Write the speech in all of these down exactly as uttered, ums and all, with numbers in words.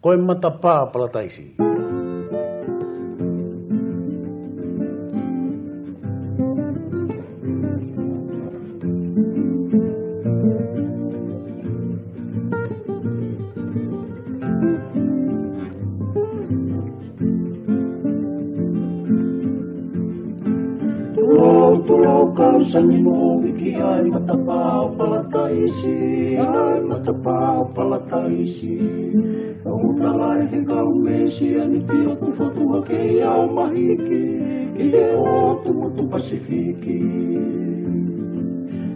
Ko e Matapā ʻo Palataisi. Tulou, tulou, kau sani mo viki ai Matapā ʻo Palataisi, ai Matapā ʻo Palataisi. ʻOku tala ʻe he kau Mesianiti ʻoku fotu hake ia ʻo mahiki ki he ʻotu motu Pasifiki.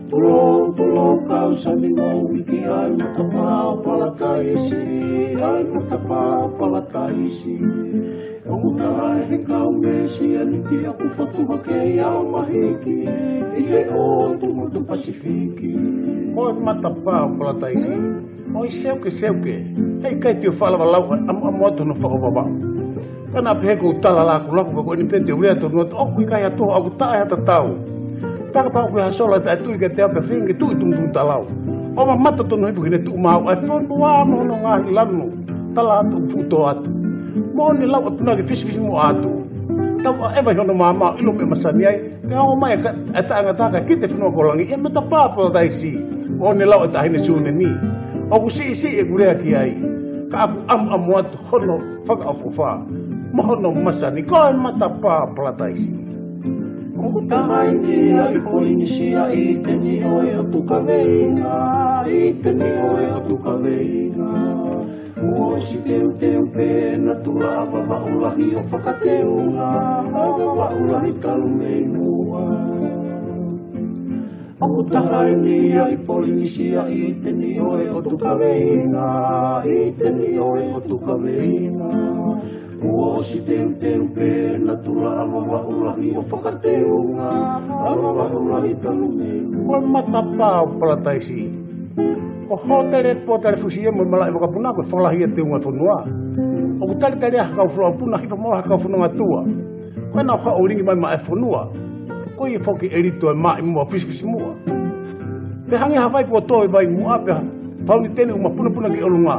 Tulou, tulou, kau sani mo viki ai Matapā ʻo Palataisi, ai Matapā ʻo Palataisi. ʻOku tala ʻe he kau Mesianiti ʻoku fotu hake ia ʻo mahiki ki he ʻotu motu Pasifiki. Ko e Matapā ʻo Palataisi. ʻOi seuke, seuke. Heʻikai te u faʻa lava lau ʻamuʻamu atu hono faʻo Vavaʻu. Ka naʻa pehē ʻoku ou tala lakulaku, ka ko eni pē te u lea tonu atu, ʻoku ʻikai ha toho, ʻoku taʻe ha tatau. Taka pau ko e ha sola taʻetui kiate au pea feinga ke tuʻu ʻi tumutumu talau. ʻO mamata tonu hifo ki heʻene tuʻu maau ʻa e fonua mo hono ngaahi lanu. Tala atu ʻoku fuʻu tō atu. Moʻoni lau ʻa e punake fisifisimuʻa atu. Tau ʻaʻeva ʻi hono maama, ʻilo meʻa masani ai. Pea ongo mai e ka-, e taʻengata kae kite fonua ko langi, ʻe Matapā ʻo Palataisi. ʻO ne lau ʻe Taʻahine Sunemi. ʻOku siʻisiʻi ʻeku lea ki ai. Ka ʻoku ʻamuʻamu atu hono fakaʻofoʻofa mo hono masani, ko e Matapā ʻo Palataisi. ʻOku tala ʻe ia ʻi Polinisia ʻi he teni ʻo e ʻOtu Kaveinga, ʻi he teni ʻo e ʻOtu Kaveinga. Kuo ʻosi teuteu pē ʻena tula ʻa Vavaʻu lahi ʻo fakateunga, ʻa Vavaʻu lahi talu mei muʻa. ʻOku tala ʻe ia ʻi Polinisia ʻi he teni ʻo e ʻOtu Kaveinga, ʻi he teni ʻo e ʻOtu Kaveinga. Kuo ʻosi teuteu pē ʻena tula ʻa Vavaʻu lahi ʻo fakateunga, ʻa Vavaʻu lahi talu mei muʻa. Ko e Matapā ʻo Palataisi. Ko hōtele, pōtale fusi ia mo e malaʻe vakapuna ko e fakalahi ia teunga fonua. ʻOku talitali ai ha kau folofola puna hifo mo ha kau fononga tua. Ko ena ʻoku haʻu ʻo lingi mai maʻa e fonua. Ko ia foki ʻe lito e maʻi muʻa fisifisimuʻa. Pea hangē ha vai kuo tō ʻi vai muʻa pea fauniteni ʻuma punapuna ki ʻolunga.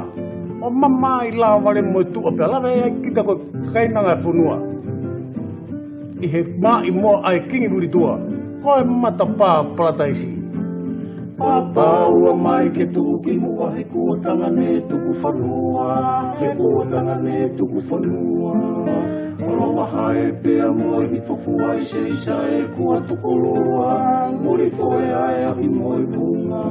ʻO mamaʻo ʻi lava vale mo e tuʻa pea lava ai kita ko e kainanga e fonua. ʻI he maʻi muʻa ʻa e kingi Vulitua, ko e Matapā ʻo Palataisi. Pāpā ua mai ke tuʻu ki muʻa he kuo tangane tuku fanua, he kuo tangane tuku fanua. ʻOlo vahae pea mo e hifo fua ʻi Seisae kuo tukulua, muli foe ʻa e ahi mo e vunga.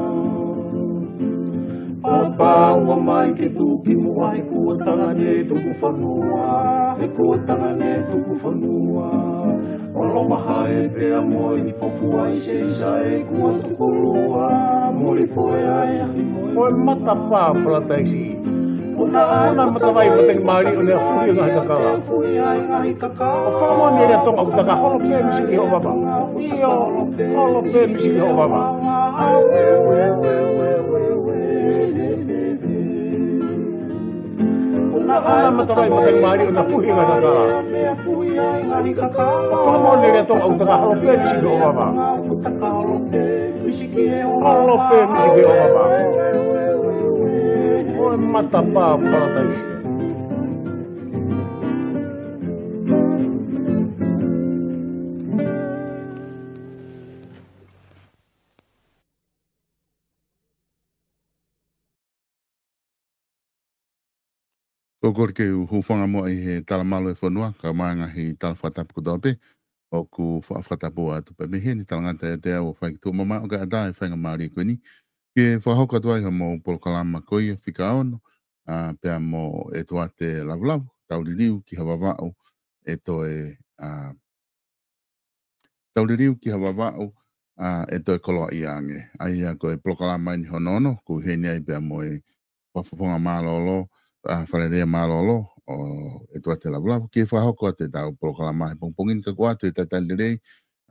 Pāpā ua mai ke tuʻu ki muʻa he kuo tangane tuku fanua, he kuo tangane tuku fanua. ʻOlo vahae pea mo e hifo fua ʻi Seisae kuo tukulua, muli foe ʻa e ahi mo e vunga. Ko e Matapā ʻo Palataisi. Puna ʻa e matavai matangi mālie ʻo ne afuhi e ngaahi kakala. Afuhi ʻa e ngaahi kakala. ʻO fakamoʻoni e lea Tonga ʻoku taka holo pē misi ki hoʻo vava. ʻIo, holo pē misi ki hoʻo vava. Puna ʻa e matavai matangi mālie ʻo ne afuhi e ngaahi kakala. Afuhi ʻa e ngaahi kakala. ʻO fakamoʻoni e lea Tonga ʻoku taka holo pē misi ki hoʻo vava. Holo pē misi ki hoʻo vava. Ko e Matapā ʻo Palataisi. Ko e kole ke u hūfanga muʻa ʻi he talamalu e fonua, kae ʻumaʻā e ngaahi tala fakatapu kotoa pē ʻoku fa-, fakatapu atu pē mei heni. Talangata ʻiate au ʻo fai ki tuʻa mamaʻo kae ʻatā e faingamālie ko eni ke fakahoko atu ai hoʻomou polokalama ko ia fika ono, ʻa, pea mo ʻEtuate Lavulavu, Tau Liliu ki ha Vavaʻu ʻe Toe, ʻa, Tau Liliu ki ha Vavaʻu, ʻa, ʻe Toe Koloaʻia Ange. ʻA ia ko e polokalama eni hono ono, ʻoku ʻi heni ai pea mo e fakafofonga mālōlō, ʻa, Fale Alea mālōlō, ʻo ʻEtuate Lavulavu, ke fakahoko atu ʻetau polokalama he pongipongi ni. Ka ʻoku ʻoatu e talitali lelei,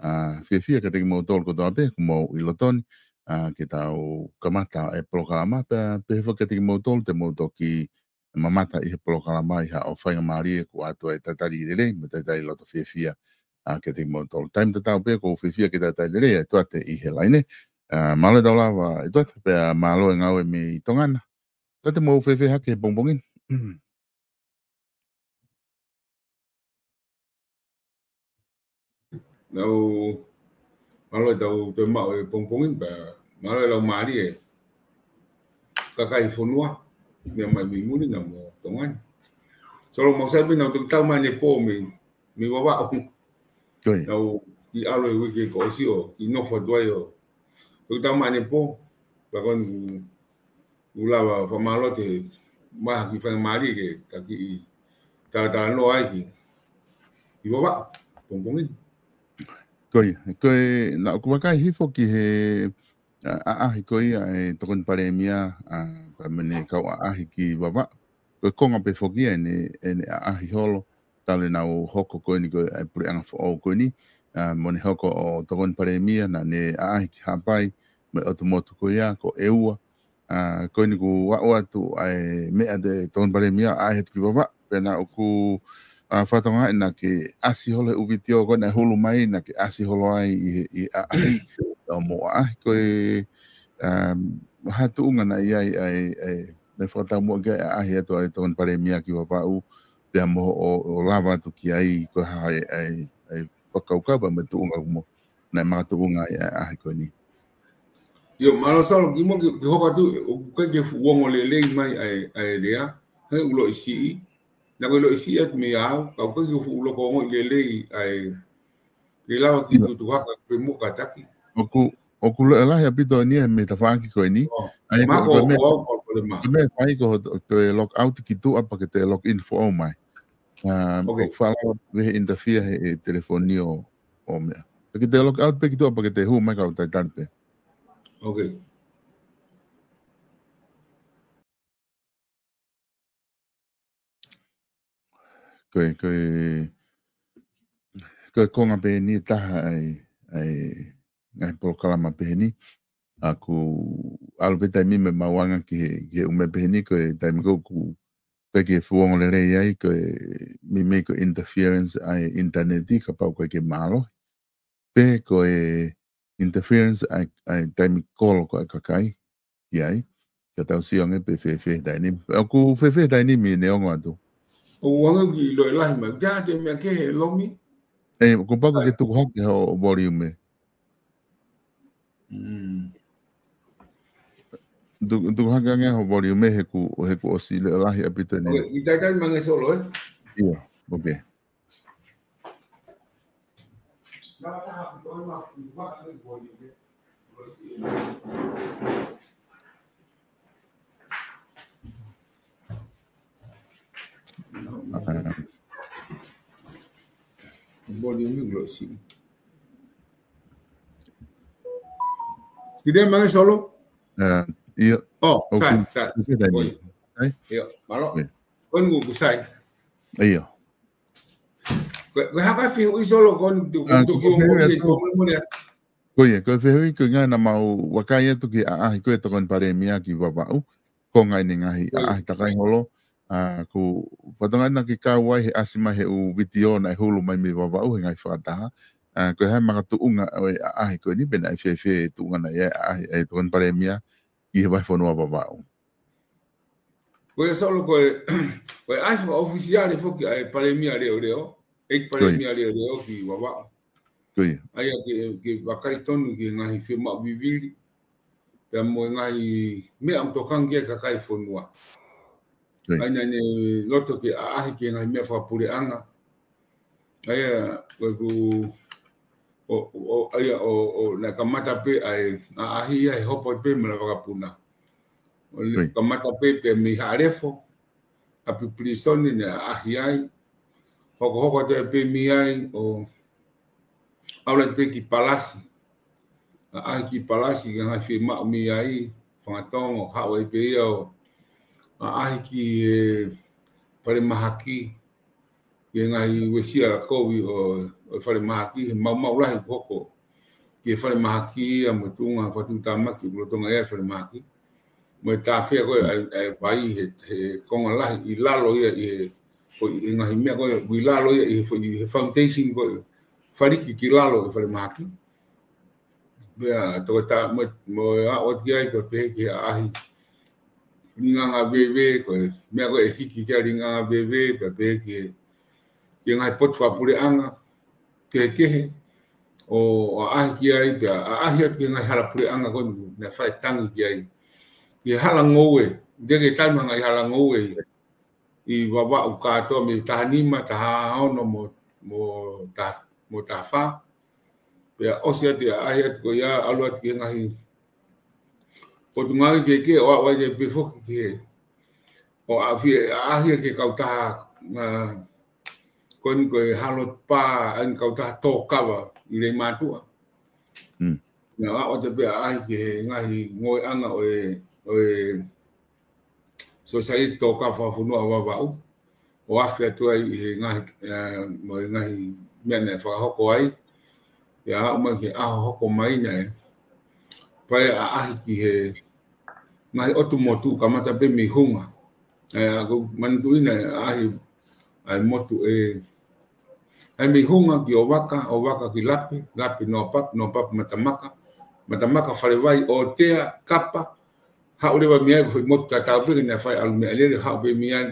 ʻa, fiefia kiate kimoutolu kotoa pē ʻoku mou ʻi loto ni, ʻa, ke tau kamata e polokalama, pea pehē foki kiate kimoutolu te mou toki mamata ʻi he polokalama ʻi haʻo faingamālie, ʻoku ʻoatu e talitali lelei mo e talitali loto fiefia, ʻa, kiate kimoutolu. Taimi tatau pē ʻoku ou fiefia ke talitali lelei ʻa ʻEtuate ʻi he laine. ʻA, mālō e tau lava ʻEtuate, pea mālō e ngāue mei Tonga na. ʻEtuate, mou fēfē hake he pongipongi ni? Nau, mālō e tau toe maʻu e pongipongi ni pea mālō e lau mālie e kakai fonua, meʻa mai mei muli na mo Tonga ni. Solo, mau sai pē naʻa nau toki tau mai ʻanepō mei, mei Vavaʻu. Nau kiʻi ʻalu e uike kuo ʻosi ʻo kiʻi nofo atu ai ʻo toki tau mai ʻanepō. Pea ko eni kuo u lava fakamālō atu he maʻu ha kiʻi faingamālie ke ta kiʻi talatalanoa ai ki, ki Vavaʻu pongipongi ni. Ko ia, ko e, naʻa ku vakai hifo ki he, ʻa, ʻaʻahi ko ia e Tokoni Palēmia, ʻa, pea mo ʻene kau ʻaʻahi ki Vavaʻu. Ko e konga pē foki ia ʻene, ʻene ʻaʻahi holo, talu ʻenau hoko ko eni ko e puleʻanga foʻou ko eni, ʻa, mo ʻene hoko ʻo Tokoni Palēmia, naʻa ne ʻaʻahi ki Haʻapai, mo e ʻotu motu ko ia, ko ʻEua. ʻA, ko eni kuo aʻu atu ʻa e meʻa ʻa e Tokoni Palēmia ʻaʻahi atu ki Vavaʻu, pea naʻa ku, ʻa, fakatokangaʻi naʻa ke ʻasi holo he ʻū vitiō ko ē naʻe hulu mai, naʻa ke ʻasi holo ai ʻi he, ʻi he ʻaʻahi, ʻo mo ʻaʻahi ko e, um, ha tuʻunga naʻe ʻi ai ʻa e, ʻa e, naʻe fakataumuʻa ki ai ʻaʻahi atu ʻa e Tokoni Palēmia ki Vavaʻu, pea mo ʻo, ʻo lava atu ki ai ko e hā e, ʻa e, ʻa e fakakaukau pea mo e tuʻunga mo naʻe makatuʻunga ai ʻa e ʻaʻahi ko eni. ʻIo, mālō Solo, kimuʻa ke, ke hoko atu, ʻoku ʻikai ke fuʻu ongo lelei mai ʻa e, ʻa e lea, he ʻoku loʻi siʻi, naʻa ko e loʻi siʻi atu mei au, ka ʻoku ʻikai ke fuʻu loko ongoʻi lelei ʻa e, ke lava ke tutuhaka pē mo kātaki. ʻOku, ʻoku loʻi lahi ʻaupito eni e meʻa tafaʻaki ko eni. ʻAi, ko e meʻa, ko e meʻa fai ko e toe log out ki tuʻa pea ke toe log in foʻou mai. ʻOku faʻa lava pē he interfere he, he telefoni ʻo, ʻo meʻa. Pea ke toe log out pē ki tuʻa pea ke toe hū mai kau talitali pē. Ko e, ko e, ko e konga pē eni taha ʻa e, ʻa e ngaahi polokalama pehē ni. ʻA, kuo ʻalu pē taimi mo e maʻuʻanga ki he, ki he ʻū meʻa pehē ni, ko e taimi ko ē ʻoku ʻikai ke fuʻu ongo lelei ai, ko e meimei ko e interference ʻa e ʻinitaneti, kapau ʻoku ʻikai ke mālohi. Pe ko e interference ʻa e, ʻa e taimi kolo ko ē ʻa e kakai ki ai. Ka tau sio ange pe fēfē taimi ni. ʻOku fēfē taimi ni ʻene ongo atu. ʻOku ʻange ki loʻi lahi mai. Ka te meʻa kehe lomi. ʻE, ʻoku pau ke tuku hake ho volume. Mm. Tu-, tuku hake ange ho volume he ʻoku, he ʻoku ʻosi loʻi lahi ʻaupito ni. ʻOku ʻi taitai mange Solo, ē? ʻIo, ʻoku. Volume ʻoku loʻi siʻi. Ki taitai mange Solo? ʻIo. ʻOku sai, sai. ʻIo, mālō. Ko eni ʻoku sai. ʻIo. Ko, ko e hā e fehuʻi Solo ko eni tu, tu ki o mo ni. Ko ia, ko e fehuʻi ko e ngaahi naʻa mau vakai atu ki he ʻaʻahi ko ē Tokoni Palēmia ki Vavaʻu, ko e ngaahi ʻene ngaahi ʻaʻahi takai holo, ʻa, ʻoku fakatokangaʻi naʻa ke kau ai he ʻasi mai he ʻū vitiō naʻe hulu mai mei Vavaʻu he ngaahi fakataha, ʻa, ko e hā e makatuʻunga ʻo e ʻaʻahi ko eni pe naʻe fēfē tuʻunga naʻe ʻi ai ʻa e ʻaʻahi ʻa e Tokoni Palēmia ki he vahefonua Vavaʻu. Ko ia Solo ko e, ko e ʻaʻahi fakaʻofisiale foki ʻa e Palēmia Leoleo, ʻEiki Palēmia Leoleo ki Vavaʻu. Ko ia. ʻA ia ke, ke vakai tonu ki he ngaahi fiemaʻu vivili. Pea mo e ngaahi meʻa ʻoku tokanga ki ai e kakai fonua. Ko ia. ʻA ia naʻa ne loto ke ʻaʻahi ki he ngaahi meʻa fakapuleʻanga. ʻA ia, ko ʻeku, ʻo, ʻo, ʻa ia, ʻo, ʻo, naʻe kamata pē ʻa e ʻaʻahi ia he hopo pē mo e lava vakapuna. ʻO kamata pē pē mei Haʻalefo, ʻapi pilīsone naʻe ʻaʻahi ai. Hokohoko atu ai pē mei ai, ʻo ʻalu ai pē ki Palasi. ʻAʻahi ki Palasi, ki he ngaahi fiemaʻu mei ai, fanga Tonga, haʻu ai pē ia ʻo ʻaʻahi ki he falemahaki, ki he ngaahi uesia kovi ʻo, ʻo e falemahaki, he maumau lahi ʻoku hoko ki he falemahaki ia mo e tuʻunga fakatuʻutāmaki ʻoku lolotonga ʻi ai e falemahaki. Mo e tāfea ko ē ʻa e, ʻa e vai he, he konga lahi ʻi lalo ia ʻi he, ko e ngaahi meʻa ko ē ʻi lalo ia ʻi he, ʻi he foundation ko ē, faliki ki lalo ʻi he falemahaki. Pea tokotā mo, mo e aʻu atu ki ai pea pehē ki he ʻaʻahi Linganga Veve, ko e meʻa ko ē ʻe hiki ki ai Linganga Veve, pea pehē ki he, ki he ngaahi potu fakapuleʻanga kehekehe, ʻo ʻaʻahi ki ai pea ʻaʻahi atu ki he ngaahi hala puleʻanga ko eni naʻe fai tangi ki ai. Ki he hala ngoue, ʻi he taimi ʻa e ngaahi hala ngoue ʻi Vavaʻu kātoa mei taha nima, taha ono mo, mo taha, mo taha fā. Pea ʻosi atu ia ʻaʻahi atu ko ia ʻalu atu ki he ngaahi potungāue kehekehe ʻo aʻu ai pē foki ki he ʻo ʻaʻahi, ʻaʻahi ki he kautaha, ʻa, ko eni ko e Halo Pā, ʻa eni kautaha Tōkava ʻi Leimātuʻa. Mm. Naʻa ʻoatu pē ʻaʻahi ki he ngaahi ngoueʻanga ʻo e, ʻo e Sōsaieti Tōkava Fakafonua ʻo Vavaʻu. ʻO afe atu ai ʻi he ngaahi, ʻa, mo e ngaahi meʻa naʻe fakahoko ai. Pea aʻu mai ki he ʻaho hoko mai naʻe fai ʻaʻahi ki he ngaahi ʻotu motu kamata pē mei Hunga. ʻE, ʻoku ou manatuʻi naʻe ʻaʻahi ʻa e motu ʻe, ʻa e mei Hunga ki ʻOvaka, ʻOvaka ki Lape, Lape Noapapu, Noapapu Matamaka, Matamaka Falevai, ʻOtea, Kapa, haʻu leva mei ai ko e foʻi motu tatau pē ke naʻe fai ʻalu meʻalele, haʻu pē mei ai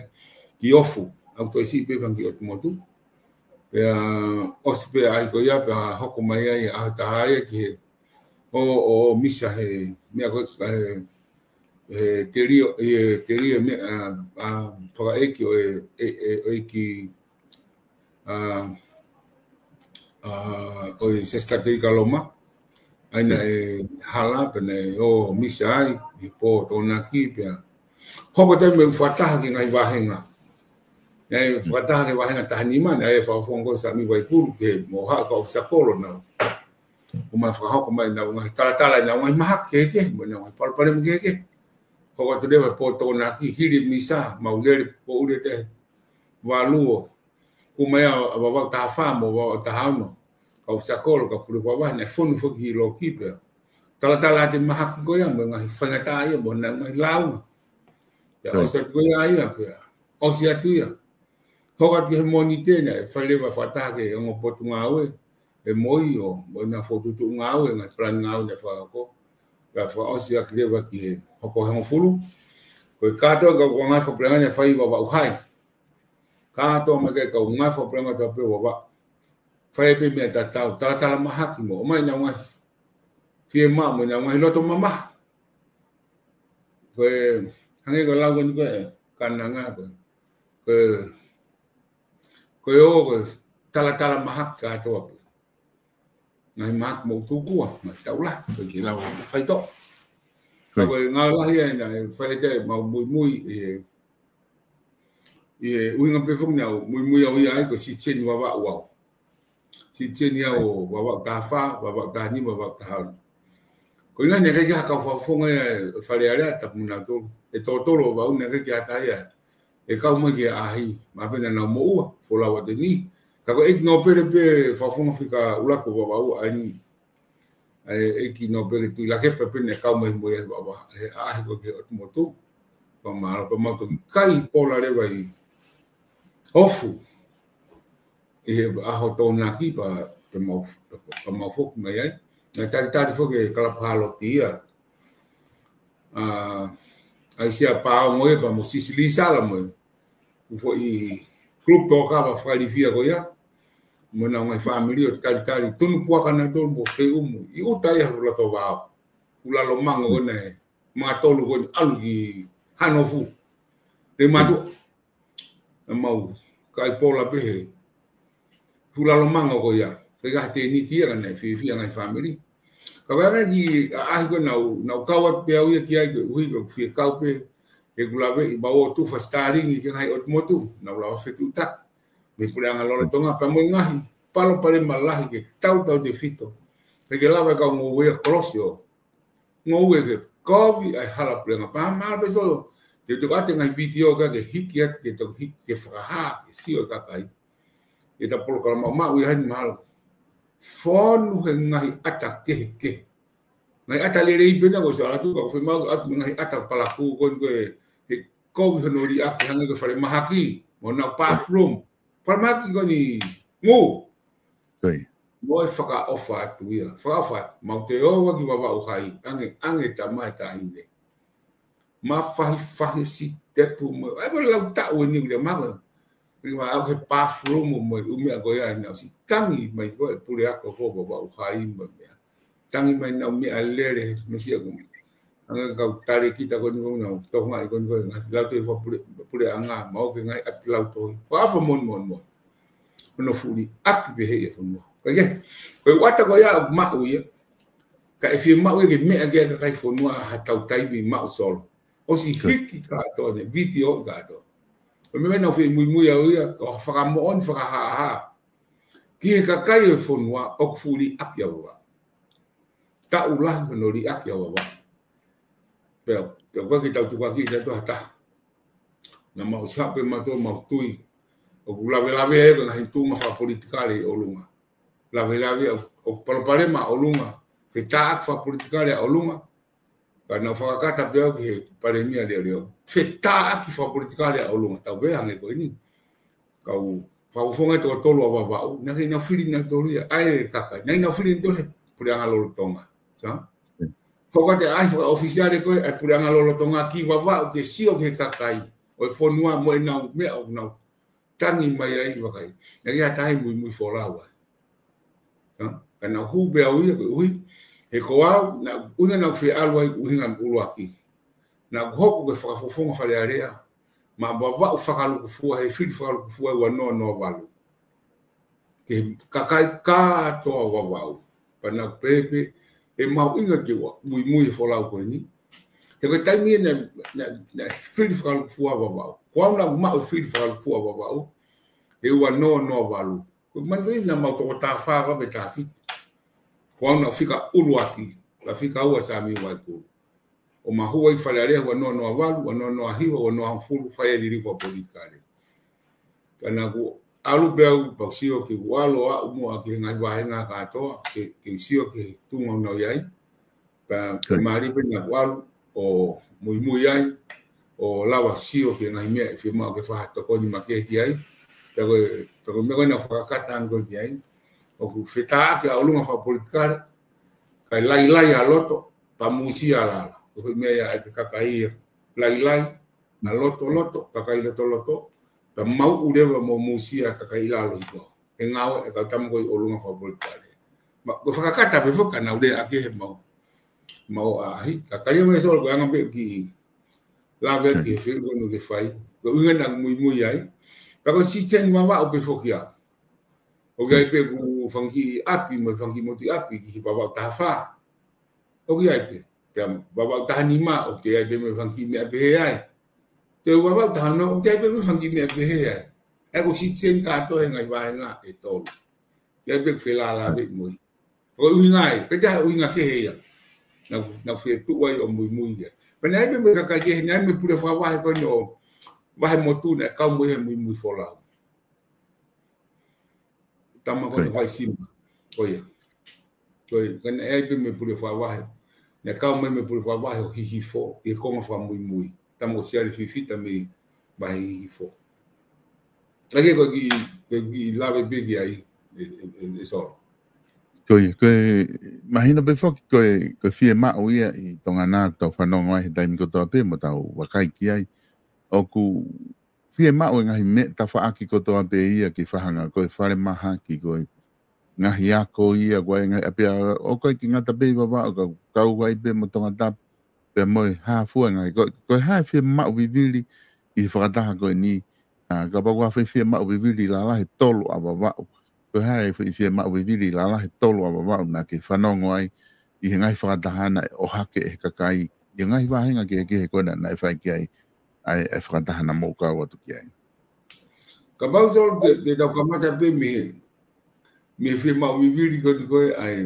ki Ofu, ʻoku toe siʻi pē fanga kiʻi ʻotu motu. Pea ʻosi pē ʻaʻahi ko ia, pea hoko mai ai ʻaho taha ia ki he, ʻo, ʻo misa he, meʻa ko e, he telio, he telio meʻa, ʻa, ʻa, fakaʻeiki ʻo e, e, e, ʻo e ʻEiki, ʻa, ʻa, ʻo e Siasi Katolika Loma. ʻA ia naʻe hala pea naʻe ō misa ai, ʻi he pō Tokonaki pea. Hoko taimi ʻo fakataha ki he ngaahi vāhenga. Naʻe fakataha ki he vāhenga taha nima, naʻe fakafofonga ko Sami Vaipulu ke mo haʻu kau ʻofisa kolo naʻa ʻomai fakahoko mai ʻenau ngaahi talatala, ʻenau ngaahi mahaki kehekehe, mo ʻenau ngaahi palopalema kehekehe. Hoko atu leva pō Tokonaki, hili misa, mau lele poʻuli ʻe taha valu ʻo hū mai ʻa Vavaʻu taha fā mo Vavaʻu taha ono. Kau ʻofisa kolo, kau pule fakavahe, naʻe fonu foki ʻi loki pea talatala atu e mahaki ko ia, mo e ngaahi faingataʻaʻia, mo ʻenau ngaahi lāunga. Pea ʻosi atu ko ia ia, pea ʻosi atu ia. Hoko atu ki he Mōnite naʻe fai leva fakataha ki he ongo potungāue, ʻe MOI ʻo, mo ʻenau fokotuʻutuʻu ngāue, ngaahi palani ngāue naʻe fakahoko. Pea fakaʻosi atu leva ki he hoko hongofulu. Ko e kātoa kau ngaahi fakapuleʻanga naʻe fai ʻi Vavaʻu Hai. Kātoa mai ki he kau ngaahi fakapuleʻanga tatau pē ʻo Vavaʻu. Fai pē meʻa tatau, talatala mahaki mo ʻomai ʻenau ngaahi fiemaʻu mo ʻenau ngaahi loto mamahi. Ko e, hangē ko e lau ko eni ko e, kananga ko e, ko e, ko e ʻo, ko e talatala mahaki kātoa pē. Ngaahi mahaki mo tūkua, ngaahi taula, ko e kiʻi lau faitoʻo. Ka ko e ngāue lahi ia naʻe fai ʻe te mau muimui, ʻi he, ʻi he ʻuhinga pē foki naʻa ku muimui au ia ai ko e siteni Vavaʻu au. Siteni au ʻo Vavaʻu taha fā, Vavaʻu taha nima, Vavaʻu taha ono. Ko e ʻuhinga naʻe ʻikai ke ʻi ai ha kau fakafofonga ia ʻe Fale Alea, tapu mo nautolu. ʻE totolo ʻo Vavaʻu naʻe ʻikai ke ʻi ai ha taha ia ʻe kau mai ki he ʻaʻahi, mahalo pē naʻa nau moʻua, folau atu eni. Ka ko e ʻEiki Nōpele pē fakafofonga fika ʻuluaki ʻo Vavaʻu ʻa eni. ʻA e ʻEiki Nōpele Tuʻilakepa pē naʻe kau mai mo ia he Vavaʻu, he ʻaʻahi ko ē ki he ʻotu motu. Pea mahalo pea mau toki kai pola leva ʻi Ofu. ʻI he ʻaho Tokonaki pea, pea mau, pea mau foki mai ai. Naʻe talitali foki ʻe Kalapu Hāloti ia. ʻA, ʻa Sia Paongo ia pea mo Sisili Sala mo e. Ko e foʻi group Tōkava fakalifia ko ia. Mo ʻenau ngaahi fāmili ʻo talitali, tunu puaka nautolu mo Feiʻumu. ʻI ʻuta ia he loto vao. Kuo lalo mango ko ena ʻe Makatolu ko eni ʻalu ki Hanofu. Leimātuʻa. Naʻa mau kai pola pē he kuo lalo mango ko ia. Pea ka he tēniti ia ka naʻe fiefia ngaahi fāmili. Ka ko e ʻaʻahi ko ē naʻa ku, naʻa ku kau atu pē au ia ki ai koeʻuhi ko e fie kau pē he kuo laveʻi mau ʻo tufa Starlink ki he ngaahi ʻotu motu. Naʻa ku lava fetuʻutaki mei he puleʻanga lolotonga pea mo e ngaahi palopalema lahi ke tautautefito. Ke ke lava e kau ngoue ia kolosi ʻo ngoue ke kovi ʻa e hala puleʻanga pea mahalo pē solo. Te u toki ʻoatu e ngaahi vitiō ka ke hiki atu ke toki hiki ke fakahā ke sio e kakai. ʻI he ta polokalama maʻu ia heni mahalo. Fonu he ngaahi ʻata kehekehe. Ngaahi ʻata lelei pē naʻa ku sio atu ka ko e fiemaʻu ʻatu mo e ngaahi ʻata palakū ko eni ko e he kovi hono liʻaki hangē ko e falemahaki. Mo ʻenau bathroom. Falemahaki ko eni ngū. Mo e fakaʻofa atu ia. Fakaʻofa atu. Mau te ō ua ki Vavaʻu Hai. ʻAnge, ʻange tama e taʻahine. Mafahifahi sitepu mo. ʻAi mo lau taʻu eni ʻulia mako. Lima au he bathroom mo e ʻū meʻa ko ia ʻi he ʻosi tangi mai ko e puleako ko Vavaʻu hai mo e meʻa. Tangi mai ʻenau meʻalele, meʻa siʻi ʻoku. Hangē kau talēkita ko eni ko ʻenau tokangaʻi ko eni ko e ngaahi lautohi fakapule, puleʻanga, maʻu ke ngaahi ʻapi lautohi. Ko e ʻafa moʻoni moʻoni moʻoni. Hono fuliʻaki pē he ʻi he fonua. Ko ia, ko e ʻuata ko ia ʻoku maʻu ia. Ka ʻe fiemaʻu ia ke meʻa ki ai e kakai fonua ha tau taimi maʻu solo. ʻOsi hiki kātoa ʻene, vitiō kātoa. Ko e meʻa naʻa ku fie muimui au ia, ko e fakamoʻoni fakahāhā ki he kakai ʻo e fonua ʻoku fuʻu liʻaki ʻa Vavaʻu. Taʻu lahi hono liʻaki ʻa Vavaʻu. Pea, pea ʻoku ʻikai ke tau tukuakiʻi kitautolu ha taha. Naʻa mau ʻosi haʻu pē mautolu mau tui. ʻOku lavelave ai ko e ngaahi tuʻunga fakapolitikale ʻi ʻolunga. Lavelave ʻo, ʻo palopalema ʻolunga. Fetāʻaki fakapolitikale ʻolunga. Ka naʻa ku fakakata pē au ki he palēmia leʻoleʻo. Fetāʻaki fakapolitikale ʻolunga. Tau pē hangē ko eni. Kau fakafofonga ʻe toko tolu ʻa Vavaʻu. Naʻe ʻikai ke nau fili nautolu ia. ʻA e kakai. Naʻe ʻikai ke nau fili nautolu he puleʻanga lolotonga. Sa? Hoko atu e ʻai fakaʻofisiale ko ē, ʻa e puleʻanga lolotonga ki Vavaʻu ke sio ki he kakai ʻo e fonua mo ʻenau meʻa ʻoku nau tangi mai ai vakai. Naʻe ʻikai ha taha muimui folau ai. Ka, ka naʻa ku hū pē au ia koeʻuhi. He ko au, naʻa ku ʻuhinga naʻa ku fie ʻalu ai ʻuhinga ʻuluaki. Naʻa ku hoko ko e fakafofonga Fale Alea. Maʻa Vavaʻu fakalukufua, he fili fakalukufua ʻi he ua noa noa valu. Ki he kakai kātoa ʻo Vavaʻu. Pea naʻa ku pehē pē, ʻe mahuʻinga ke u muimui he folau ko eni. He ko e taimi ia naʻe, naʻe, naʻe fili fakalukufua ʻa Vavaʻu. Ko au naʻa ku maʻu e fili fakalukufua ʻa Vavaʻu. He ua noa noa valu. Ko e manatuʻi naʻa mau toko taha fā pē taha fitu. Ko au naʻa ku fika ʻuluaki. Pea fika ua Samiu Vaipulu. ʻO mau hū ai ki Fale Alea ua noa noa valu, ua noa noa hiva, ua noa hongofulu, fai e liliu fakapolitikale. Ka naʻa ku ʻalu pē au, pea u sio ke u ʻalu ʻo aʻu muʻa ki he ngaahi vāhenga kātoa, ke, ke u sio ki he tuʻunga ʻoku nau ʻi ai. Pea, pea mālie pē naʻa ku ʻalu ʻo muimui ai, ʻo lava sio ki he ngaahi meʻa ʻe fiemaʻu ke fakatokoni makehe ki ai. Pea ko e, pea ko e meʻa ko ē naʻa ku fakakata ange ko ē ki ai. ʻOku fetāʻaki ʻa ʻolunga fakapolitikale, kae lailai ʻa loto, pea mūsia ʻa lalo. Ko e meʻa ia ʻa e kakai ia. Lailai, ʻa loto loto, kakai loto loto, pea mauʻu leva mo mūsia kakai lalo hiko. He ngāue ʻa e kau tama ko ē ʻi ʻolunga fakapolitikale. Ma, ko e fakakata pē foki naʻa nau lea ʻaki he mau. Mau ʻaʻahi, ka kai ʻo e solo ko e anga pē ki lave ki he feʻunga ke fai. Ko e ʻuhinga naʻa ku muimui ai. Pea ko e siteni Vavaʻu pē foki au. ʻOku ʻi ai pē ʻeku fanga kiʻi ʻapi, mo e fanga kiʻi motuʻapi, ki he Vavaʻu taha fā. ʻOku ʻi ai pē. Pea Vavaʻu taha nima, ʻoku ʻi ai pē mo e fanga kiʻi meʻa pehē ai. Te Vavaʻu taha ono, ʻoku ʻi ai pē mo e fanga kiʻi meʻa pehē ai. ʻA ia ko e siteni kātoa he ngaahi vāhenga ʻe tolu. ʻI ai pē ʻeku felālāveʻi mo ia. Ko e ʻuhinga ia, pea ʻikai ha ʻuhinga kehe ia. Naʻa ku, naʻa ku fie tuʻu ai ʻo muimui ia. Pea naʻe ʻi ai pē mo e kakai kehe, naʻe ʻi ai mo e pule fakavahe ko eni ʻo Vahemotu naʻe kau mo ia he muimui folau. Tama ko ē ʻo Vaisima. Ko ia. Ko ia, ka naʻe ʻi ai pē mo e pule fakavahe. Naʻe kau mai mo e pule fakavahe ʻo Hihifo, ʻi he konga fakamuimui. Tama ko Siale Fifita mei Vahe Hihifo. ʻA ia ko e kiʻi, ko e kiʻi lave pē ki ai, ʻe, ʻe, ʻe, ʻe Solo. Ko ia, ko e, mahino pē foki, ko e, ko e fiemaʻu ia ʻi Tonga na, tau fanongo ai he taimi kotoa pē, mo tau vakai ki ai. ʻOku fiemaʻu e ngaahi meʻa tafaʻaki kotoa pē ia ki he fānau, ko e falemahaki, ko e ngaahi ako ia, ko e ngaahi ʻapi, ʻoku ʻikai ke ngata pē ʻi Vavaʻu, ka kau ai pē mo Tongatapu, pea mo e hā fua e ngaahi, ko, ko e hā e fiemaʻu vivili ʻi he fakataha ko eni, ʻa, kapau ʻoku ʻi ai ha fiemaʻu vivili lalahi ʻe tolu ʻa Vavaʻu, ko e hā e fie, fiemaʻu vivili lalahi ʻe tolu ʻa Vavaʻu naʻa ke fanongo ai ʻi he ngaahi fakataha naʻe ʻohake ʻe he kakai, ʻi he ngaahi vāhenga kehekehe ko ē naʻe fai ki ai, ʻa e, ʻa e fakataha naʻa mou kau atu ki ai. Kapau Solo te, te tau kamata pē mei, mei he fiemaʻu vivili ko eni ko ē ʻa e,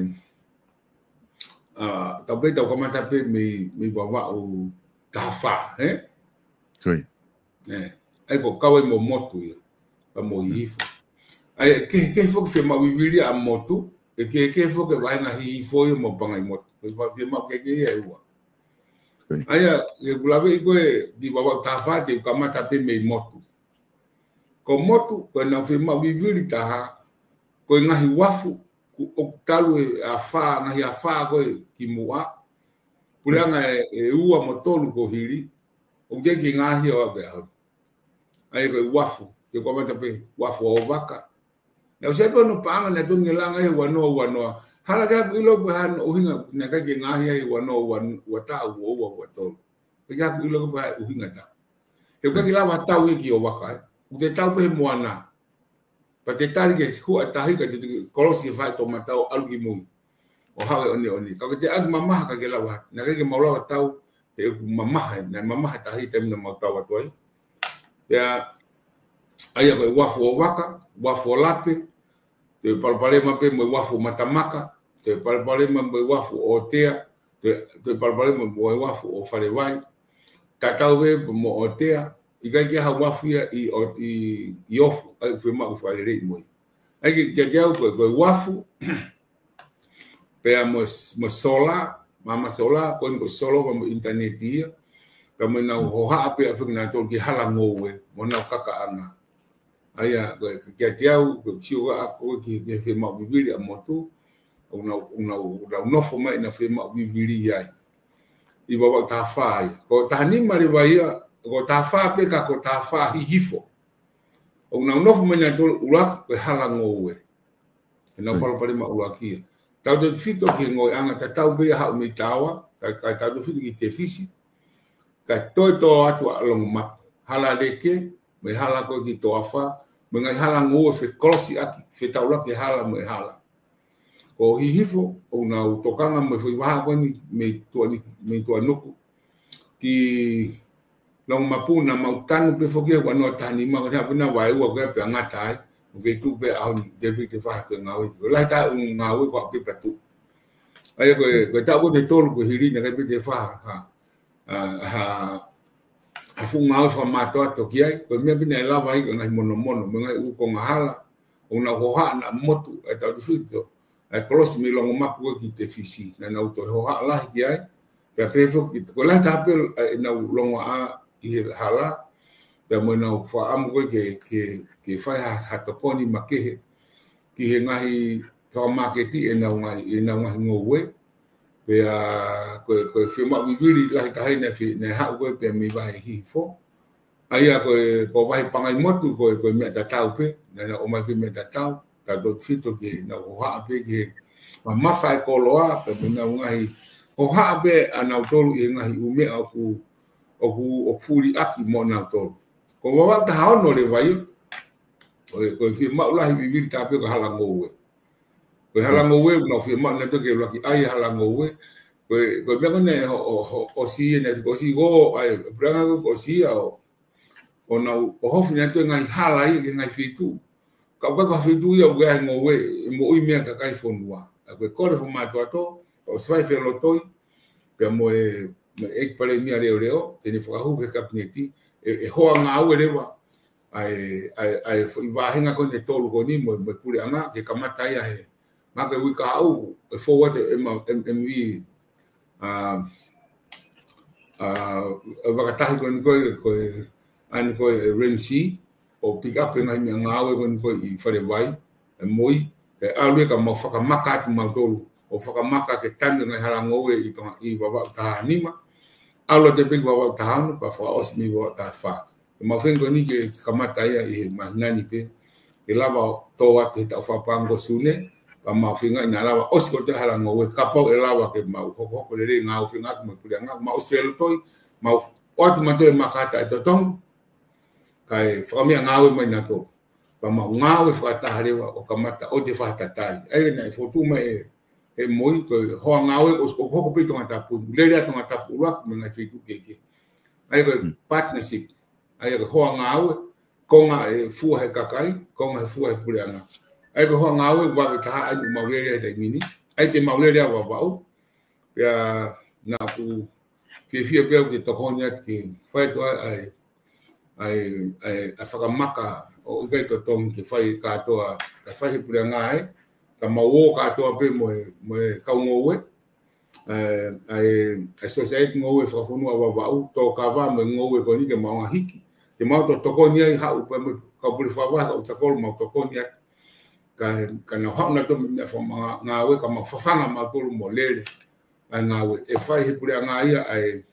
ʻa, tau pē tau kamata pē mei, mei Vavaʻu taha fā, ē? Ko ia. ʻE, ʻa ia ko e kau ai mo Motu ia, pea mo Hihifo. ʻA ia, kehekehe foki fiemaʻu vivili ʻa Motu, ʻe kehekehe foki e vāhenga Hihifo ia mo Pangaimotu. Ko e fiemaʻu kehekehe ia ʻe ua. Ko ia. ʻA ia, ʻeku laveʻi ko ē ʻi Vavaʻu taha fā te u kamata pē mei Motu. Ko Motu, ko ʻenau fiemaʻu vivili taha, ko e ngaahi uafu, ʻoku talu e afā, ngaahi afā ko ē kimuʻa. Puleʻanga ʻe, ʻe ua mo tolu kuo hili, ʻoku teʻeki ke ngaahi ʻo ʻave au. ʻA ia ko e uafu. Te u kamata pē, uafu ʻo vaka. Naʻe ʻosi ʻi ai pē hono paʻanga naʻe tonu ke langa ai ua noa ua noa. Hala ke haʻaku ʻilo pe ko e hā hono ʻuhinga naʻe ʻikai ke ngaahi ai ua noa ua, ua taha ua ua ua tolu. ʻIkai ke haʻaku ʻilo pe ko e hā e ʻuhinga taha. He ʻoku ʻikai ke lava tau ia ki ʻo vaka ai. ʻOku te tau pē he moana. Pea te tali ke huʻa tahi ka te kolosi e fai tomatau ʻalu ki mui. ʻO haʻu e ʻoneʻone. Ka ko e te ʻalu mamaha ʻikai ke lava. Naʻe ʻikai ke mau lava tau, he ʻoku mamaha, naʻe mamaha tahi taimi naʻa mau tau atu ai. Pea, ʻa ia ko e uafu ʻo vaka, uafu ʻo lape, te palopalema pē mo e uafu ʻo matamaka, te palopalema mo e uafu ʻo tea, te, te palopalema mo e uafu ʻo falevai, tatau pē mo ʻotea, ʻikai ke ʻi ai ha uafu ia ʻi, ʻo, ʻi, ʻi ofu, ʻai fiemaʻu fakalelei mo ia. ʻAi ke, ke te au ko e, ko e uafu, pea mo, mo sola, maama sola, ko eni ko e sola, pea mo ʻinitaneti ia, pea mo ʻenau hohaʻa pē ʻa e fekinautolu ki he hala ngoue, mo ʻenau kakaʻanga. ʻA ia, ko e, ke te au, ko e sio ʻa ko e ki, ki he fiemaʻu vivili ʻa motu, ʻoku nau, ʻoku nau, ʻoku nau nofo mai ʻenau fiemaʻu vivili ai. ʻI Vavaʻu taha fā ia. Ko taha nima leva ia, ko taha fā pē ka ko taha fā Hihifo. ʻOku nau nofo mai nautolu ʻuluaki, ko e hala ngoue. He naʻa nau palopalema ʻuluaki ia. Tautautefito ki he ngoueʻanga tatau pē ia haʻu mei Taoa, ka, ka tautautefito ki Tefisi. Ka toe tō atu ʻa Longomapu. Hala Leke, mo e hala ko ē ki Toafa, mo e ngaahi hala ngoue fekolosi ʻaki, fetaulaki hala mo e hala. Ko Hihifo, ʻoku nau tokanga mo e foʻi vahaʻa ko eni mei Tuʻa ni, mei Tuʻanuku. Ki Longomapu naʻa mau tanu pē foki ʻa ua noa taha nima, ko e hā pē naʻa vaeua ko ē pea ngata ai, ʻoku kei tuʻu pē ʻaho ni, te pē te faha te ngāue. Ko e lahi taha ʻū ngāue ko ē pē patu. ʻA ia ko e, ko e taʻu ko ē ʻe tolu ko ē hili naʻe ʻikai pē te faha, ha, ha, ha fuʻu ngāue fakamātoato ki ai, ko e meʻa pē naʻe lava ai ko e ngaahi monomono, mo e ngaahi ʻū konga hala, ʻoku nau hohaʻa naʻa motu, ʻa e tautautefito, ʻa e kolosi mei Longomapu ki Tefisi, naʻa nau toe hohaʻa lahi ki ai, pea pehē foki, ko e lahi taha pē ʻenau longoaʻa ʻi he hala, pea mo ʻenau fakaʻamu ko ē ke, ke, ke fai ha, ha tokoni makehe, ki he ngaahi fakamāketi ʻenau ngaahi, ʻenau ngaahi ngoue, pea ko e, ko e fiemaʻu vivili lahi taha ia naʻe fi-, naʻe haʻu ko ē pea mei Vahe Hihifo. ʻA ia ko e, ko Vahe Pangaimotu ko e, ko e meʻa tatau pē, naʻa nau ʻomai pē meʻa tatau, tautautefito ki heʻenau hohaʻa pē ki he mamafa e koloa, pea mo ʻenau ngaahi hohaʻa pē ʻanautolu ʻi he ngaahi ʻū meʻa ʻoku, ʻoku, ʻoku fuliʻaki mo nautolu. Ko Vavaʻu taha ono leva ia, ko e, ko e fiemaʻu lahi vivili taha pē ko e hala ngoue. Ko e hala ngoue, ʻoku nau fiemaʻu nautolu ke ʻuluaki ʻai e hala ngoue. Ko e, ko e meʻa ko ē naʻe ho-, ho-, ho-, ʻosi ia, naʻe ʻosi ko, ʻa e, puleʻanga ko ē ʻosi ia ʻo, ʻo nau, ʻo ʻohofi nautolu e ngaahi hala ia ki he ngaahi feituʻu. Ka ʻoku ʻikai ko ha feituʻu ia ʻoku ʻi ai e ngoue, ʻe moʻui mei ai e kakai e fonua. ʻA ia ko e kole fakamātoato, ʻosi fai felotoi, pea mo e, mo e ʻEiki Palēmia leʻoleʻo, te ne fakahū ki he kapineti, ʻe, ʻe hoa ngāue leva, ʻa e, ʻa e, ʻa e foʻi vāhenga ko eni ʻe tolu ko eni mo, mo e puleʻanga, ke kamata ia he, mahalo ko e uike kahaʻu, ʻe fou atu e M-, M-, M V, ʻa, ʻa, ʻa e vakatahi ko eni ko e, ko e, ʻa eni ko e Ramsey, ʻo pick up e ngaahi meʻangāue ko eni ko e ʻi Falevai, ʻe moʻui, ke ʻalu ia ka mau fakamaka atu mautolu, ʻo fakamaka ke tanu e ngaahi hala ngoue ʻi Tonga, ʻi Vavaʻu taha nima, ʻalu atu pē ki Vavaʻu taha ono, pea fakaʻosi mei Vavaʻu taha fā. Ke mau feinga ko eni ke kamata ia ʻi he māhina ni pē, ke lava ʻo tō atu he taʻu fakapaʻanga ko Sune, pea mau feinga ʻi he lava ʻosi ko ē e hala ngoue, kapau ʻe lava ke mau hokohoko lelei ngāue feinga atu mo e puleʻanga, mau ʻosi felotoi, mau ʻoatu mautolu e maka ʻa e totongi, kae fakameʻangāue mai nautolu. Pea mau ngāue fakataha leva ʻo kamata ʻo te fakatatali. ʻA ia naʻe fotu mai ʻe, ʻe moʻui ko e hoa ngāue ʻo, ʻo hoko pē ʻi Tongatapu. Lele ʻa Tongatapu ʻuluaki mo e ngaahi feituʻu kehekehe. ʻA ia ko e partnership. ʻA ia ko e hoa ngāue, konga ʻe fua he kakai, konga ʻe fua he puleʻanga. ʻA ia ko e hoa ngāue, vave taha ʻa eni ʻoku mau lele he taimi ni. ʻA ia te mau lele ʻa Vavaʻu. Pea naʻa ku fiefia pē au ke tokoni atu ke fai atu ʻa e, ʻa e, ʻa e, ʻa e fakamaka ʻo ʻikai totongi ke fai kātoa, ka fai he puleʻanga ē, ka mau ō kātoa pē mo e, mo e kau ngoue, ʻa e, ʻa e, ʻa e Sōsaieti Ngoue Fakafonua Vavaʻu, tō kava mo e ngoue ko eni ke mau ngaahi hiki, ke mau to-, tokoni ai haʻu pē mo e kau pule fakavahe, kau takolo mau tokoni atu, ka, ka nau haʻu nautolu mo e meʻa fakamangāue, ka mau fafanga mautolu mo lele ʻa e ngāue. ʻE fai he puleʻanga ia ʻa e,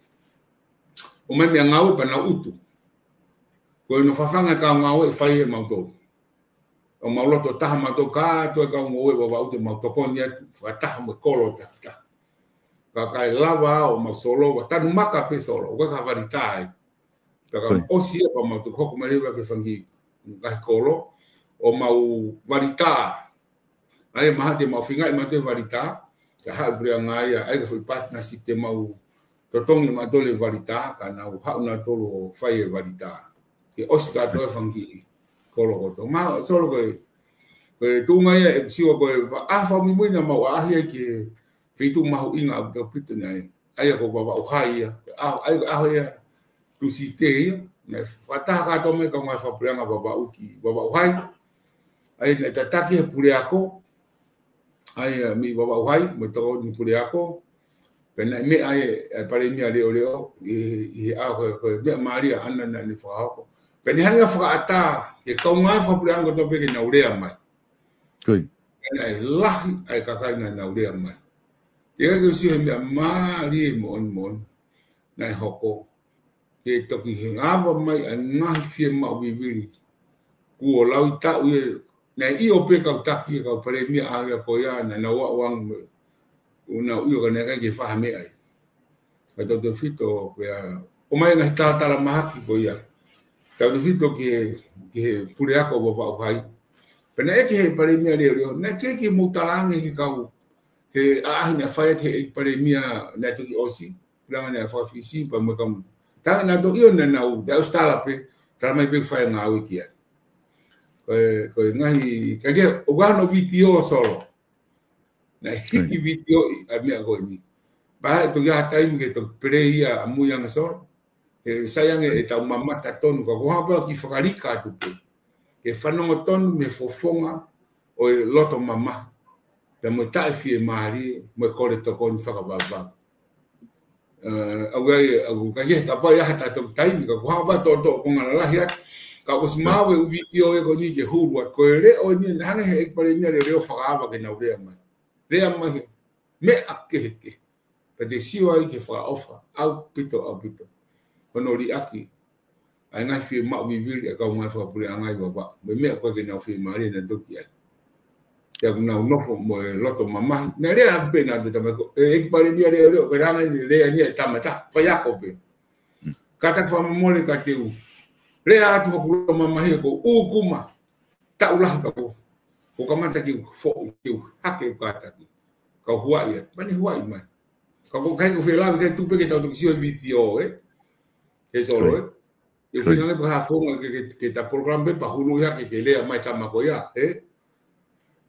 ʻomai meʻangāue pea nau utu. Ko hono fafanga e kau ngāue ʻe fai ʻe mautolu. ʻOku mau loto taha mautolu kātoa e kau ngāue Vavaʻu te mau tokoni atu, fakataha mo e kolo takitaha. Ka ʻikai lava ʻo mau solo, ʻoku tanu maka pē solo, ʻoku ʻikai ha vali tā ai. Pea ka ʻosi ia pea mau toki hoko mai leva ki he fanga kiʻi ngaahi kolo, ʻo mau vali tā. ʻA ia mahalo te mau feinga ʻe mautolu e vali tā, ka haʻu e puleʻanga ia, ʻai ke foʻi partnership te mau totongi mautolu e vali tā, ka nau haʻu nautolu ʻo fai e vali tā. Ke ʻosi kātoa e fanga kiʻi kolo kotoa. Mahalo solo ko e, ko e tuʻunga ia ʻeku sio ko e ʻaho fakamuimui naʻa mau ʻaʻahi ai ki he feituʻu mahuʻinga ʻaupito ʻaupito naʻe, ʻa ia ko Vavaʻu Hai ia, ʻaho, ʻa ia ko e ʻaho ia, Tūsite ia, naʻe fakataha kātoa mai e kau ngāue fakapuleʻanga Vavaʻu ki Vavaʻu Hai. ʻA ia naʻe tataki he puleako, ʻa ia mei Vavaʻu Hai, mo e tokoni puleako. Pea naʻe meʻa ai e Palēmia Leʻoleʻo, ʻi, ʻi he ʻaho ko e, ko e meʻa mālie ʻaʻana naʻa ne fakahoko. Pea ne hanga ʻo fakaʻatā, ki he kau ngāue fakapuleʻanga kotoa pē ke nau lea mai. Ko ia. Pea naʻe lahi ʻa e kakai naʻa nau lea mai. Teʻeki ke u sio he meʻa mālie moʻoni moʻoni naʻe hoko. Ke toki hanga mai ʻa e ngaahi fiemaʻu vivili. Kuo laui taʻu ia, naʻe ʻio pē kau taki e kau palēmia ʻaho ia ko ia, naʻa nau aʻu ange mo e, ʻo nau ʻio ka naʻe ʻikai ke fai ha meʻa ai. Ka tautefito pea, ʻomai e ngaahi talatala mahaki ko ia. Tautefito ki he, ki he puleako Vavaʻu Hai. Pea naʻe ʻeke he Palēmia Leʻoleʻo, naʻe ʻeke ke mou talaange ki he kau, he ʻaʻahi naʻe fai atu he palēmia naʻe toki ʻosi. Langa naʻe fai Fisi, pea mo e kau. Talaange naʻa nau ʻio naʻa nau, naʻe ʻosi tala pē, tala mai pē fai ngāue ki ai. Ko e, ko e ngaahi, ka ke, ʻoku ʻi ai hono vitiō solo. Naʻe hiki vitiō ʻi ʻa e meʻa ko eni. Pea ʻe toki ʻi ai ha taimi ke toki play ia ʻamui ange solo. He sai ange ʻetau mamata tonu ka ko e hā pē ʻa e kiʻi fakalika atu pē. Ke fanongo tonu mei he fofonga ʻo e loto mamahi. Pea mo e taʻefiemālie, mo e kole tokoni fakavavevave. ʻA, ʻoku ʻi ai, ʻoku ʻikai ke, kapau ʻe ʻi ai ha tatou taimi, ka ko e hā pē ʻa e toʻotoʻo konga lalahi atu. Ka ʻosi maʻu e ʻū vitiō ē ko eni ke hulu atu. Ko e leʻo eni, naʻe hanga he ʻEiki Palēmia Leʻoleʻo ʻo fakaava ke nau lea mai. Lea mai he meʻa kehekehe. Pea te sio ai ki he fakaʻofa, ʻaupito, ʻaupito. Hono liʻaki ʻa e ngaahi fiemaʻu vivili ʻa e kau ngāue fakapuleʻanga ʻi Vavaʻu. Mo e meʻa ko ē ke nau fiemālie nautolu ki ai. Pea ʻoku nau nofo mo e loto mamahi. Naʻe lea atu pē naʻa te tamai ko, e, ʻEiki Palēmia Leʻoleʻo, ko e langa ni lea ni e tama taha, faiako pē. Kātaki fakamolemole ka te u lea atu hoku loto mamahi ko ʻUkuma. Taʻu lahi pea ko, ko kamata ke u foʻi, ke u hake ʻeku kātaki. Ka u huaʻi atu, pea ne huaʻi mai. Ka ko e ʻikai ko e felāveʻi, ʻikai tuʻu pē ke tau toki sio he vitiō, ē? He solo, ē? ʻE feinga pē ha founga ke, ke, ke ta polokalama pē pea hulu ia ke, ke lea mai tama ko ia, ē?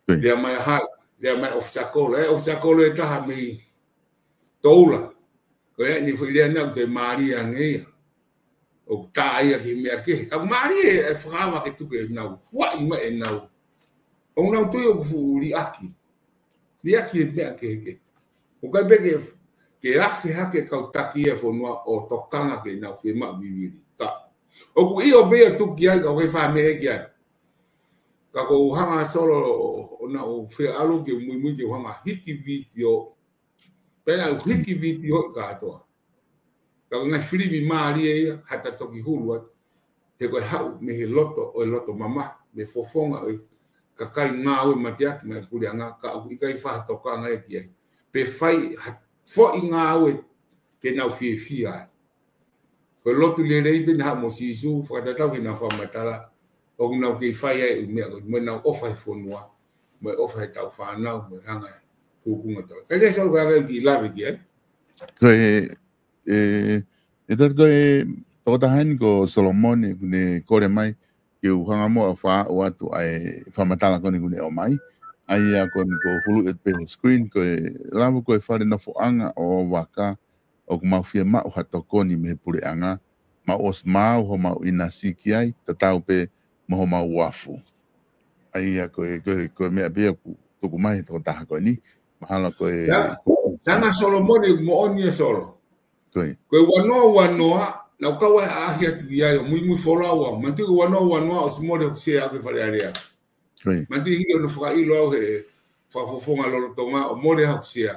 Lea mai ʻa hai, lea mai ʻofisa kolo, ē? ʻOfisa kolo ʻe taha mei Toula. Ko ia eni foʻi lea naʻa te mālie ange ia. ʻOku tā ia ki he meʻa kehe. Ka mālie e fakaava ke tuku ʻenau. Huaʻi mai ʻenau. ʻOku nau tui ʻoku fuʻu liʻaki. Liʻaki e meʻa kehekehe. ʻOku ʻikai pē ke, ke afe hake kau taki ʻa e fonua ʻo tokanga ki heʻenau fiemaʻu vivili. Ka ʻoku ʻio pē ia tuku ki ai ka ʻoku ʻikai fai ha meʻa ki ai. Ka ko u hanga solo ʻo, ʻo, ʻo nau fie ʻalu ke muimui ke u hanga hiki vitiō. Pea u hiki vitiō hoʻi kātoa. Ka ko e ngaahi filimi mālie ia, ha ta toki hulu atu. He ko e haʻu mei he loto, ʻo e loto mamahi, mei he fofonga ʻo e kakai ngāue mateaki mai puleʻanga, ka ʻoku ʻikai fai ha tokanga ia ki ai. Pe fai ha foʻi ngāue ke nau fiefia ai. Ko e lotu lelei pē naʻe haʻu mo Sīsū, fakatatau ki heʻenau fakamatala, ʻoku nau kei fai ai e ʻū meʻa ko ē, mo ʻenau ʻofa he fonua, mo e ʻofa he tau fānau, mo e hanga he tūkunga tau. Ka ke sau ka ke ki lave ki ai. Ko e, ē, ʻe tatu ko e tokotaha eni ko Solomone, ʻoku ne kole mai, ke u hanga muʻa ʻo faʻu atu ʻa e fakamatala ko eni ʻoku ne ʻomai. ʻA ia ko eni ko e hulu ʻe pē he screen, ko e lava ko e fale nofoʻanga ʻo Vaka, ʻoku mau fiemaʻu ha tokoni mei he puleʻanga, mau ʻosi maau homau ʻinasi ki ai, tatau pē mo homau uafu. ʻA ia ko e, ko e, ko e meʻa pē ia ʻoku tuku mai he tokotaha ko eni, mahalo ko e. Langa Solomone moʻoni e solo. Ko e. Ko e ua noa ua noa, naʻa ku kau ai ʻaʻahi atu ki ai ʻo muimui folau au. Manatuʻi ko e ua noa ua noa ʻosi mole hoku sea ʻaʻaku ki Fale Alea. Manatuʻi hili hono fakaʻilo au he fakafofonga lolotonga ʻo mole hoku sea.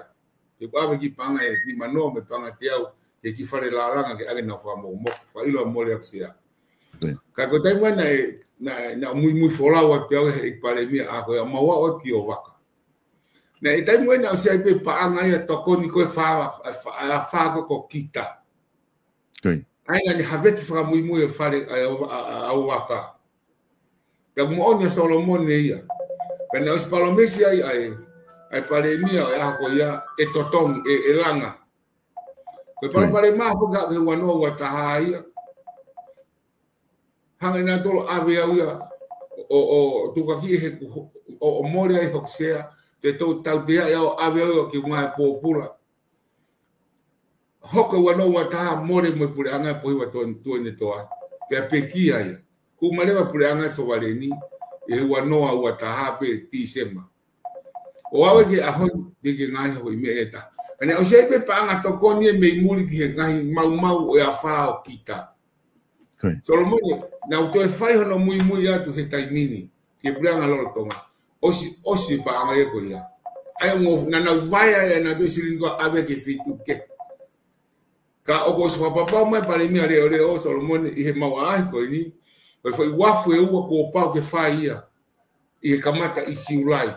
Te u ʻave ki he paʻanga ʻe nima noa mo e paʻanga ʻe teau, ki he kiʻi fale lālanga ke ʻave ʻenau fakamokomoko. Fakaʻilo au mole hoku sea. Ka ko e taimi ʻana ē, naʻe, naʻe muimui folau atu pē au he ʻEiki Palēmia ʻa ko ē ʻo mau ō ki ʻOvaka. Naʻe taimi ʻana ʻosi ʻi ai pē paʻanga ia tokoni ko ē fā, fā, fā ko ē ko kita. ʻA ia naʻa ne haveki fakamuimui e fale ʻa, ʻa, ʻa, ʻa ʻOvaka. Pea moʻoni ʻa Solomone ia. Pea naʻe ʻosi palōmesi ai ʻa e, ʻa e Palēmia ʻo e ʻaho ko ia ʻe totongi, ʻe, ʻe langa. Ko e palopalema foki ʻa e ua noa ua taha ia. Hanga ʻe nautolu ʻo ʻave au ia, ʻo, ʻo, ʻo tukuakiʻi he ku, ʻo, ʻo mole ai hoku sea, te tau tautea ia ʻo ʻave au ia ki he ngaahi pōpula. Hoko ua noa ua taha mole mo e puleʻanga Pohiva Tuʻa-, Tuʻanetoa. Pea pekia ia. Kuo maleva puleʻanga Sovaleni, ʻi he ua noa ua taha pē Tīsema. ʻO ʻave ki he ʻaho ni, ke, ke ngaahi hoko ʻi meʻa ʻe taha. Ka naʻe ʻosi ʻi ai pē paʻanga tokoni ē mei muli ki he ngaahi maumau ʻo e afā ʻo kita. Solomone, naʻa ku toe fai hono muimui atu he taimi ni, ki he puleʻanga lolotonga. ʻOsi, ʻosi paʻanga ia ko ia. ʻA ia ʻoku, naʻa nau vaea ia naʻa toe silini ko ʻave ki he feituʻu kehe. Ka ʻoku ʻosi fakapapau mai Palēmia leʻoleʻo Solomone ʻi he mau ʻaʻahi ko eni, ʻo e foʻi uafu ʻe ua kuo pau ke fai ia. ʻI he kamata ʻi Siulai.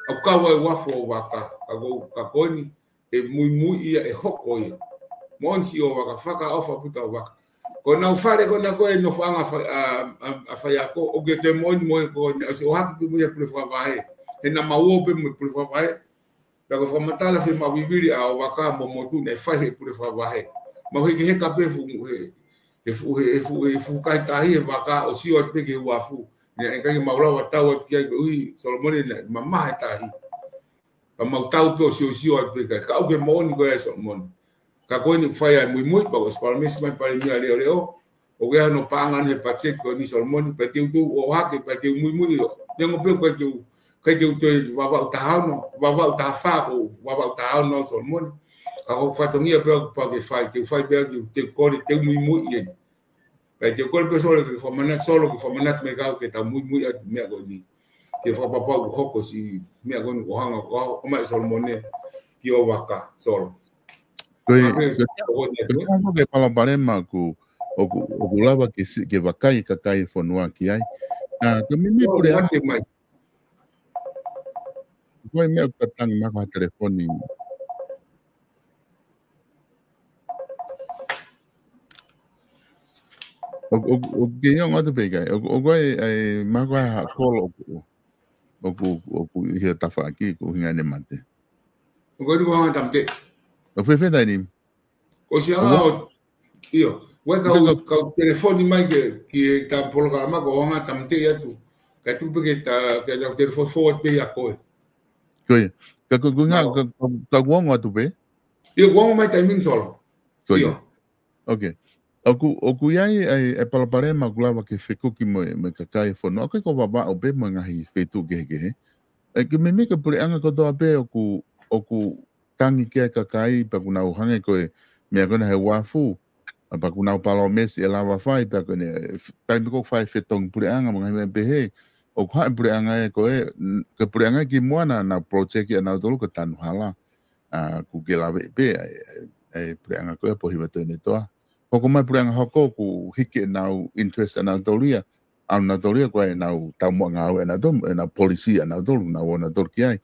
ʻOku kau ai uafu ʻo ʻOvaka, ka ko, ka ko eni, ʻe muimui ia ʻe hoko ia. Moʻoni siʻi ʻOvaka, fakaʻofa puta ʻOvaka. Ko ʻenau fale ko ena ko e nofoʻanga fa-, ʻa, ʻa, ʻa faiako, ʻoku ke te moʻoni mo e ko eni, ʻosi ʻohake pē mo ia pule fakavahe. He naʻa mau ō pē mo e pule fakavahe. Ka ko e fakamatala fiemaʻu vivili ʻa ʻOvaka mo Motu naʻe fai he pule fakavahe. Mau hekeheka pē fuʻu, he, he fuʻu, he, he fuʻu, he fuʻu kai tahi he vaka ʻo sio atu pē ki he uafu. Naʻe ʻikai ke mau lava tau atu ki ai koeʻuhi Solomone naʻe mamaha e tahi. Ka mau tau pē ʻo sio, sio atu pē kai. Ka ʻoku ke moʻoni ko ia Solomone. Ka ko eni ʻoku fai ai muimui, pea ʻosi palōmesi mai Palēmia leʻoleʻo. ʻOku ʻi ai hono paʻanga ʻi he patiseti ko eni Solomone, pea te u toe ō hake, pea te u muimui ʻo. Neongo pē ʻoku ʻikai te u, ʻikai te u toe Vavaʻu taha ono, Vavaʻu taha fā, ko Vavaʻu taha ono Solomone. Ka ko e fatongia pē ʻoku pau ke fai, te u fai pē ʻoku te u kole, te u muimui eni. Pea te u kole pē Solo ke fakamanatu, Solo ke fakamanatu mai kiate au ke tau muimui atu meʻa ko eni. Ke fakapapau ʻoku hoko siʻi meʻa ko eni ʻo hanga, ʻo, ʻomai Solomone ki ʻOvaka, Solo. Ko e, ko e, ko e, ko e palopalema ʻoku, ʻoku, ʻoku lava ke si-, ke vakai e kakai e fonua ki ai. ʻA, ko e meimei pule ʻa. Ko e meʻa ʻoku tangi mai ko ha telefoni. ʻOku, ʻoku, ʻoku ke ʻi ai ʻoatu pē ʻikai. ʻOku, ʻoku ʻi ai, ʻi ai, mahalo ko ha kolo ʻoku, ʻoku, ʻoku ʻi he tafaʻaki, ko hinga ne mate. ʻOku ʻi ai ko ha tamte. ʻOku fēfē taimi ni? Ko siʻa ʻo, ʻio. Ua kau, kau telefoni mai ke, ki he ta polokalama ko hanga tamte atu. Ka tuku pē ke ta, ke ta telefoni forward pē ia koe. Ko ia. Ka ko, ko nga, ka, ka, ka kuongo atu pē? ʻIo, kuongo mai taimi ni Solo. Ko ia. ʻIo. Ok. ʻOku, ʻoku ʻi ai e, e palopalema ʻoku lava ke fekuki mo e, mo e kakai e fonua. ʻOku ʻikai ko Vavaʻu pē mo e ngaahi feituʻu kehekehe. ʻE, ke meimei ko e puleʻanga kotoa pē ʻoku, ʻoku tangi ki ai e kakai, pea ʻoku nau hangē ko e meʻa ko ena he uafu, pea ʻoku nau palōmesi ʻe lava fai, pea ko eni, e, f-, taimi ko ē ʻoku fai fetongi puleʻanga, mo e ngaahi meʻa pehē, ʻoku haʻu e puleʻanga ē ko ē, n-, ko e puleʻanga ki muʻa naʻa nau project ʻanautolu ko Tanuhala, ʻa, ʻoku ke lave pē, ʻa e, ʻa e puleʻanga ko ē Pohiva Tuʻanetoa. Hoko mai puleʻanga hoko ʻoku hiki ʻenau interest ʻanautolu ia, ʻanautolu ia ko ʻenau taumuʻa ngāue ʻanautolu, ʻenau policy ʻanautolu, nau ō nautolu ki ai.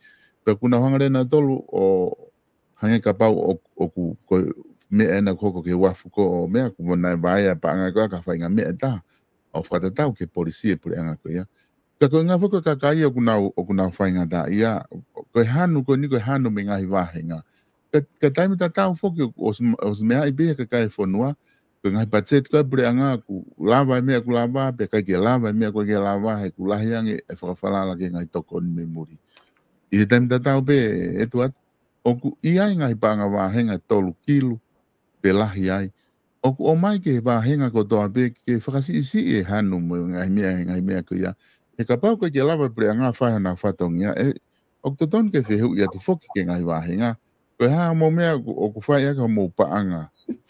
Pea ʻoku nau hanga leva nautolu ʻo hangē kapau ʻo, ʻoku, ko e meʻa ena ʻoku hoko ki he uafu ko ē ʻo meʻa, ʻoku mo nai vaea paʻanga ko ē ka faʻahinga meʻa ʻe taha, ʻo fakatatau ki he policy e puleʻanga ko ia. Ka ko e ngaahi foki kakai ʻoku nau, ʻoku nau faingataʻaʻia, ko e hanu, ko eni ko e hanu mei he ngaahi vāhenga. Ka, ka taimi tatau foki ʻoku ʻosi, ʻosi meaʻi pē ʻe he kakai e fonua, ko e ngaahi patiseti ko ē puleʻanga ʻoku lava e meʻa ʻoku lava, pea ʻikai ke lava e meʻa ʻoku ʻikai ke lava, he ʻoku lahi ange e fakafalala ki he ngaahi tokoni mei muli. ʻI he taimi tatau pē, ʻEtuate, ʻoku ʻi ai e ngaahi paʻanga vāhenga tolu kilu, pe lahi ai. ʻOku ʻomai ki he vāhenga kotoa pē ke fakasiʻisiʻi e hanu mo e ngaahi meʻa, ngaahi meʻa ko ia. He kapau ʻoku ʻikai ke lava e puleʻanga ʻo fai hona fatongia, ʻe, ʻoku totonu ke fehuʻi atu foki ki he ngaahi vāhenga. Ko e hā mo e meʻa ʻoku, ʻoku fai ʻaki hoʻomou paʻanga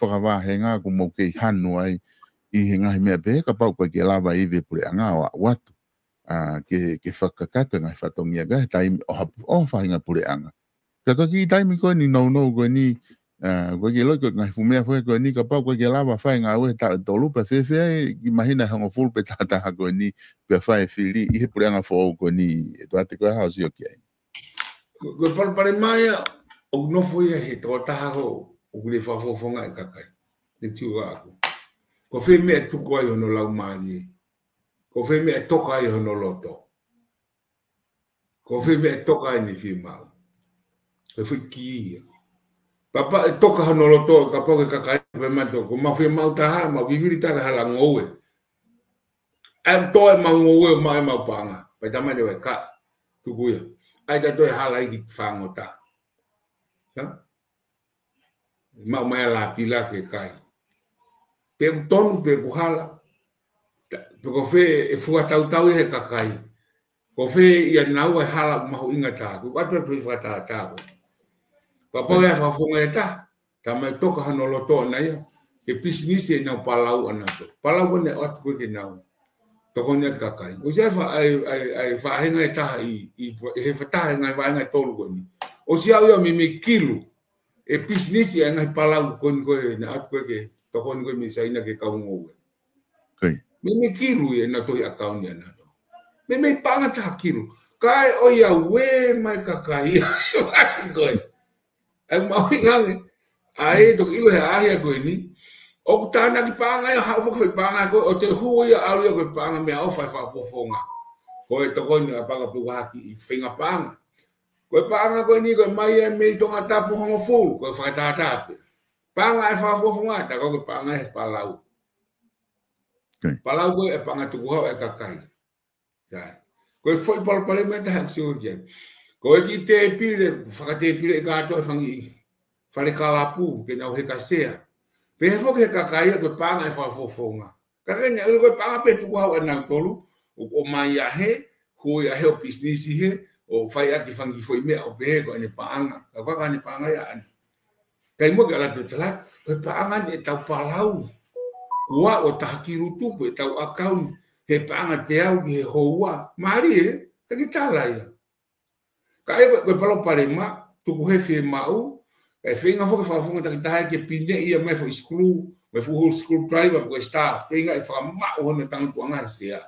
fakavāhenga ʻoku mou kei hanu ai ʻi he ngaahi meʻa pehē, kapau ʻoku ʻikai ke lava e ivi e puleʻanga ʻo aʻu atu. ʻA, ke, ke fakakakato e ngaahi fatongia ko ē he taimi ʻo ha, ʻo ha faʻahinga puleʻanga. Ka ko e kiʻi taimi ko eni nounou ko eni, ʻA, ʻoku ʻikai ke ʻilo ko e ngaahi fuʻu meʻa foki ko eni kapau ʻoku ʻikai ke lava fai e ngāue he taʻu ʻe tolu pea fēfē ai ki he māhina ʻe hongofulu pe taha taha ko eni pea fai e fili ʻi he puleʻanga foʻou ko eni. ʻE Tuate, ko e hā hoʻo sio ki ai? Ko, ko e palopalema ia ʻoku nofo ia he tokotaha ko ē ʻoku lē fakafofonga e kakai. ʻE tiu aku. Ko fē meʻa tuku ai hono laumālie? Ko fē meʻa toka ai hono loto? Ko fē meʻa toka ai ʻene fiemaʻu? Ko e foʻi kī ia. Pea kapau ʻe toka hono loto, kapau ko e kakai pē mato, ko ʻemau fiemaʻu taha, mau vivili taha hala ngoue. ʻE toe ʻemau ngoue, ʻomai ʻemau paʻanga. Pea talamai ʻe he kakai, tuku ia. ʻAi tautolu e hala ʻi he fanga ʻo taha. Hā? Maʻu mai ʻa e lāpila ke kai. Pe ʻoku tonu, pe ʻoku hala. Ta-, pe ko fē ʻe fakatautau ia he kakai. Ko fē ia naua e hala mahuʻinga taha. Ko atu atu e fakatātā ko ē. Kapau ʻe fakafofonga e taha, talamai toka hono loto ʻana ia. Ke pisinisi ʻenau palau ʻanautolu. Palau ko ē naʻe ʻoatu ko ē ke nau tokoni ki he kakai. ʻOsi ʻa e fa-, ʻa e, ʻa e, ʻa e faʻahinga ʻe taha ʻi, ʻi, ʻi he fataha e ngaahi faʻahinga ʻe tolu ko eni. ʻOsi ʻa ia meimei kilu e pisinisi ʻa e ngaahi palau ko eni ko ē naʻe ʻoatu ko ē ke tokoni ko ē mei Saina ke kau ngoue. Meimei kilu ia ʻenau tohi ʻakauni ʻanautolu. Meimei paʻanga taha kilu. Kae ʻoiauē mai kakai. Ko e ʻai mau hingange. ʻAi, toki ʻilo he ʻaʻahi ko eni. ʻOku tānaki paʻanga ia, haʻu foki foʻi paʻanga ko ē, ʻo toe hū ia ʻalu ia ko e paʻanga meʻaʻofa ʻe fakafofonga. Ko e tokoni ʻa e paʻanga pūhaki ʻi he feinga paʻanga. Ko e paʻanga ko eni ko e mai ia mei Tongatapu hongofulu, ko e fakatātā pē. Paʻanga ʻe fakafofonga, tā ko ē ko e paʻanga ʻe he palau. Palau ko ē paʻanga tukuhau ʻa e kakai. Sai. Ko e foʻi palopalema ʻe taha ʻoku sio ki ai. Ko e kiʻi tēpile, fakatēpile ʻe kātoa e fanga kiʻi fale kalapu, ke nau heka sea. Pehē foki he kakai ia ko e paʻanga ʻe fakafofonga. Ka ko e ʻuhinga ko e paʻanga pē tukuhau ʻanautolu, ʻo, ʻomai ia he, hū ia he ʻo pisinisi he, ʻo fai ʻaki e fanga kiʻi foʻi meʻa ʻo pehē ko ʻene paʻanga. Ka ko e ʻene paʻanga ia ʻana. Kae ʻumaʻā ke ʻalu atu ʻo tala, ko e paʻanga ʻeni ʻetau palau. Kuo ʻosi taha kilu tupu ʻetau ʻakauni, he paʻanga teau ki he houa. Mālie, ka ke tala ia. Ka ʻi ai ko e, ko e palopalema, tuku he fiemaʻu, ʻe feinga foki e fakafofonga takitaha ke pineʻi ia mei he foʻi sikulu, mei he fuʻu sikulu driver, ko e star, feinga ʻe fakamaʻu hono tangutu ʻanga he sea.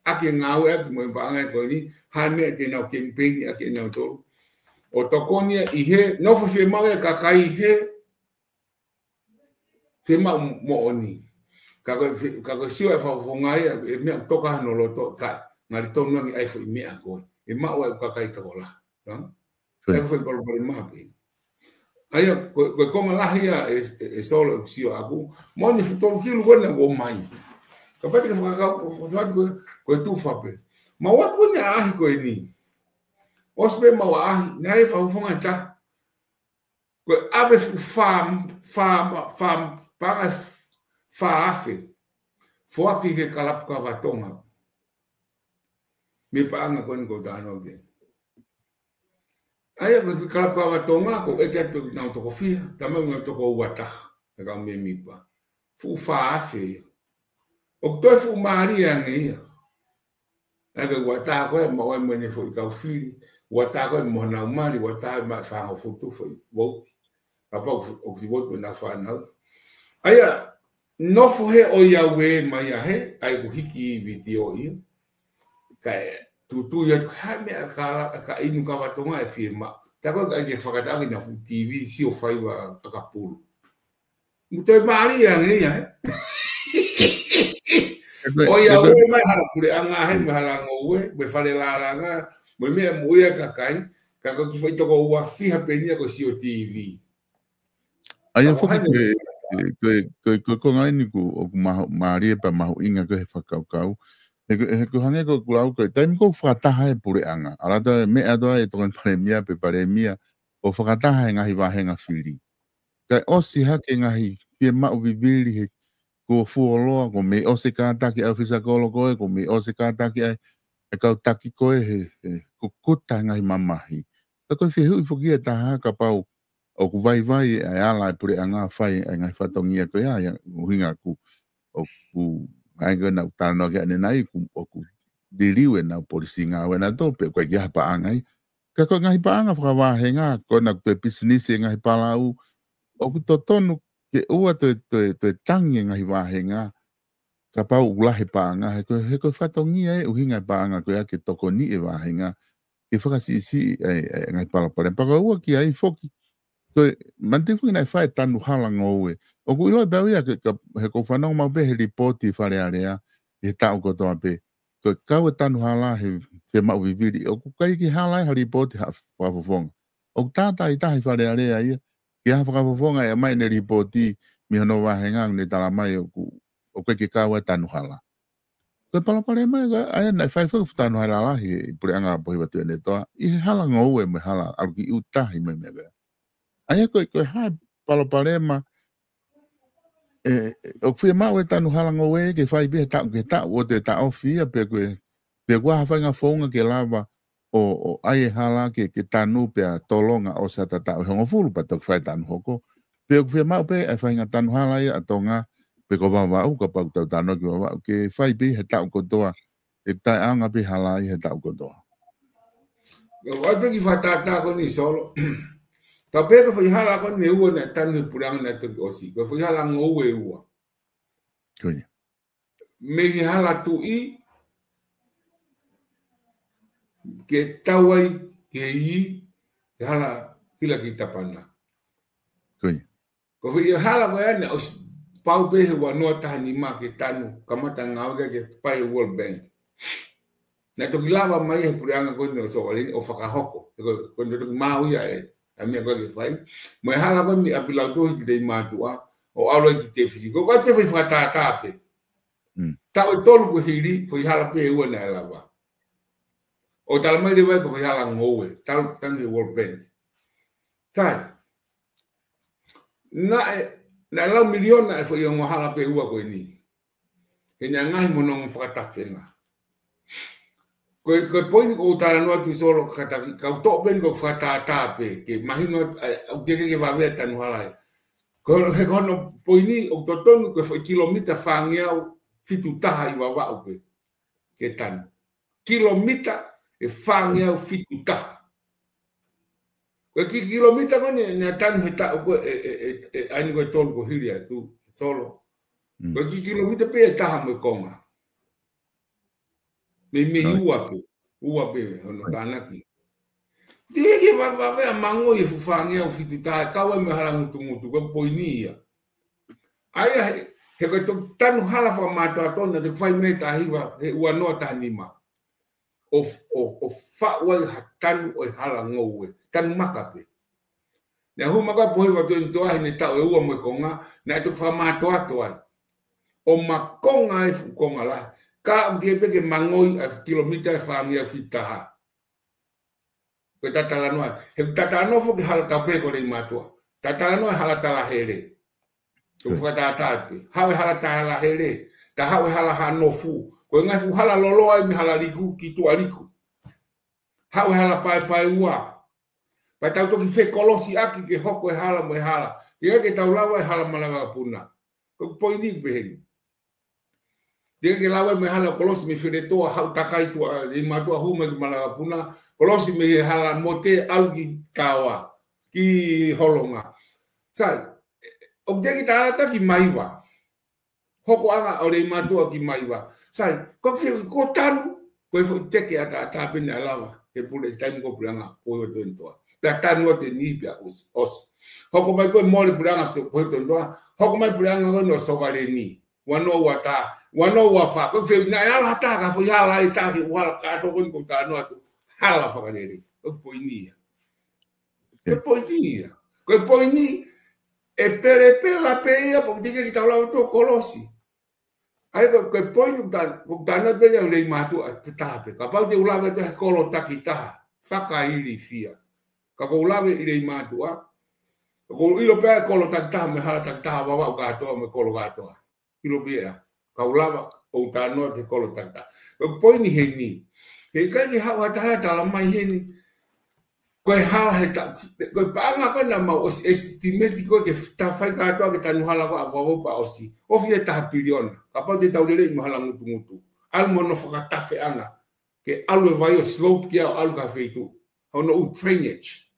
ʻAki e ngāue ʻaki mo e paʻanga ko eni, ha meʻa te nau kemipeini ʻaki ʻe nautolu. ʻO tokoni ia ʻi he, nofo fiemaʻu e kakai he, fiemaʻu moʻoni. Ka ko e fi-, ka ko e sio e fakafofonga ia, e meʻa toka hono loto, ka ngali tonu ange ʻa e foʻi meʻa ko ē. ʻE maʻu ai e kakai tokolahi. Hā? Ko e foʻi palopalema pē. ʻA ia, ko, ko e konga lahi ia ʻe, ʻe, ʻe Solo ʻeku sio ʻaku. Moʻoni e fuʻu tolu kilu ko ē naʻa ku ʻomai. Kapau te ke fakakau, ko, ko, ko, ko e tufa pē. Mau ʻoatu ko eni ʻaʻahi ko eni. ʻOsi pē mau ʻaʻahi, naʻe fakafofonga ʻe taha. Ko e ʻave fuʻu fā, fā, fā, paʻanga fā afe. Foaki ki he kalapu kava Tonga. Mei he paʻanga ko eni ʻoku ou talanoa ki ai. ʻA ia ko e kalapu kava Tonga, ko e ʻeke atu pe ʻoku nau toko fiha, talamai ʻoku nau toko ua taha, ʻa e kau mēmipa. Fuʻu fā afe ia. ʻOku toe fuʻu mālie ange ia. ʻA ia ko e ua taha ko ē, maʻu ai mo ʻene foʻi kau fili. Ua taha ko ē mo honau mali, ua taha mo e fāngofulu foʻi vouti. Kapau ʻoku, ʻoku siʻi vouti mo ʻenau fānau. ʻA ia, nofo he ʻoiauē mai ia he, ʻa ia ʻoku hiki vitiō ia. Kae tuʻutuʻu ia, ko e hā e meʻa ka la, ka inu kava Tonga ʻe fiemaʻu. Tā ko ē ka ke fakataʻaki ʻenau fuʻu TV, sio faiva ʻakapulu. Mo toe mālie ange ia, ē? Ko e, ʻoiauē mai hala puleʻanga, he mo e hala ngoue, mo e fale lālanga, mo e meʻa moʻui ʻa e kakai, ka ko e kiʻi foʻi toko ua fiha pē eni ia ko e sio TV. ʻA ia foki ko e, ko e, ko e, ko e konga eni ʻoku, ʻoku mahu-, mālie pea mahuʻinga ko ē he fakakaukau. He ko, he ko e hangē ko ʻeku lau ko e, taimi ʻoku fakataha e puleʻanga. ʻAlu atu e meʻa atu ai e tokoni palēmia pe palēmia, ʻo fakataha e ngaahi vāhenga fili. Kae ʻosi hake e ngaahi fiemaʻu vivili he kuo fuoloa, kuo mei ʻosi e kātaki ʻa e ʻōfisa kolo ko ē, kuo mei ʻosi e kātaki ʻa e, e kau taki ko ē he, he kukuta e ngaahi mamahi. Ka ko e fehuʻi foki ia ʻe taha kapau ʻoku vaivai ʻa e ala e puleʻanga fai e ngaahi fatongia ko ia, ʻa ia ʻuhinga ʻoku, ʻoku, ʻa ia ko ē naʻa ku talanoa ki ai ʻanenai, ʻoku, ʻoku liliu ʻenau polisi ngāue ʻanautolu, pe ʻoku ʻikai ke ʻi ai ha paʻanga ia. Ka ko e ngaahi paʻanga fakavāhenga, ko ena ʻoku toe pisinisi e ngaahi palau, ʻoku totonu ke ʻoua toe, toe, toe tangi e ngaahi vāhenga, kapau ʻoku lahi e paʻanga, he ko e, he ko e fatongia e ʻuhinga e paʻanga ko ia ke tokoniʻi e vāhenga, ke fakasiʻisiʻi e, e ngaahi palopalema. Pea ko e ua ki ai foki, ko e, manatuʻi foki naʻe fai e tanu hala ngoue. ʻOku ʻiloʻi pē ʻe au ia ke, ka, he ʻoku ou fanongo maʻu pē he lipooti Fale Alea, ʻi he taʻu kotoa pē. Ko e kau e tanu hala he fiemaʻu vivili. ʻOku ʻikai ke hala ai ha lipooti ha fakafofonga. ʻOku tātātaha ʻi Fale Alea ia, ke ʻai ha fakafofonga ʻe ʻomai ʻene lipooti mei hono vāhenga ʻoku ne talamai ʻoku, ʻoku ʻikai ke kau ai e tanu hala. Ko e palopalema ia, ʻa ia naʻe fai foki e fuʻu tanu hala lalahi ʻi he puleʻanga Pohiva Tuʻiʻonetoa, ʻi he hala ngoue mo e hala ʻalu ki ʻuta ʻi he meʻa ko ia. ʻA ia ko e, ko e hā e palopalema, ē, ē, ʻoku fiemaʻu e tanu hala ngoue ke fai pē he taʻu ki he taʻu, ʻoua toe taʻofi ia, pe ko e, pe ko e hā ha faʻahinga founga ke lava ʻo, ʻo ʻai e hala ke, ke tanu pea tolonga ʻosi ʻa e taʻu ʻe hongofulu pea toki fai e tanu hoko. Pe ʻoku fiemaʻu pē e faʻahinga tanu hala ia ʻa Tonga, pe ko Vavaʻu, kapau ʻoku tau talanoa ki Vavaʻu, ke fai pē he taʻu kotoa, ʻe taʻeʻaonga pē hala ia he taʻu kotoa. Ko e ʻai pē ki he fakatātā ko eni Solo. Tau pehē ko e foʻi hala ko eni ʻe ua naʻe tanu he puleʻanga naʻe toki ʻosi. Ko e foʻi hala ngoue ʻe ua. Ko ia. Mei he hala tuʻi, ke tau ai, ke i, ke hala hila ki Tapana. Ko ia. Ko e foʻi hala ko ia naʻe ʻosi pau pē he ua noa taha nima ke tanu, kamata ngāue ke, ke fai e World Bank. Naʻe toki lava mai he puleʻanga ko eni ʻo Solo eni ʻo fakahoko. Ko, ko eni toki maʻu ia e, ʻa e meʻa ko ē ke fai. Mo e hala ko eni ʻa Pilato ki Leimātuʻa, ʻo ʻalu ai ki Tefisi. Ko e ʻai pē foʻi fakatātā pē. Mm. Taʻu ʻe tolu kuo hili, foʻi hala pē ʻe ua naʻe lava. ʻO talamai leva ko e foʻi hala ngoue, talu tanu he World Bank. Sai, naʻe, naʻe lau miliona e foʻi ongo hala pē ʻe ua ko eni. He naʻe ngaohi mo hono ongo fakatafenga. Ko e, ko e poini ʻoku ou talanoa atu Solo, ka ta, ka u toʻo pē eni ko e fakatātā pē, ke mahino atu, ʻa, ʻoku teʻeki ke vave e tanu hala ia. Ko, he ko hono poini ʻoku totonu ko e foʻi kilomita fāngeau fitu taha ʻi Vavaʻu pē ke tanu. Kilomita ʻe fāngeau fitu taha. Ko e kiʻi kilomita ko eni naʻe tanu he taʻu ko ē, ʻe, ʻe, ʻe, ʻa eni ko e tolu kuo hili atu, Solo. Mm. Ko e kiʻi kilomita pē ʻe taha mo e konga. Mei, mei ua pē, ua pē, hono tānaki. Teʻeki ke va, vave ʻa e mangoi e fuʻu fāngeau fitu taha, kau ai mo e hala ngutungutu, ko e poini ia. ʻA ia he, he ko e toki tanu hala fakamātoato naʻe toki fai mei he taha hiva, he ua noa taha nima. ʻO, ʻo, ʻo faʻu ai ha tanu ʻo e hala ngoue, tanu maka pē. Naʻe hū mai ko ē Pohiva Tuʻiʻonetoa he taʻu ʻe ua mo e konga, naʻe toki fakamātoato ai. ʻO makonga e fuʻu konga lahi. Ka ʻoku teʻeki pē ke mangoi ʻa e kilomita ʻe fāngeau fitu taha. Ko e tatalanoa. He tatalanoa foki hala tau pē ko Leimātuʻa. Tatalanoa e hala Talahele. Ko e fakatātā pē. Haʻu e hala Talahele. Ta haʻu e hala Haʻanofu. Ko e ngaahi fuʻu hala loloa ʻi mei Halaliku ki Tuʻaliku. Haʻu e hala Paepaeua. Pea tau toki fekolosiʻaki ke hoko e hala mo e hala. Teʻeki ke tau lava e hala Malanga Kapuna. Ko e poini pē heni. Teʻeki ke lava mo e hala kolosi mei Feletoa, haʻu takai Tuʻa, Leimātuʻa hū mai ki Malanga Kapuna, kolosi mei he hala Mote ʻalu ki Taoa, ki Holonga. Sai, ʻoku teʻeki ke tau ʻalu atu ki Maiva. Hokoʻanga ʻo Leimātuʻa ki Maiva. Sai, ko e fie ko e tanu, ko e foʻi teke ʻataʻatā pē naʻe lava, he pule taimi ko ē puleʻanga, Pohiva Tuʻiʻonetoa. Pea tanu atu eni pea ʻosi, ʻosi. Hoko mai ko ē mole puleʻanga Pohiva Tuʻiʻonetoa, hoko mai puleʻanga ko eni ʻo Sovaleni. Ua noa ua taha, ua noa ua fā, ko e fie naʻe ala ha taha ka foʻi hala ai taha ke ua hala kātoa ko eni ʻoku ou talanoa atu. Hala fakalele, ko e poini ia. Ko e poini ia. Ko e poini, ʻe pelepela pē ia, pea ʻoku teʻeki ke tau lava ʻo kolosi. ʻA ia ko, ko e poini ʻoku ta, ʻoku talanoa pē ia ʻo Leimātuʻa ʻe taha pē. Kapau te u lave atu he kolo takitaha, fakailifia. Ka ʻoku ou lave ʻi Leimātuʻa, ʻoku ou ʻilo pē ʻa e kolo takitaha mo e hala takitaha Vavaʻu kātoa mo e kolo kātoa. ʻIlo pē ia, ka u lava ʻo talanoa ki he kolo takitaha. Ko e poini heni. He ʻikai ke haʻu ha taha ʻo talamai heni. Ko e hala he ta, ko e paʻanga ko ē naʻa mau ʻosi estimate ko ē ke ta fai kātoa ke tanu hala ko ē ʻa Vavaʻu pea ʻosi. Ofi e taha piliona. Kapau te tau lele ʻi mo e hala ngutungutu. ʻAlu mo hono fakatafeʻanga. Ke ʻalu e vai ʻo slope ki ai ʻo ʻalu ki ha feituʻu. Hono ʻū drainage.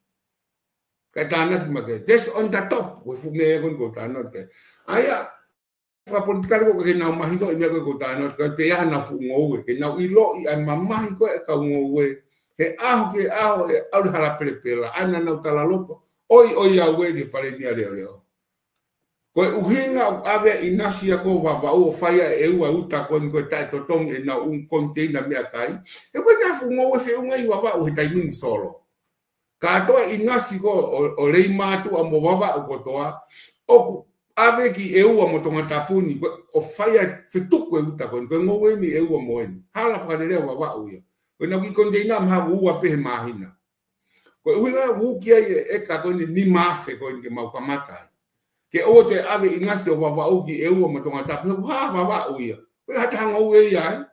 Kae tānaki mai ke, that's on the top, ko e fuʻu meʻa ko eni ʻoku ou talanoa ki ai. ʻA ia, fakapolitikale ko ē ke nau mahinoʻi e meʻa ko ē ʻoku ou talanoa ki ai, pea ʻi ai haʻanau fuʻu ngoue, ke nau ʻiloʻi ʻa e mamahi ko ē ʻa e kau ngoue, he ʻaho ki he ʻaho ʻe ʻalu e hala pelepela, ʻa ia naʻa nau talaloto, ʻoiʻoi au ē ki he Palēmia Leʻoleʻo. Ko e ʻuhinga ʻoku ʻave ʻinasi ia ko Vavaʻu ʻo fai ʻa e ʻeua uta ko eni ko e taʻetotongi ʻenau ʻū koniteina meʻakai, he ko e ʻikai ha fuʻu ngoue feʻunga ia ʻi Vavaʻu he taimi ni, Solo. Kātoa e ʻinasi ko ē ʻo, ʻo Leimātuʻa mo Vavaʻu kotoa, ʻoku ʻave ki ʻEua mo Tongatapu ni, ko e, ʻo fai ʻa e fetuku e uta ko eni, ko e ngoue eni ʻEua mo eni. Hala fakalelei ʻo Vavaʻu ia. Ko ʻenau kiʻi koniteina mahalo ua pē he māhina. Ko e ʻuhinga ʻoku ui ki ai e ʻeka ko eni nima afe ko eni ke mau kamata ai. Ke ʻoua te ʻave ʻinasi ʻo Vavaʻu ki ʻEua mo Tongatapu, he ʻoku hā Vavaʻu ia. Ko e hā e taha ngoue ia ai,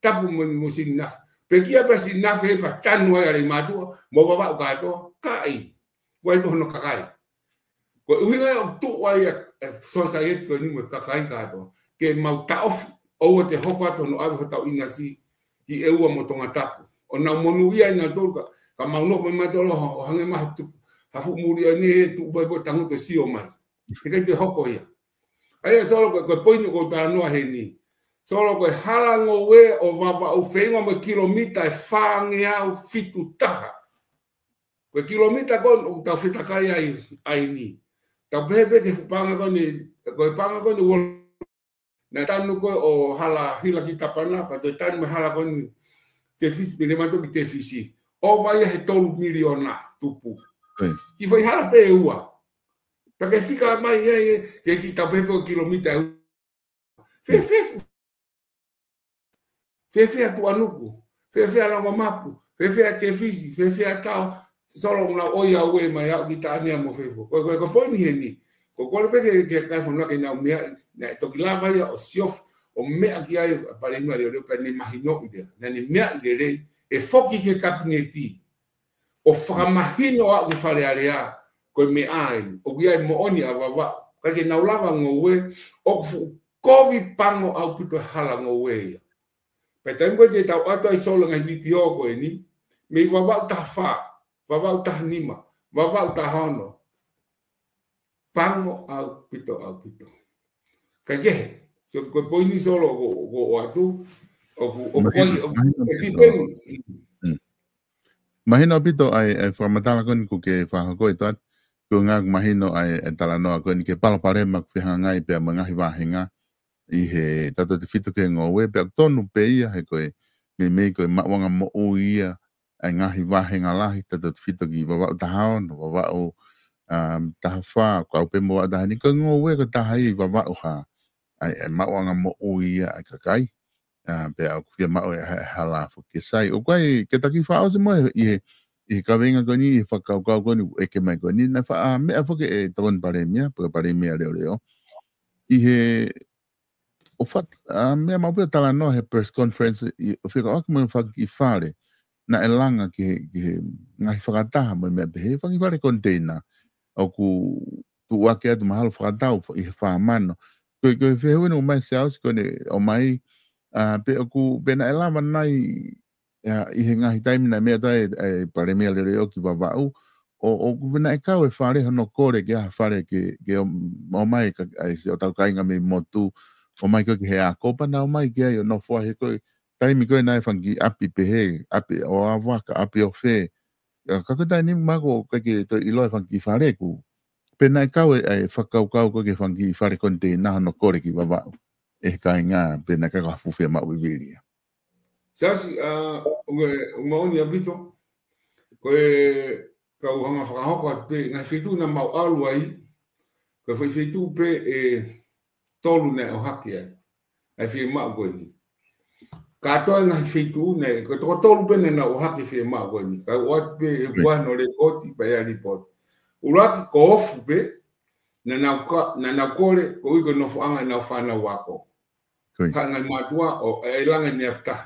Tapu mo, mo Siniafe. Pekia pē Siniafe pea tanu ai ʻa Leimātuʻa mo Vavaʻu kātoa, kaʻi. Ko e hā hono kakai? Ko e ʻuhinga ia ʻoku tuʻu ai ʻa e, e society ko eni mo e kakai kātoa. Ke mau taʻofi, ʻoua te hoko atu hono ʻave hotau ʻinasi ki ʻEua mo Tongatapu. ʻO nau monūʻia ʻe nautolu ka, ka mau nofo mai mautolu ʻo, ʻo hangē mai ha tu-, ha fuʻu muli ʻa eni he tuʻu mai pē ʻo tangutu ʻo sio mai. He ʻikai te hoko ia. ʻA ia, Solo, ko e, ko e poini ʻoku ou talanoa heni. Solo, ko e hala ngoue ʻo Vavaʻu feinga mo e kilomita ʻe fāngeau fitu taha. Ko e kilomita ko ē ʻoku tau fetakai ai, ai ni. Tau pehē pē ki he fuʻu paʻanga ko eni, ko e paʻanga ko eni ua, naʻe tanu ko ē ʻo hala Hila ki Tapana, pea toe tanu mo e hala ko eni Tefisi, pea lele mai ki Tefisi. ʻOku ʻi ai he tolu miliona tupu. ʻIo. Kiʻi fai hala pē ʻe ua. Pea ke fika mai ia, ia, ke kiʻi tau pehē pē ʻo kilomita ʻe ua. Fēfē fu-, fēfē ʻa Tuʻanuku, fēfē ʻa Langomapu, fēfē ʻa Tefisi, fēfē ʻa Tao, Solo, ʻoku nau ʻoiauē mai au ki Taʻanea mo fēfē. Ko, ko, ko e poini heni. Ko e kole pē ke, ke kai fonua ke nau meaʻi, naʻe toki lava ia ʻo siofi, ʻo meʻa ki ai ʻa e Palēmia Leʻoleʻo pea ne mahinoʻi leva. Naʻa ne meaʻi lelei, ʻe foki ki he Kapineti ʻo fakamahino atu ki Fale Alea, ko e meʻa eni, ʻoku ʻi ai moʻoni ʻa Vavaʻu. ʻIkai ke nau lava ngoue, ʻoku fuʻu kovi, pango ʻaupito e hala ngoue ia. Pea taimi ko ē te tau ʻoatu ai, Solo, e ngaahi vitiō ko eni, mei Vavaʻu taha fā, Vavaʻu taha nima, Vavaʻu taha ono. Pango ʻaupito, ʻaupito. Kae kehe, so, ko e poini, Solo, ʻoku, ʻoku ʻoatu, ʻoku, ʻoku, mahino, ʻoku, ʻoku mahino ʻaupito. Mm. Mahino ʻaupito ʻa e, ʻa e fakamatala ko eni ʻoku ke fakahoko, ʻEtuate, ko e ʻuhinga ʻoku mahino ʻa e, ʻa e talanoa ko eni ki he palopalema ʻoku fehangahangai pea mo e ngaahi vāhenga ʻi he tautautefito ki he ngoue, pea ʻoku tonu pē ia he ko e meimei ko e maʻuʻanga moʻui ia ʻa e ngaahi vāhenga lahi, tautautefito ki Vavaʻu taha ono, Vavaʻu, um, taha fā, kau pē mo Vavaʻu taha nima, ko e ngoue ko e taha ia ʻi Vavaʻu ha, ʻa e, ʻa e maʻuʻanga moʻui ia ʻa e kakai, uh, pea ʻoku fiemaʻu e ha-, hala foki ke sai. ʻOku ʻi ai, ke taki fakaʻosi mo e, ʻi he, ʻi he kaveinga ko eni, ʻi he fakakaukau ko eni, ʻeke mai ko eni, naʻe fa-, ʻa, meʻa foki ʻe he Tokoni Palēmia, pe ko e Palēmia Leʻoleʻo. ʻI he ʻo fat-, ʻa, meʻa maʻu pē ʻo talanoa he press conference ʻi, ʻo fekauʻaki mo e fanga kiʻi fale naʻe langa ki he, ki he ngaahi fakataha mo e meʻa pehē, fanga kiʻi fale koniteina ʻoku tuʻu hake atu mahalo fakatau ʻi he fā mano. Ko e, ko e fehuʻi ʻoku ʻomai ʻe Siaosi ko ʻene ʻomai, ʻa, pe ʻoku, pe naʻe lava nai ʻa, ʻi he ngaahi taimi naʻe meʻa atu ai e, e Palēmia Leʻoleʻo ki Vavaʻu, ʻo, ʻoku pē naʻe kau e fale hono kole ke ʻai ha fale ke, ke ʻo, ʻomai ka, ʻa e siʻotau kāinga mei motu, ʻomai ko ē ki he ako, pea nau ō mai ki ai ʻo nofo ai he ko e taimi ko ē naʻe fanga kiʻi ʻapi pehē, ʻapi ʻo ava, ka ʻapi ʻo fē. ʻA, ka ko e taimi ni mahalo ʻoku ʻikai ke toe ʻiloa e fanga kiʻi fale ʻoku. Pē naʻe kau e, e fakakaukau ko ē ki he fanga kiʻi fale koniteina hono kole ki Vavaʻu ʻe he kāinga, pē naʻe kau ha fuʻu fiemaʻu vivili ia. Siaosi, ʻa, ʻoku, ʻoku moʻoni ʻaupito. Ko e kau hanga fakahoko atu pē, ngaahi feituʻu naʻa mau ʻalu ai, ko e foʻi feituʻu pē ʻe tolu naʻe ʻohake ai ʻa e fiemaʻu ko eni. Kātoa e ngaahi feituʻu naʻe, ko e toko tolu pē naʻa nau ʻohake e fiemaʻu ko eni. Kau ʻoatu pē he, mm, kuano lēkooti, pea ʻi ai e lipooti. ʻUluaki ko Ofu pē, naʻa nau ka-, naʻa nau kole, koeʻuhi ko e nofoʻanga ʻenau fānau ako. Ko ia. Ka ngaahi mātuʻa ʻoku ʻi ai e langa ʻi he afi taha.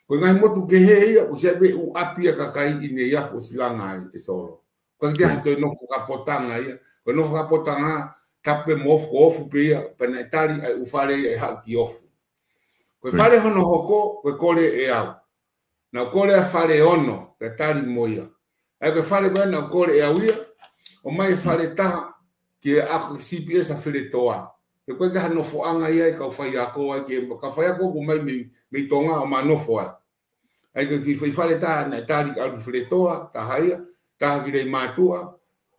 Ko e ngaahi motu kehe ia, ʻosi ʻi ai pē ʻū ʻapi ʻa e kakai ʻi Neiafu ʻosi langa ai ʻe Solo. Ko ia. ʻIkai ke ʻi ai ha toe nofo fakapotanga ia. Ko e nofo fakapotanga, tapu pē mo Ofu, ko Ofu pē ia, pea naʻe tali ʻa e ʻū fale ia ʻe haʻu ki Ofu. Ko e, ko ia, fale hono hoko, ko e kole ʻe au. Naʻa ku kole ʻa e fale ono, pea tali mo ia. ʻA ia ko e fale ko ē naʻa ku kole ʻe au ia, ʻOmai e fale ʻe taha ki he ako C P S ʻa Feletoa. He ko e ka ha nofoʻanga ia ʻa e kau faiako ai, ki he kau faiako ʻoku ʻomai mei, mei Tonga ʻo ma nofo ai. ʻA ia ko e kiʻi foʻi fale ʻe taha naʻe tali ʻalu ki Feletoa, taha ia, taha ki Leimātuʻa,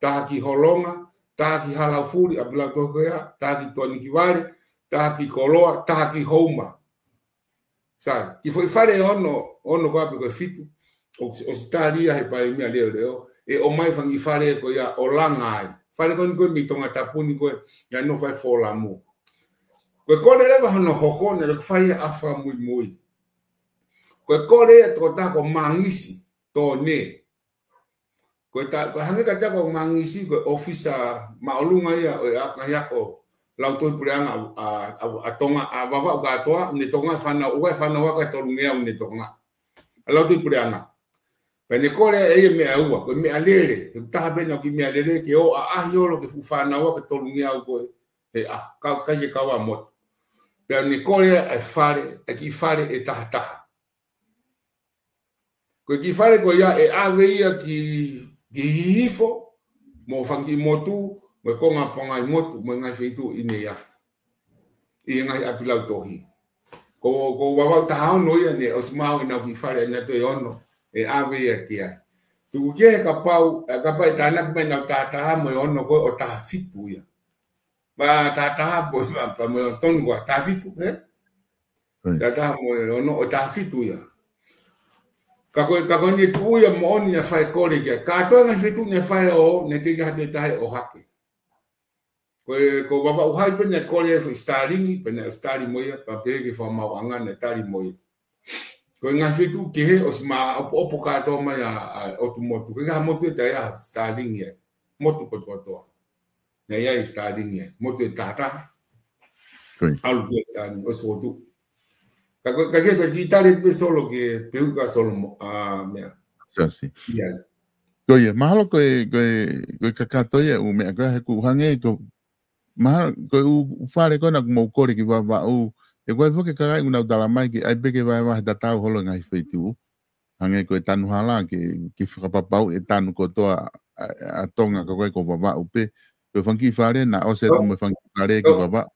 taha ki Holonga, taha ki Halaufuli, ʻa Pilau Tokohea, taha ki Tuanikivale, taha ki Koloa, taha ki Houma. Sai, kiʻi foʻi fale ʻe ono, ono ko ā pe ko e fitu, ʻo, ʻosi tali ia ʻe he Palēmia leʻoleʻo, ʻe ʻomai e fanga kiʻi fale ko ia ʻo langa ai. Fale ko eni ko ē mei Tongatapu ni ko ē, ʻi ai e nofo ai e fōlamu. Ko e kole leva hono hoko, naʻe ʻikai ke fai ha fakamuimui. Ko e kole ia ʻa e tokotaha ko Mangisi Tone. Ko e ta-, ko e hangē ka tau ko Mangisi, ko e ʻōfisa māʻolunga ia ʻo e ngaahi ako lautohi puleʻanga ʻa, ʻa, ʻa, ʻa Tonga, ʻa Vavaʻu kātoa, ʻoku ne tokangaʻi e fānau, ʻoku ʻi ai e fānau ako ʻe tolungeau ʻoku ne tokangaʻi. ʻA lautohi puleʻanga. Pea ne kole ʻe ia e meʻa ʻe ua, ko e meʻalele, he taha pē naʻa ki meʻalele, ke ō ʻaʻahi holo ki he fuʻu fānau ako ʻe tolungeau ko ē, he ʻaho, ka, ka ke kau ʻa motu. Pea ne kole ʻa e fale, ʻa e kiʻi fale ʻe tahataha. Ko e kiʻi fale ko ia ʻe ʻave ia ki, ki Hihifo, mo e fanga kiʻi motu, mo e konga pongai motu, mo e ngaahi feituʻu ʻi Neiafu. ʻI he ngaahi ʻapi lautohi. Ko, ko Vavaʻu taha ono ia naʻe ʻosi maʻu ʻenau kiʻi fale ʻe naʻe toe ono, ʻe ʻave ia ki ai. Tuku kehe kapau, ʻe kapau ʻe tānaki mai ʻenau tahataha mo e ono ko ē ʻo taha fitu ia. Ma tahataha mo, ma, ma, mo e tonu ua taha fitu, ē? ʻIo. Tahataha mo e ono ʻo taha fitu ia. Ka ko e, ka ko eni e tuʻu ia moʻoni naʻe fai e kole ki ai. Kātoa e ngaahi feituʻu naʻe fai ʻo, naʻe teʻeki ha toe taha ʻe ʻohake. Ko e, ko Vavaʻu Hai pē naʻe kole e foʻi Starlink, pea naʻe Starlink mo ia, pea pehē ki he fakamaauʻanga naʻe tali mo ia. Ko e ngaahi feituʻu kehe ʻosi maʻopoʻopo kātoa mai ʻa, ʻa e ʻotu motu. ʻIkai ha motu ʻe taʻe ʻi ai ha Starlink ia. Motu kotokotoa. Naʻe ʻi ai e Starlink ia. Motu ʻe tahataha. ʻIo. ʻAlu ki he Starlink, ʻosi fokotuʻu. Ka ko, ka ke, ka kiʻi tali pē Solo ki he pehuka Solo mo, ʻa, meʻa. Siasi. ʻIo. Ko ia, mahalo ko e, ko e, ko e kakato ia ʻū meʻa ko ē he ʻoku hangē ko, mahalo ko e ʻū, ʻū fale ko ē naʻa mou kole ki Vavaʻu, ʻe ʻikai foki ke kakai ʻoku nau tala mai ke ʻai pē ke vahevahe tatau holo e ngaahi feituʻu. Hangē ko e tanu hala ke, ke fakapapauʻi e tanu kotoa ʻa, ʻa Tonga ka ko e ko Vavaʻu pē. Ko e fanga kiʻi fale naʻe ʻosi atu mo e fanga kiʻi fale ki Vavaʻu.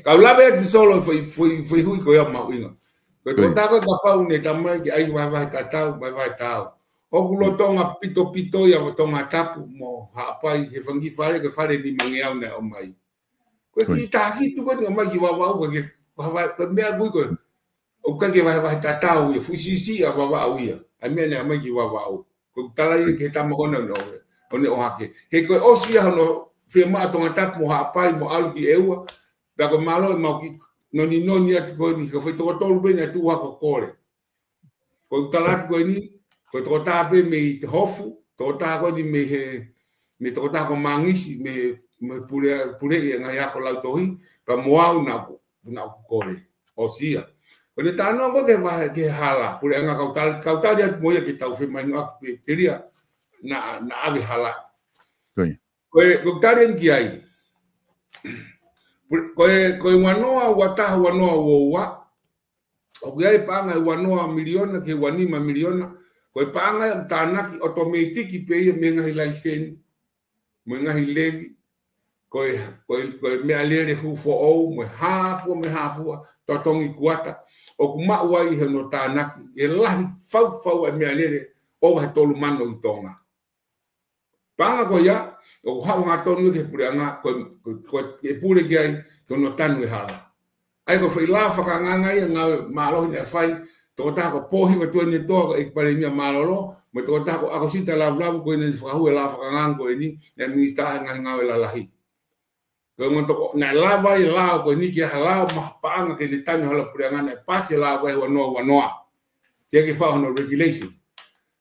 Kau lave atu Solo foʻi, foʻi, foʻi hui ko ia mahuʻinga. Ko e tokotaha ko ē kapau ne tala mai ke ʻai vahevahe tatau, vahevahe tatau. ʻOku lolotonga pitopito ia ʻo Tongatapu mo Haʻapai he fanga kiʻi fale, ko e fale nimangeau naʻe ʻomai. Ko e kiʻi taha fitu ko eni ʻomai ki Vavaʻu, ko e ke, ko e meʻa ko ē ko ē. ʻOku ʻikai ke vahevahe tatau ia, fuʻu siʻisiʻi ʻa Vavaʻu ia. ʻA e meʻa naʻe ʻomai ki Vavaʻu. Ko e tala ia ki he tama ko ena ʻo ne, ʻo ne ʻohake. He ko e ʻosi ia hono fiemaʻu ʻa Tongatapu mo Haʻapai mo ʻalu ki ʻEua. Pea ko e mālō ʻemau kiʻi noninoni atu ko eni, ko e foʻi toko tolu pē naʻe tuʻu hake ʻo kole. Ko e tala atu ko eni, ko e tokotaha pē mei Hofu, tokotaha ko eni mei he, mei he tokotaha ko Mangisi, mei he, mei he pule, puleʻi e ngaahi ako lautohi, pea mo au naʻa ku, naʻa ku kole. ʻOsi ia. Ko ʻene talanoa ko ē ki he vahe, ki he hala, puleʻanga kau tali, kau tali atu mo ia ke tau femahinoʻaki pē telia naʻa, naʻa ʻave hala. Ko ia. Ko e, ko e tali eni ki ai. Pule-, ko e, ko e ua noa ua taha ua noa ua ua, ʻoku ʻi ai e paʻanga ʻe ua noa miliona ki he ua nima miliona. Ko e paʻanga ia ʻoku tānaki ʻotomētiki pē ia mei he ngaahi laiseni, mo e ngaahi levi, ko e, ko e, ko e meʻalele hū foʻou, mo e hā fua, mo e hā fua, totongi kuata. ʻOku maʻu ai hono tānaki, ʻe lahi faufau e meʻalele ʻo e tolu mano ʻi Tonga. Paʻanga ko ia, ʻoku haʻu hangatonu ki he puleʻanga, ko, ko, ko e pule ki ai, ki hono tanu e hala. ʻA ia ko e foʻi lao fakaangaanga ia ngāue mālohi naʻe fai, tokotaha ko Pōhiva Tuʻiʻonetoa ko e ʻEiki Palēmia mālōlō, mo e tokotaha ko ʻAkosita Lavulavu ko ʻene fakahū e lao fakaangaanga ko eni, naʻe minisitā he ngaahi ngāue lalahi. Ko e ongo toko, naʻe lava ai e lao ko eni ke ʻi ai ha lao mo ha paʻanga ke ne tanu e hala puleʻanga naʻe pasi e lao ko ē ua noa ua noa. Teʻeki ke fai hono regulation.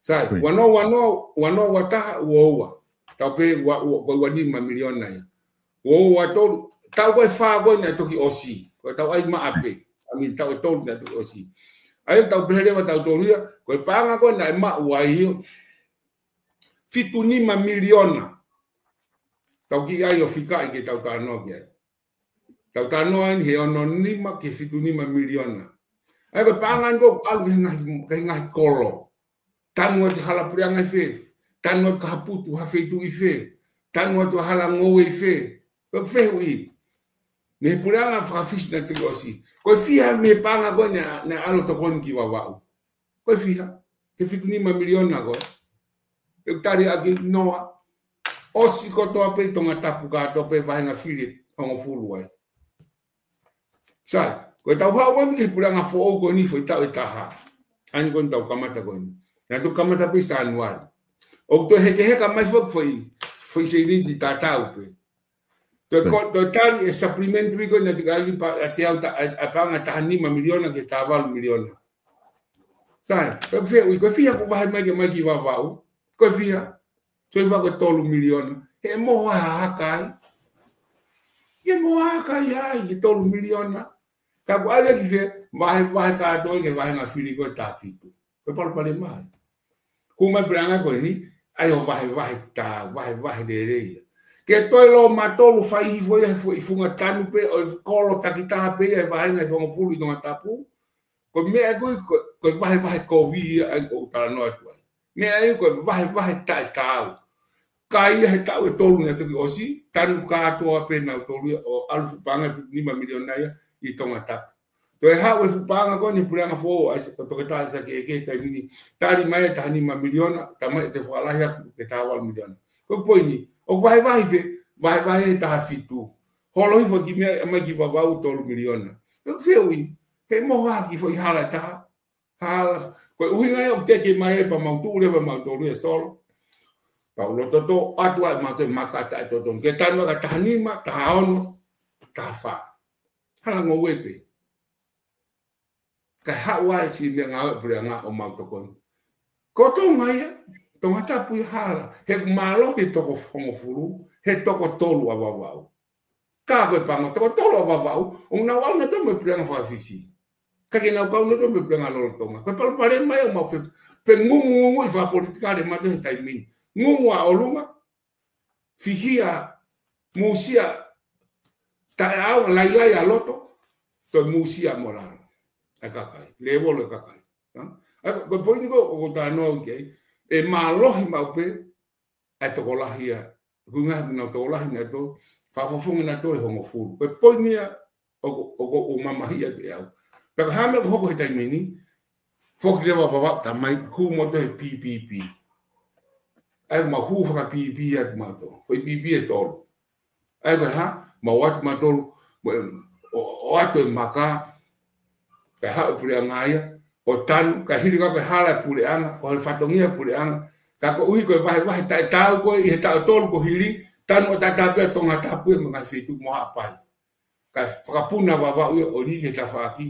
Sai, ua noa ua noa, ua noa ua taha, ua ua. Tau pehē ua, ua, ko e ua nima miliona ia. Ua ua ua tolu, taʻu ko ē ʻe fā ko ē naʻe toki ʻosi. Ko e taʻu ʻai maʻa pē. I mean, taʻu ʻe tolu naʻe toki ʻosi. ʻA ia tau pehē leva tautolu ia, ko e paʻanga ko ē naʻe maʻu ai ia, fitu nima miliona. Tau kiʻi ʻai ʻo fikaʻi ke tau talanoa ki ai. Tau talanoa eni he ono nima ki he fitu nima miliona. ʻA ia ko e paʻanga eni ko ē ʻoku ʻalu ki he ngaahi, ki he ngaahi kolo. Tanu atu e hala puleʻanga ʻi fē. Tanu atu e kahaputu, ha feituʻu ʻi fē. Tanu atu hala ngoue ʻi fē? Ko e fehuʻi. Mei he puleʻanga fakafisi naʻe toki ʻosi. Ko e fiha mei he paʻanga ko ē naʻe, naʻe ʻalu ʻo tokoni ki Vavaʻu? Ko e fiha? He fitu nima miliona ko ē. ʻE tali ʻaki Noa. ʻOsi kotoa pē ʻi Tongatapu kātoa pē vāhenga fili hongofulu ai. Sai, ko e tau haʻu ʻeni ki he puleʻanga foʻou ko eni foʻi taʻu ʻe taha. ʻAni ko eni tau kamata ko eni. Naʻa tau kamata pē ʻi Sānuali. ʻOku toe hekeheka mai foʻi, foʻi, foʻi sēniti tatau pē. Toe Sai. ko, toe tali e supplementary ko eni naʻe tali ʻaki pē ʻe au ta, ʻa, ʻa e paʻanga taha nima miliona ki he taha valu miliona. Sai, ko e fehuʻi, ko e fiha kuo vahe mai ke mai ki Vavaʻu? Ko e fiha? Toe vahe ko e tolu miliona. He moho ha haka ai. He moho ha haka ai ai, he tolu miliona. Ka kuo ʻalu ki fē? Vahevahe kātoa ki he vāhenga fili ko ē taha fitu. Ko e palopalema ia. Hū mai puleʻanga ko eni, ʻai ʻo vahevahe tā, vahevahe lelei ia. Ke toe lōmatolu fai hifo ia he foʻi funga tanu pē, ʻo e kolo takitaha pē ia he vāhenga ʻe hongofulu ʻi Tongatapu. Ko e meʻa ko ē, ko, ko e vahevahe kovi ia ʻa ia ʻoku ou talanoa atu ai. Meʻa ia ko e vahevahe taʻetaau. Ka ʻi he taʻu ʻe tolu naʻe toki ʻosi, tanu kātoa pē nautolu ia ʻo ʻalu fuʻu paʻanga ʻe fitu nima miliona ia ʻi Tongatapu. Toe haʻu e fuʻu paʻanga ko eni he puleʻanga foʻou ʻa ʻAis-, ʻo Toketā ʻAisake ʻEke he taimi ni, tali mai e taha nima miliona, tā mai ʻo toe fakalahi atu ki he taha valu miliona. Ko e poini, ʻoku vahevahe fē? Vahevahe he taha fitu. Holo hifo ki meʻa mai ki Vavaʻu tolu miliona. Ko e fehuʻi, he moho ha kiʻi foʻi hala ʻe taha? Hala, ko e ʻuhinga ia ʻoku teke mai ai pea mau tuʻu leva mautolu ʻe Solo. Pea u loto tō atu ai mautolu ʻe maka taʻetotonu. Ke tanu ka taha nima, taha ono, taha fā. Hala ngoue pē. Kae haʻu ai siʻi meʻangāue puleʻanga ʻo mau tokoni. Ko Tonga ia, Tongatapu ia hala. He mālohi he toko hongofulu, he toko tolu ʻa Vavaʻu. Ka ko e paʻanga toko tolu ʻa Vavaʻu, ʻoku nau ʻalu nautolu mo e puleʻanga fakafisi. Ka ke nau kau nautolu mo e puleʻanga lolotonga. Ko e palopalema ia ʻoku mau fe-, feʻungungunguʻi fakapolitikale mautolu he taimi ni. Ngungu ʻa ʻolunga, fihia, mūsia, taʻeʻaonga, lailai ʻa loto, toe mūsia mo lalo. ʻA e kakai, lēvolo ʻa e kakai. Ha? ʻA ia ko, ko e poini ko ē ʻoku ou talanoa ki ai, ʻe mālohi maʻu pē ʻa e tokolahi ia. Ko e ʻuhinga he ʻoku nau tokolahi nautolu, fakafofonga nautolu ʻe hongofulu. Ko e poini ia ʻoku, ʻoku, ʻoku mamahiʻi atu ʻe au. Pea ko e hā e meʻa ʻoku hoko he taimi ni, foki leva Vavaʻu tā mai, hū mautolu he PPP. ʻA ia mau hū faka-PPP atu mautolu. Ko e PPP ʻe tolu. ʻA ia ko e hā, mau ō atu mautolu, mo, ʻo, ʻoatu e maka, kae haʻu e puleʻanga ia, ʻo tanu, kae hili ka ko e hala e puleʻanga, ko e fatongia e puleʻanga, ka koeʻuhi ko e vahevahe taʻetaau ko ē ʻi he taʻu ʻe tolu kuo hili, tanu ʻo tatau pē ʻa Tongatapu ia mo e ngaahi feituʻu mo Haʻapai. Kae fakapuna Vavaʻu ia ʻo lī ki he tafaʻaki,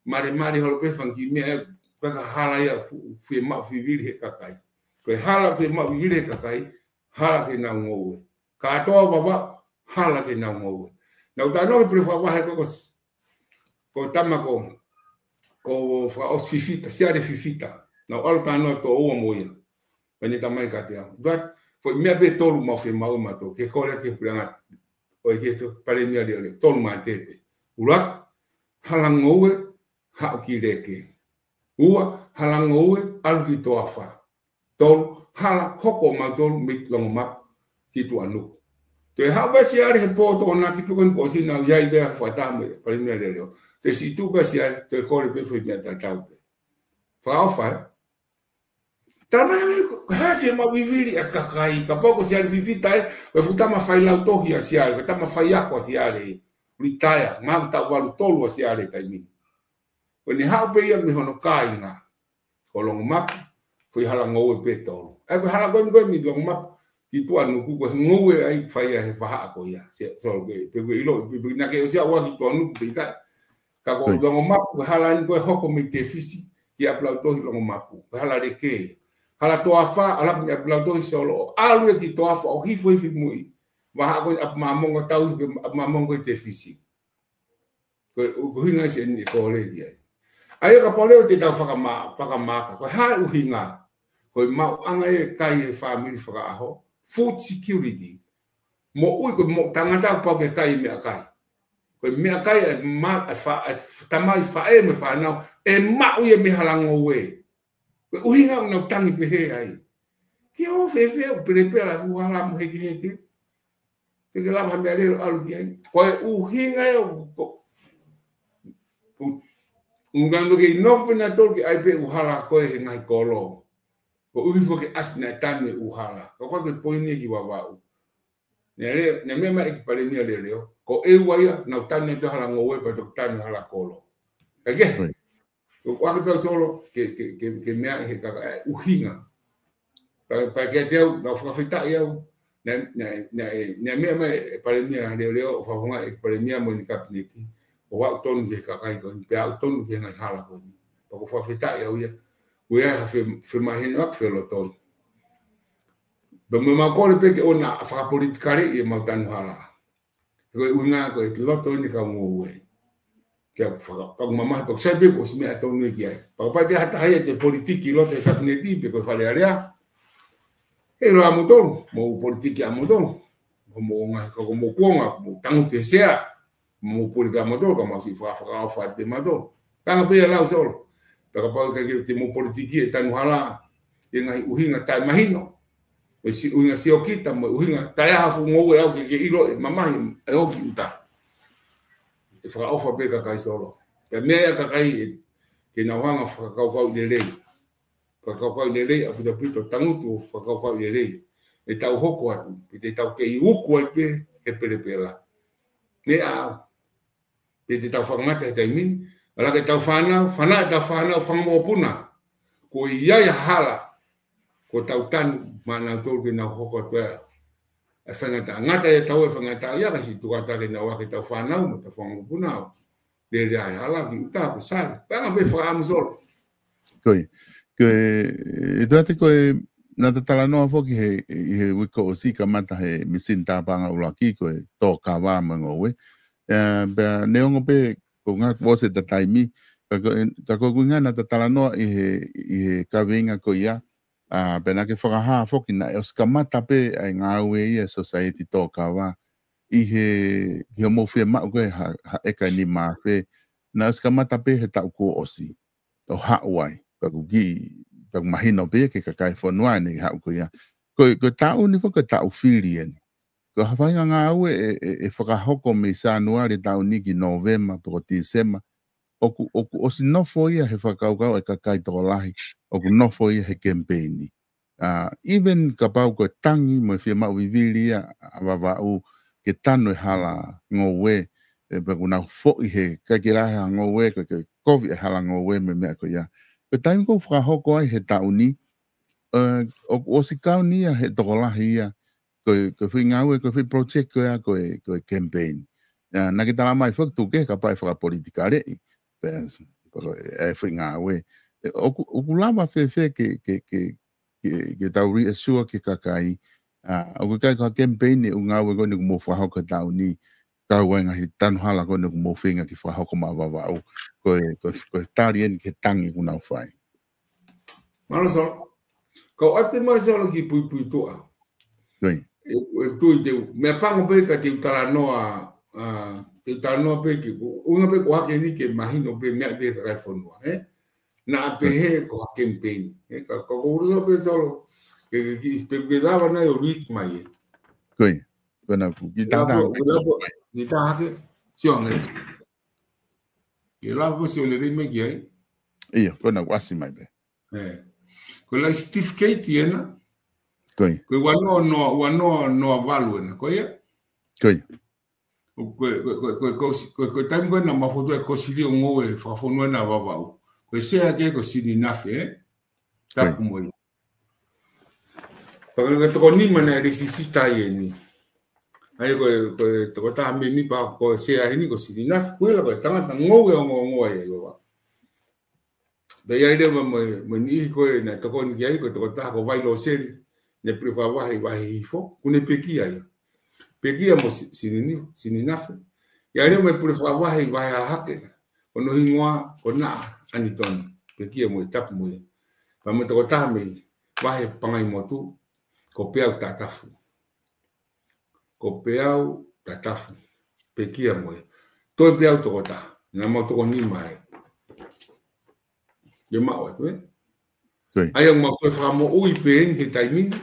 malemale holo pē fanga kiʻi meʻa, ka ko e hala ia ʻoku fiemaʻu vivili he kakai. Ko e hala fiemaʻu vivili he kakai, hala ke nau ngoue. Kātoa Vavaʻu, hala ke nau ngoue. Naʻa ku talanoa ki he pule fakavahe ko, ko s-, ko e tama ko, ko Fakaʻosi Fifita, Siale Fifita. Naʻa ku ʻalu ʻo talanoa tō ua mo ia. Pea ne tala mai kiate au. That, foʻi meʻa pē ʻe tolu mau fiemaʻu mautolu. Ke kole ki he puleʻanga, ʻo e ki he tō palēmia leʻoleʻo, tolu mā tepe. ʻUluaki, hala ngoue, haʻu ki Leke. Ua, hala ngoue, ʻalu ki Toafa. Tolu, hala hoko mautolu mei Longomapu ki Tuʻanuku. Toe haʻu pē Siale he pō Tokonaki pē ko eni kuo ʻosi naʻa ku ʻi ai pē he fakataha mo e palēmia leʻoleʻo. Toe siʻi tuʻu pē Siale, toe kole pē foʻi meʻa tatau pē. Fakaʻofa, ē? Tama ia ko e hā e fiemaʻu vivili ʻa e kakai, kapau ko Siale Fifita ē, ko e fuʻu tama failautohi ʻa Siale, ko e tama faiako ʻa Siale, retire, mahalo taʻu valu tolu ʻa Siale taimi ni. Ko ʻene haʻu pē ia mei hono kāinga, ko Longomapu, ko e hala ngoue pē ʻe tolu. ʻA ia ko e hala ko eni ko ē mei Longomapu ki Tuʻanuku, ko e ngoue ia ʻoku fai ai he vahaʻa ko ia. Se, so, pe, pe, pe ʻilo, pe, pe naʻa ke ʻosi ʻalu ki Tuʻanuku pe ʻikai. Ka ko Longomapu, ko e hala eni ko ē hoko mei Tefisi ki ʻApulautohi Longomapu. Ko e hala Leke. Hala Toafa, ʻalu mei ʻApulautohi Solo, ʻo ʻalu ia ki Toafa, ʻo hifo hifo muʻa. Vahaʻa ko ē ʻApimamonga tau hifo ʻApimamonga ki Tefisi. Ko e, ko e ʻuhinga ia ʻeni ʻe kole ki ai. ʻA ia kapau leva te tau fakama-, fakamaka. Ko e hā e ʻuhinga? Ko e maʻuʻanga e kai e fāmili fakaʻaho. Food security. Moʻui ko e moʻui tangata kuo pau ke kai e meʻakai. Ko e meʻakai ʻa e ma-, ʻa e fa-, ʻa e f-, tamai faʻē mo e fānau. ʻE maʻu ia mei he hala ngoue. Ko e ʻuhinga ʻoku nau tangi pehē ai. Ke ō fēfē ʻo pelepela fuʻu hala mo hekeheke. Te ke lava ha meʻalele ʻo ʻalu ki ai. Ko e ʻuhinga ia ʻoku, ʻoku, ʻoku ngano ke ʻi nofo pē nautolu ke ʻai pē ʻū hala ko ē he ngaahi kolo. Koeʻuhi foki ke ʻasi naʻe tanu e ʻū hala. Ka ko e poini ki Vavaʻu. Naʻe lea, naʻe meʻa mai ʻEiki Palēmia leʻoleʻo. Ko e ua ia, nau tanu e hala ngoue pea toki tanu hala kolo. Kae kehe. Right. ʻOku ʻohake pē au Solo, ke, ke, ke, ke meaʻi he kaka, ʻuhinga. Pea, pea kiate au, naʻa ku fakafetaʻi au, naʻe, naʻe, naʻe, naʻe meʻa mai e Palēmia leʻoleʻo, ʻo fakafofongaʻi e Palēmia mo ʻene Kapineti, ʻo aʻu tonu ki he kakai ko eni, pea aʻu tonu ki he ngaahi hala ko eni. Pea ʻoku ou fakafetaʻi au ia, ʻoku ʻi ai ha fe-, femahinoʻaki felotoi. Pea mo e mau kole pē ke ʻoua naʻa fakapolitikaleʻi e mau tanu hala. Ko e ʻuhinga ko e loto eni kau ngoue. Ke faka-, kau mamahi, pea ʻoku sai pē kuo ʻosi meʻa tonu ki ai. Pea kapau ʻe ʻi ai ha taha ia ʻe politiki loto he Kapineti pe ko e Fale Alea. ʻE ʻilo ʻamoutolu, mou politiki ʻamoutolu. Mo, mo ngaahi, ka ko mou kuonga, mou tangutu he sea. Mou puli pē ʻamoutolu, ka mau siʻi fakafakaʻofa atu pē mautolu. Tanga pē ia lau Solo. Pea kapau ʻe ʻikai ke te mou politiki e tanu hala, ʻi he ngaahi ʻuhinga taʻemahino. Mo e siʻi ʻuhinga siokita, mo e ʻuhinga taʻeʻaha fuʻu ngoue ʻaʻau ke, ke ʻilo e mamahi ʻe ʻomi ki ʻuta. ʻE fakaʻofa pē kakai Solo. Pea meʻa ia kakai ē, ke nau hanga fakakaukauʻi lelei. Fakakaukauʻi lelei, ʻaupito ʻaupito, tangutu ʻo fakakaukauʻi lelei. ʻE tau hoko atu, pe te tau kei uku ai pē he pelepela. Meʻa ʻaʻau. Pe te tau fakangata he taimi ni, ala ke tau fānau, fānau, tau fānau, fanga mokopuna. Ko ia ia hala, ko tau tanu, maʻanautolu ke nau hoko atu ʻa e faingataʻa. Ngata ia tau e faingataʻa ia, ka siʻi tuku atu ke nau ʻave ke tau fānau, mo tau fanga mokopuna ʻo lele ai hala ki ʻuta, ko sai. Tanga pē fakaʻamu Solo. Ko e, ko e, ʻe tuate ko e, naʻa ta talanoa foki he, ʻi he uike kuo ʻosi kamata he misini tāpaʻanga ʻuluaki ko e tō kava mo e ngoue. ʻE, pea neongo pē, ko e ngaahi kuo ʻosi ʻeta taimi, ka ko e, ka ko e ʻuhinga naʻa ta talanoa ʻi he, ʻi he kaveinga ko ia, ʻa, pea naʻa ke fakahā foki naʻe ʻosi kamata pē ʻa e ngāue ia Society tō kava, ʻi he, ki hoʻomou fiemaʻu ko ē ha, ha ʻeka ʻe nima afe, naʻe ʻosi kamata pē he taʻu kuo ʻosi. ʻO haʻu ai. Pea ʻoku kiʻi, pea ʻoku mahino pē ia ki he kakai e fonua ʻene haʻu ko ia. Ko e, ko e taʻu ni foki ko e taʻu fili eni. Ko ha faʻahinga ngāue ʻe, ʻe, ʻe fakahoko mei Sānuali taʻu ni ki Nōvema, pe ko Tīsema. ʻOku, ʻoku ʻosi nofo ia he fakakaukau e kakai tokolahi. ʻOku nofo ia he kemipeini. ʻA, even kapau ko e tangi mo e fiemaʻu vivili ia ʻa Vavaʻu ke tanu e hala ngoue, ʻe, pea ʻoku nau foʻi he ʻikai ke lahi ha ngoue, ko e, ko e kovi e hala ngoue mo e meʻa ko ia. Ko e taimi ko ē ʻoku fakahoko ai he taʻu ni, ʻe, ʻoku ʻosi kau ni ia he tokolahi ia, ko e, ko e foʻi ngāue, ko e foʻi project ko ia, ko e, ko e campaign. ʻA, naʻa ke talamai foki tuku kehe kapau ʻe fakapolitikaleʻi, pe, pe ko e, e foʻi ngāue. ʻE, ʻoku, ʻoku lava fēfē ke, ke, ke, ke, ke tau reassure ki he kakai. ʻA, ʻoku ʻikai ko ha campaign ʻe ʻū ngāue ko eni ʻoku mou fakahoko he taʻu ni, kau ai ngaahi tanu hala ko eni ʻoku mou feinga ke fakahoko maʻa Vavaʻu. Ko e, ko e, ko e tali eni ki he tangi ʻoku nau fai. Mālō Solo. Kau ʻoatu mai Solo ki Puipuituʻa. Ko ia. ʻE, ʻe tui te u, meʻa pango pē ka te u talanoa, ʻa, te u talanoa pē ki, ʻuhinga pē ko e hake ni ke mahino pē meʻa pē kakai e fonua, ē? Naʻa pehē ko ha campaign. Ē, ka, ka ko uru pē Solo. Ke, ke, ke, pe ke lava nai ʻo read mai ē. Ko ia. Ko ena ku, ki Ke lava, tātā. Ke lava, ki tā hake. Sio ange. Ke lava ko sio lelei mai ki ai. ʻIo, ko ena ku ʻasi mai pē. Ē. Ko e lai certificate ena. Ko ia. Ko e ua noa noa, ua noa noa valu ena. Ko ia? Ko ia. Ko, ko, ko e taimi ko ē naʻa ma fotu ai ko e sili ʻo ngoue fakafonua ena ʻa Vavaʻu. Ko e sea ke ko Sininafe, ē? Tapu mo ia. Pea ko e toko nima naʻe lēsisita ai eni. ʻA ia ko e, ko e tokotaha mēmipa ko e sea heni ko Sininafe, ko e la ko e tangata ngoue ʻo ngoue ai ʻo Vavaʻu. Pea ʻi ai leva mo e, mo e niʻihi ko ē naʻe tokoni ki ai, ko e tokotaha ko Vailoseli, naʻe pule fakavahe ʻi Vahe Hihifo, ʻoku ne pekia ia. Pekia mo Si-, Sinini-, Sininafe. ʻI ai leva mo e pule fakavahe ʻi Vahe Hahake, ko hono hingoa, ko Naʻa Anitoni. Pekia mo ia, tapu mo ia. Pea mo e tokotaha mei Vahe Pangaimotu, ko Peau Tatafu. Ko Peau Tatafu. Pekia mo ia. Toe Peau tokotaha. Naʻa mau toko nima ē. Ke maʻu atu, ē? Ko ia. ʻA ia ʻoku mau toe fakamoʻui pē eni he taimi ni.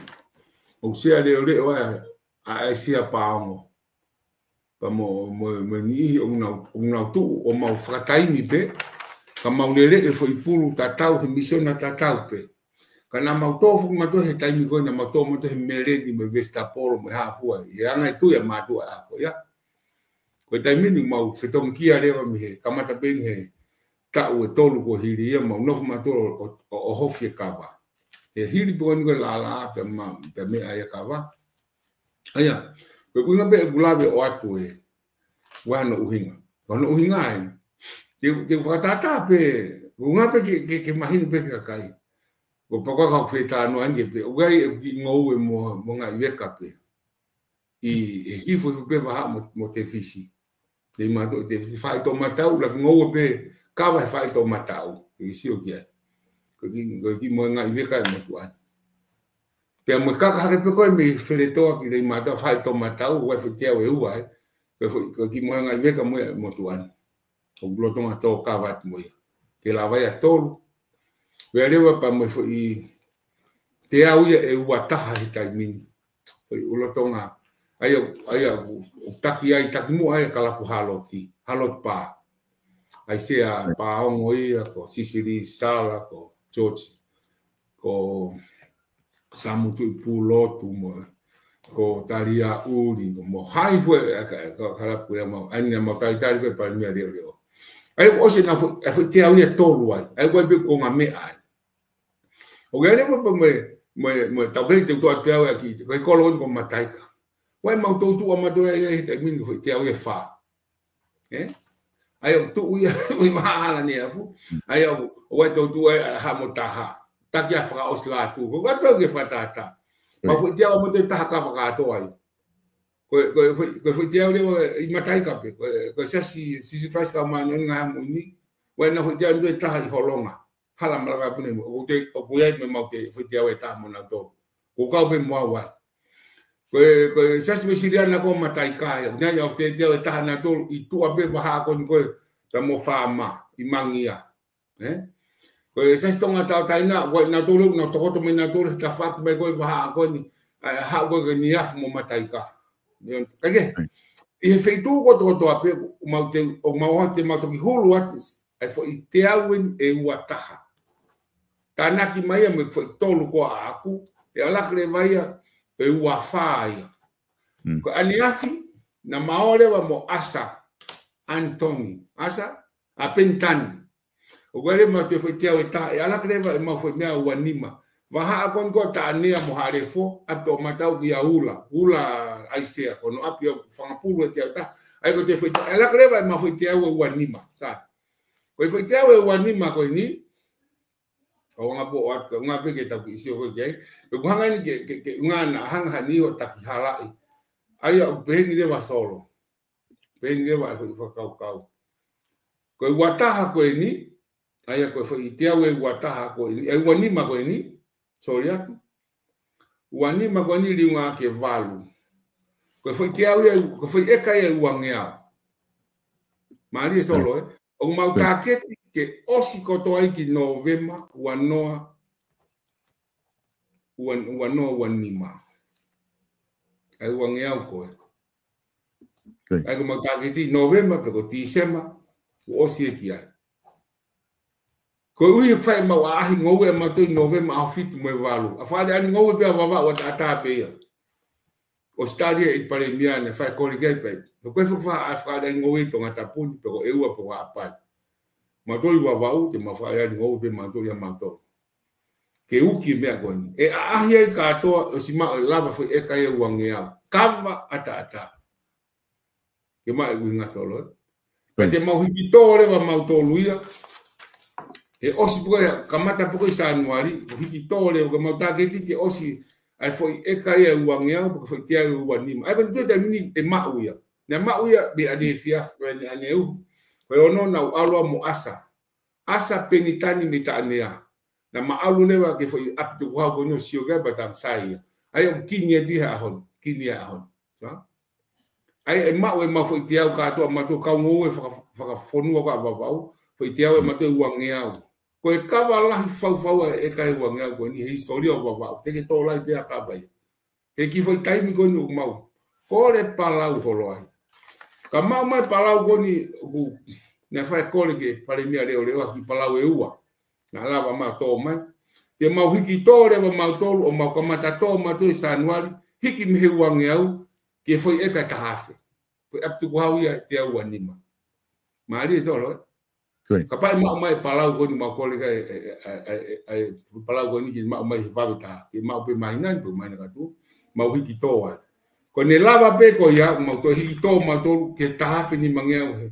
ʻOku sea leʻoleʻo ai ʻa, ʻa e sea paongo. Pea mo, mo, mo e niʻihi ʻoku nau, ʻoku nau tuʻu ʻo mau fakataimi pē, ka mau lele e foʻi pulu tatau, he misiona tatau pē. Ka naʻa mau tō foki mātuʻa he taimi ko ē, naʻa mau tō mātuʻa he Meleni mo e Vesitapolo mo e hā fua, ʻi he anga e tui ʻa mātuʻa ʻa ko ia. Ko e taimi ni mau fetongi kia leva mei he kamata pē he taʻu ʻe tolu kuo hili ia, mau nofo mātuʻa ʻo, ʻo, ʻo ʻohofi e kava. He hili pē ko eni ko e lālā pea ma, pea meʻa ia kava. ʻA ia, ko e ʻuhinga pē ʻeku lave ʻo ʻoatu e, ʻoku ʻi ai hono ʻuhinga. Ko hono ʻuhinga ē, te, te u fakatātā pē, ʻuhinga pē ke, ke, ke mahino pē ki he kakai. Ko e pākaka ʻoku fetānoa ni pē, ʻoku ʻi ai e kiʻi ngoue mo, mo Ngaahi Veka pē. ʻI, ʻe hifo hifo pē vahaʻa mo, mo Tefisi. Te i mātuʻa Tefisi, faʻitoʻo mataʻu, laki ngoue pē kava he faʻitoʻo mataʻu. Ke ke sio ki ai. Ko e kiʻi, ko e kiʻi mohenga Ngaahi Veka ʻe motuʻa ni. Pea mo e kaka hake pē ko ē mei Feletoa ki Leimātuʻa, faʻitoʻo mataʻu, ʻoku ʻi ai e foʻi teau ʻe ua ē. Ko e foʻi, ko e kiʻi mohenga Ngaahi Veka mo ia ʻe motuʻa ni. ʻOku lolotonga tō kava atu mo ia. Ke lava ia ʻo tolu. Pea leva pea mo e foʻi teau ia ʻe ua taha he taimi ni. Foʻi lolotonga. ʻA ia, ʻa ia, ʻoku taki ai, taki muʻa ai e kalapu Haloti. Haloti Pā. ʻAisea Pāongo ia, ko Sisili Sala, ko George, ko Samu Tuʻipulotu mo, ko Talia ʻUli, ko mo hai fue, e, ka, ka, kalapu ia mau, ʻa ia naʻa mau talitali ko e Palēmia Leʻoleʻo. ʻA ia ʻoku ʻosi ʻena foʻi, e foʻi teau ia ʻe tolu ai, ʻa ia ʻoku ʻi ai pē ko e ngaahi meʻa ai. ʻOku ʻi ai leva pē mo e, mo e, mo e tau pē te u toʻo pē au ʻaki, ko e kolo ko Mataika. ʻOku ʻi ai mau toutou ʻa mātuʻa ia he taimi ni ko e foʻi teau ia ʻe fā. Ē? ʻA ia ʻoku tuʻu ia, ʻi Maʻala ni ʻapu. ʻA ia ʻoku, ʻoku ʻi ai toutou ʻa e hā mo taha. Taki ʻa e fakaʻosi lātū. Ko e kātoa ke fakatātā. Mau foʻi teau ʻa mātuʻa ʻe taha kava kātoa ai. Ko e, ko e, ko e, ko e foʻi teau leva ʻi Mataika pē. Ko e, ko e Siasi, Sīsū Kalaisi Kau Māʻoniʻoni ʻi he Ngaahi ʻAho Kimui ni. ʻOku ʻi ai ʻena foʻi teau ʻe taha ʻi Holonga. Hala Malakapuna, ʻoku te, ʻoku ʻi ai mo mau te, foʻi teau ʻe taha mo nautolu. Ko e kau pē mo au ai. Ko e, ko e Siasi Uēsiliana ko Mataika ia, ʻoku ʻi ai ʻena foʻi teau ʻe taha nautolu, ʻi tuʻa pē vahaʻa ko eni ko ē, pea mo Faama, ʻi Mangia. Ē? Ko e Siasi Tonga Tauʻatāina, ʻoku ʻi ai nautolu, nau tokoto mai nautolu, he tafaʻaki mai ko ē vahaʻa ko eni, ʻa e haʻu ko ē ki Niafu mo Mataika. Kae kehe, ʻi he feituʻu kotoa kotoa pē, ʻoku mau te, ʻoku mau ō atu te mau toki hulu atu, ʻa e foʻi teau eni ʻe ua taha. Tānaki mai ia mo e foʻi tolu ko ē ʻaʻaku, ʻe ʻalu hake leva ia, ʻe ua fā ia. Mm. Ko e ʻaneafi, naʻa mau ō leva mo ʻAsa, ʻAnitoni, ʻAsa, ʻa Penitani. ʻOku ʻi ai leva ʻemau foʻi teau ʻe taha, ʻe ʻalu hake leva ʻemau foʻi meʻa ua nima. Vahaʻa ko eni ko Taʻanea mo Haʻalefo, ʻapi toʻomataʻu kia Ula, Ula ʻAisea, ko hono ʻapi ʻoku fanga pulu e teau ʻe taha. ʻA ia ko e foʻi teau, ʻe ʻalu hake leva ʻemau foʻi teau ʻe ua nima, sai. Ko e foʻi teau ʻe ua nima ko eni, ʻoku anga pō atu, ʻoku anga pē ke tau kiʻi sio ko ē ki ai. ʻOku hanga eni ke, ke, ke ʻuhinga naʻa hanga ha niʻihi ʻo taki halaʻi. ʻA ia ʻoku pehē ni leva Solo. Pehē ni leva ʻa e foʻi fakakaukau. Ko e ua taha ko eni, ʻa ia ko e foʻi teau ʻe ua taha ko eni, ʻe ua nima ko eni, soli atu. Ua nima ko eni liunga ki he valu. Ko e foʻi teau ia, ko e foʻi ʻeka ia ʻe ua ngeau. Mālie Solo, ē? ʻOku mau tāketi ke ʻosi kotoa ai ki Nōvema, ua noa, ua, ua noa, ua nima. ʻA e ua ngeau ko ē. ʻA ia ko ʻemau tāketi Nōvema pe ko Tīsema, kuo ʻosi ē ki ai. Koeʻuhi ʻoku fai ʻemau ʻaʻahi ngoue ʻa mātuʻa ʻi Nōvema ʻaho fitu mo e valu. ʻA e fakaʻaliʻali ngoue pē ʻa Vavaʻu ʻataʻatā pē ia. ʻOsitelēlia ʻi Palēmia naʻe fai kole ki ai pē. Ko e foʻi fakaʻaliʻali ngoue ʻi Tongatapu ni, pe ko ʻEua pe ko Haʻapai. Mātuʻa ʻi Vavaʻu, te mau fakaʻaliʻali ngoue pē mātuʻa ia mātuʻa. Ke uki meʻa ko eni. ʻE ʻaʻahi ai kātoa, ʻosi maʻu e lava foʻi ʻeka ia ʻe ua ngeau. Kava ʻataʻatā. Ke maʻu e ʻuhinga Solo, ē? Pea te mau hiki tō leva mautolu ia. ʻE ʻosi pē ko ē, kamata pē ko ē Sānuali, ʻo hiki tō leva, ko ʻemau tāketi ke ʻosi ʻa e foʻi ʻeka ia ʻe ua ngeau, pe ko e foʻi teau ʻe ua nima. ʻA ia ko e toe taimi ni ʻe maʻu ia. Naʻe maʻu ia, mei ʻaneefiafi, mei ʻaneuhu. Ko e ono naʻa ku ʻalu mo ʻAsa. ʻAsa Penitani mei Taʻanea. Naʻa ma ʻalu leva ki he foʻi ʻapi tukuhau ko eni ʻo sio ki ai pea tau sai ia. ʻA ia ʻoku kini ʻa e tī he ʻaho ni, kini ʻa e ʻaho ni. Sa? ʻA ia ʻe maʻu ʻemau foʻi teau kātoa ʻa mātuʻa kau ngoue faka-, fakafonua ko ē ʻa Vavaʻu, foʻi teau ʻe mātuʻa ʻe ua ngeau. Ko e kava lahi fau fau ʻa e ʻeka ʻe ua ngeau ko eni he hisitōlia ʻo Vavaʻu. Te ke tō lahi pē ʻa e kava ia. He kiʻi foʻi taimi ko eni ʻoku mau kole palau holo ai. Ka maʻu mai palau ko eni, ʻoku ne fai kole ki he palēmia leʻoleʻo ʻa e kiʻi palau ʻe ua. Naʻa lava maʻu tō mai. Ke mau hiki tō leva mautolu ʻo mau kamata tō mautolu ʻi Sānuali, hiki mei he uangeau, ki he foʻi ʻeka ʻe taha afe. Ko e ʻapi tukuhau ia ʻe teau ua nima. Mālie Solo, ē? Kapau ʻe maʻu mai palau ko eni mau kole ka e, e, e, e, e, palau ko eni ke maʻu mai he vave taha. Ke maʻu pē māhina ni, pe māhina katolu. Mau hiki tō ai. Ko ʻene lava pē ko ia, mau toe hiki tō mautolu ki he taha afe nimangeau he.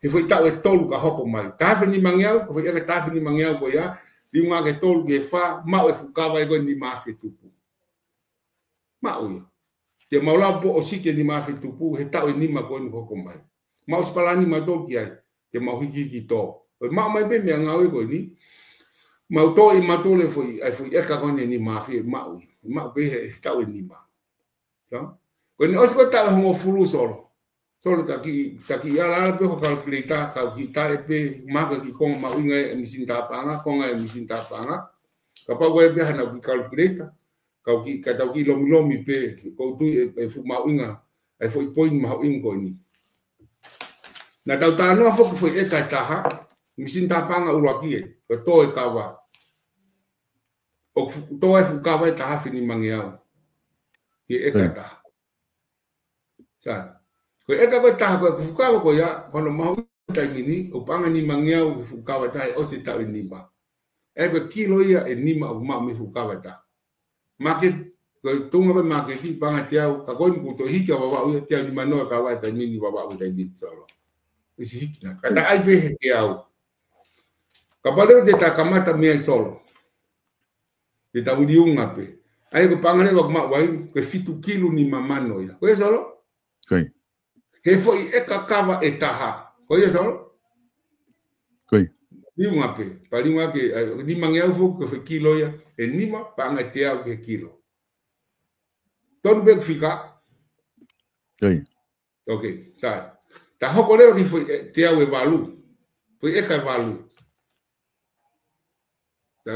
He foʻi taʻu ʻe tolu ka hoko mai. Taha afe nimangeau, ko e foʻi ʻeka taha afe nimangeau ko ia, liunga ki he tolu ki he fā, maʻu e fuʻu kava ʻe ko e nima afe tupu. Maʻu ia. Ke mau lava pē ʻo siki e nima afe tupu, he taʻu ʻe nima ko eni hoko mai. Mau ʻosi palani mautolu ki ai, ke mau hikihiki tō. ʻO maʻu mai pē meʻangāue ko eni, mau tō ʻe mautolu e foʻi, ʻa e foʻi ʻeka ko eni ʻe nima afe, maʻu ia. Maʻu pē he, he taʻu ʻe nima. Ka? Ko eni ʻosi ko e taʻu ʻe hongofulu Solo. Solo, ka kiʻi, ka kiʻi ala ala pē ho calculator, ka kiʻi taʻe pē, maka ki konga mahuʻinga e misini tāpaʻanga, konga e misini tāpaʻanga. Kapau ko e pē hano kiʻi calculator, ka kiʻi, ka tau kiʻi lomilomi pē, ko u tui e, e fuʻu mahuʻinga, e foʻi poini mahuʻinga ko eni. Naʻa tau talanoa foki foʻi ʻeka ʻe taha, misini tāpaʻanga ʻuluaki ē, ko e tō e kava. ʻOku fu-, tō e fuʻu kava ʻe taha afe nimangeau. Ki he ʻeka ʻe taha. Sai. Ko e ʻeka ko ē ʻe taha ko e fuʻu kava ko ia, ko hono mahuʻinga he taimi ni, ʻoku paʻanga nimangeau ki he fuʻu kava ʻe taha ʻe ʻosi e taʻu ʻe nima. ʻA ia ko e kilo ia ʻe nima ʻoku maʻu mei he fuʻu kava ʻe taha. Maketi, ko e tuʻunga ko e maketi, paʻanga teau, ka ko eni kuo toe hiki ʻa Vavaʻu ia, teau nimanoa e kava he taimi ni Vavaʻu he taimi ni Solo. ʻIsi hiki na. Ka taʻe ʻai pē he teau. Kapau leva te ta kamata mei ai Solo. Te tau liunga pē. ʻA ia ko e paʻanga leva ʻoku maʻu ai, ko e fitu kilu nima mano ia. Ko ia Solo? Ko ia. He foʻi ʻeka kava ʻe taha. Ko ia Solo? Ko ia. Liunga pē. Pea liunga ki he, ʻa, nimangeau foki ko e foʻi kilo ia. ʻE nima, paʻanga ʻe teau ki he kilo. Tonu pē ʻeku fika? Ko ia. Ok, sai. Ta hoko leva ki he foʻi, ʻe, teau ʻe valu. Foʻi ʻeka ʻe valu. Ta,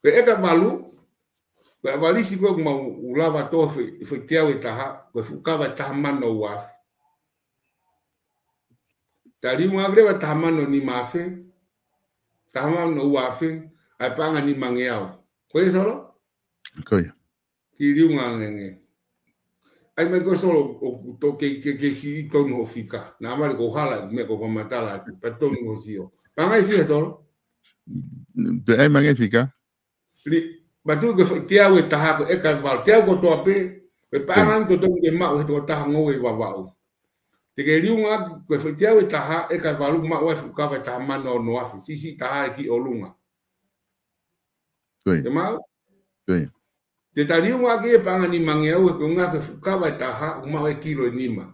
ko e ʻeka ʻe valu, ko e ʻavalisi ko ē ʻoku mau lava tō foʻi, foʻi teau ʻe taha, ko e fuʻu kava ʻe taha mano ua afe. Ta liunga leva taha mano nima afe, taha mano ua afe, ʻa e paʻanga nimangeau. Ko ia Solo? Ko ia. Kiʻi liunga ange ange. ʻAi mai ko Solo, ʻoku tō ke, ke, ke siʻi tonu ho fika. Naʻa mali ko hala, meʻa ko fakamatala atu, pea tonu ho sio. Paʻanga ʻe fiha Solo? Te ʻai mai ange fika? Li, matu ko e foʻi teau ʻe taha ko e ʻeka ʻe valu. Teau kotoa pē, ko e paʻanga ange totonu ke maʻu he tokotaha ngoue ʻi Vavaʻu. Te ke liunga, ko e foʻi teau ʻe taha, ʻeka ʻe valu, maʻu ai fuʻu kava ʻe taha mano ono afe. Siʻisiʻi taha ʻe ki ʻolunga. Ko ia. Te maʻu? Ko ia. Te ta liunga ki he paʻanga nimangeau he ko e ngaahi fuʻu kava ʻe taha, ʻoku maʻu e kilo ʻe nima.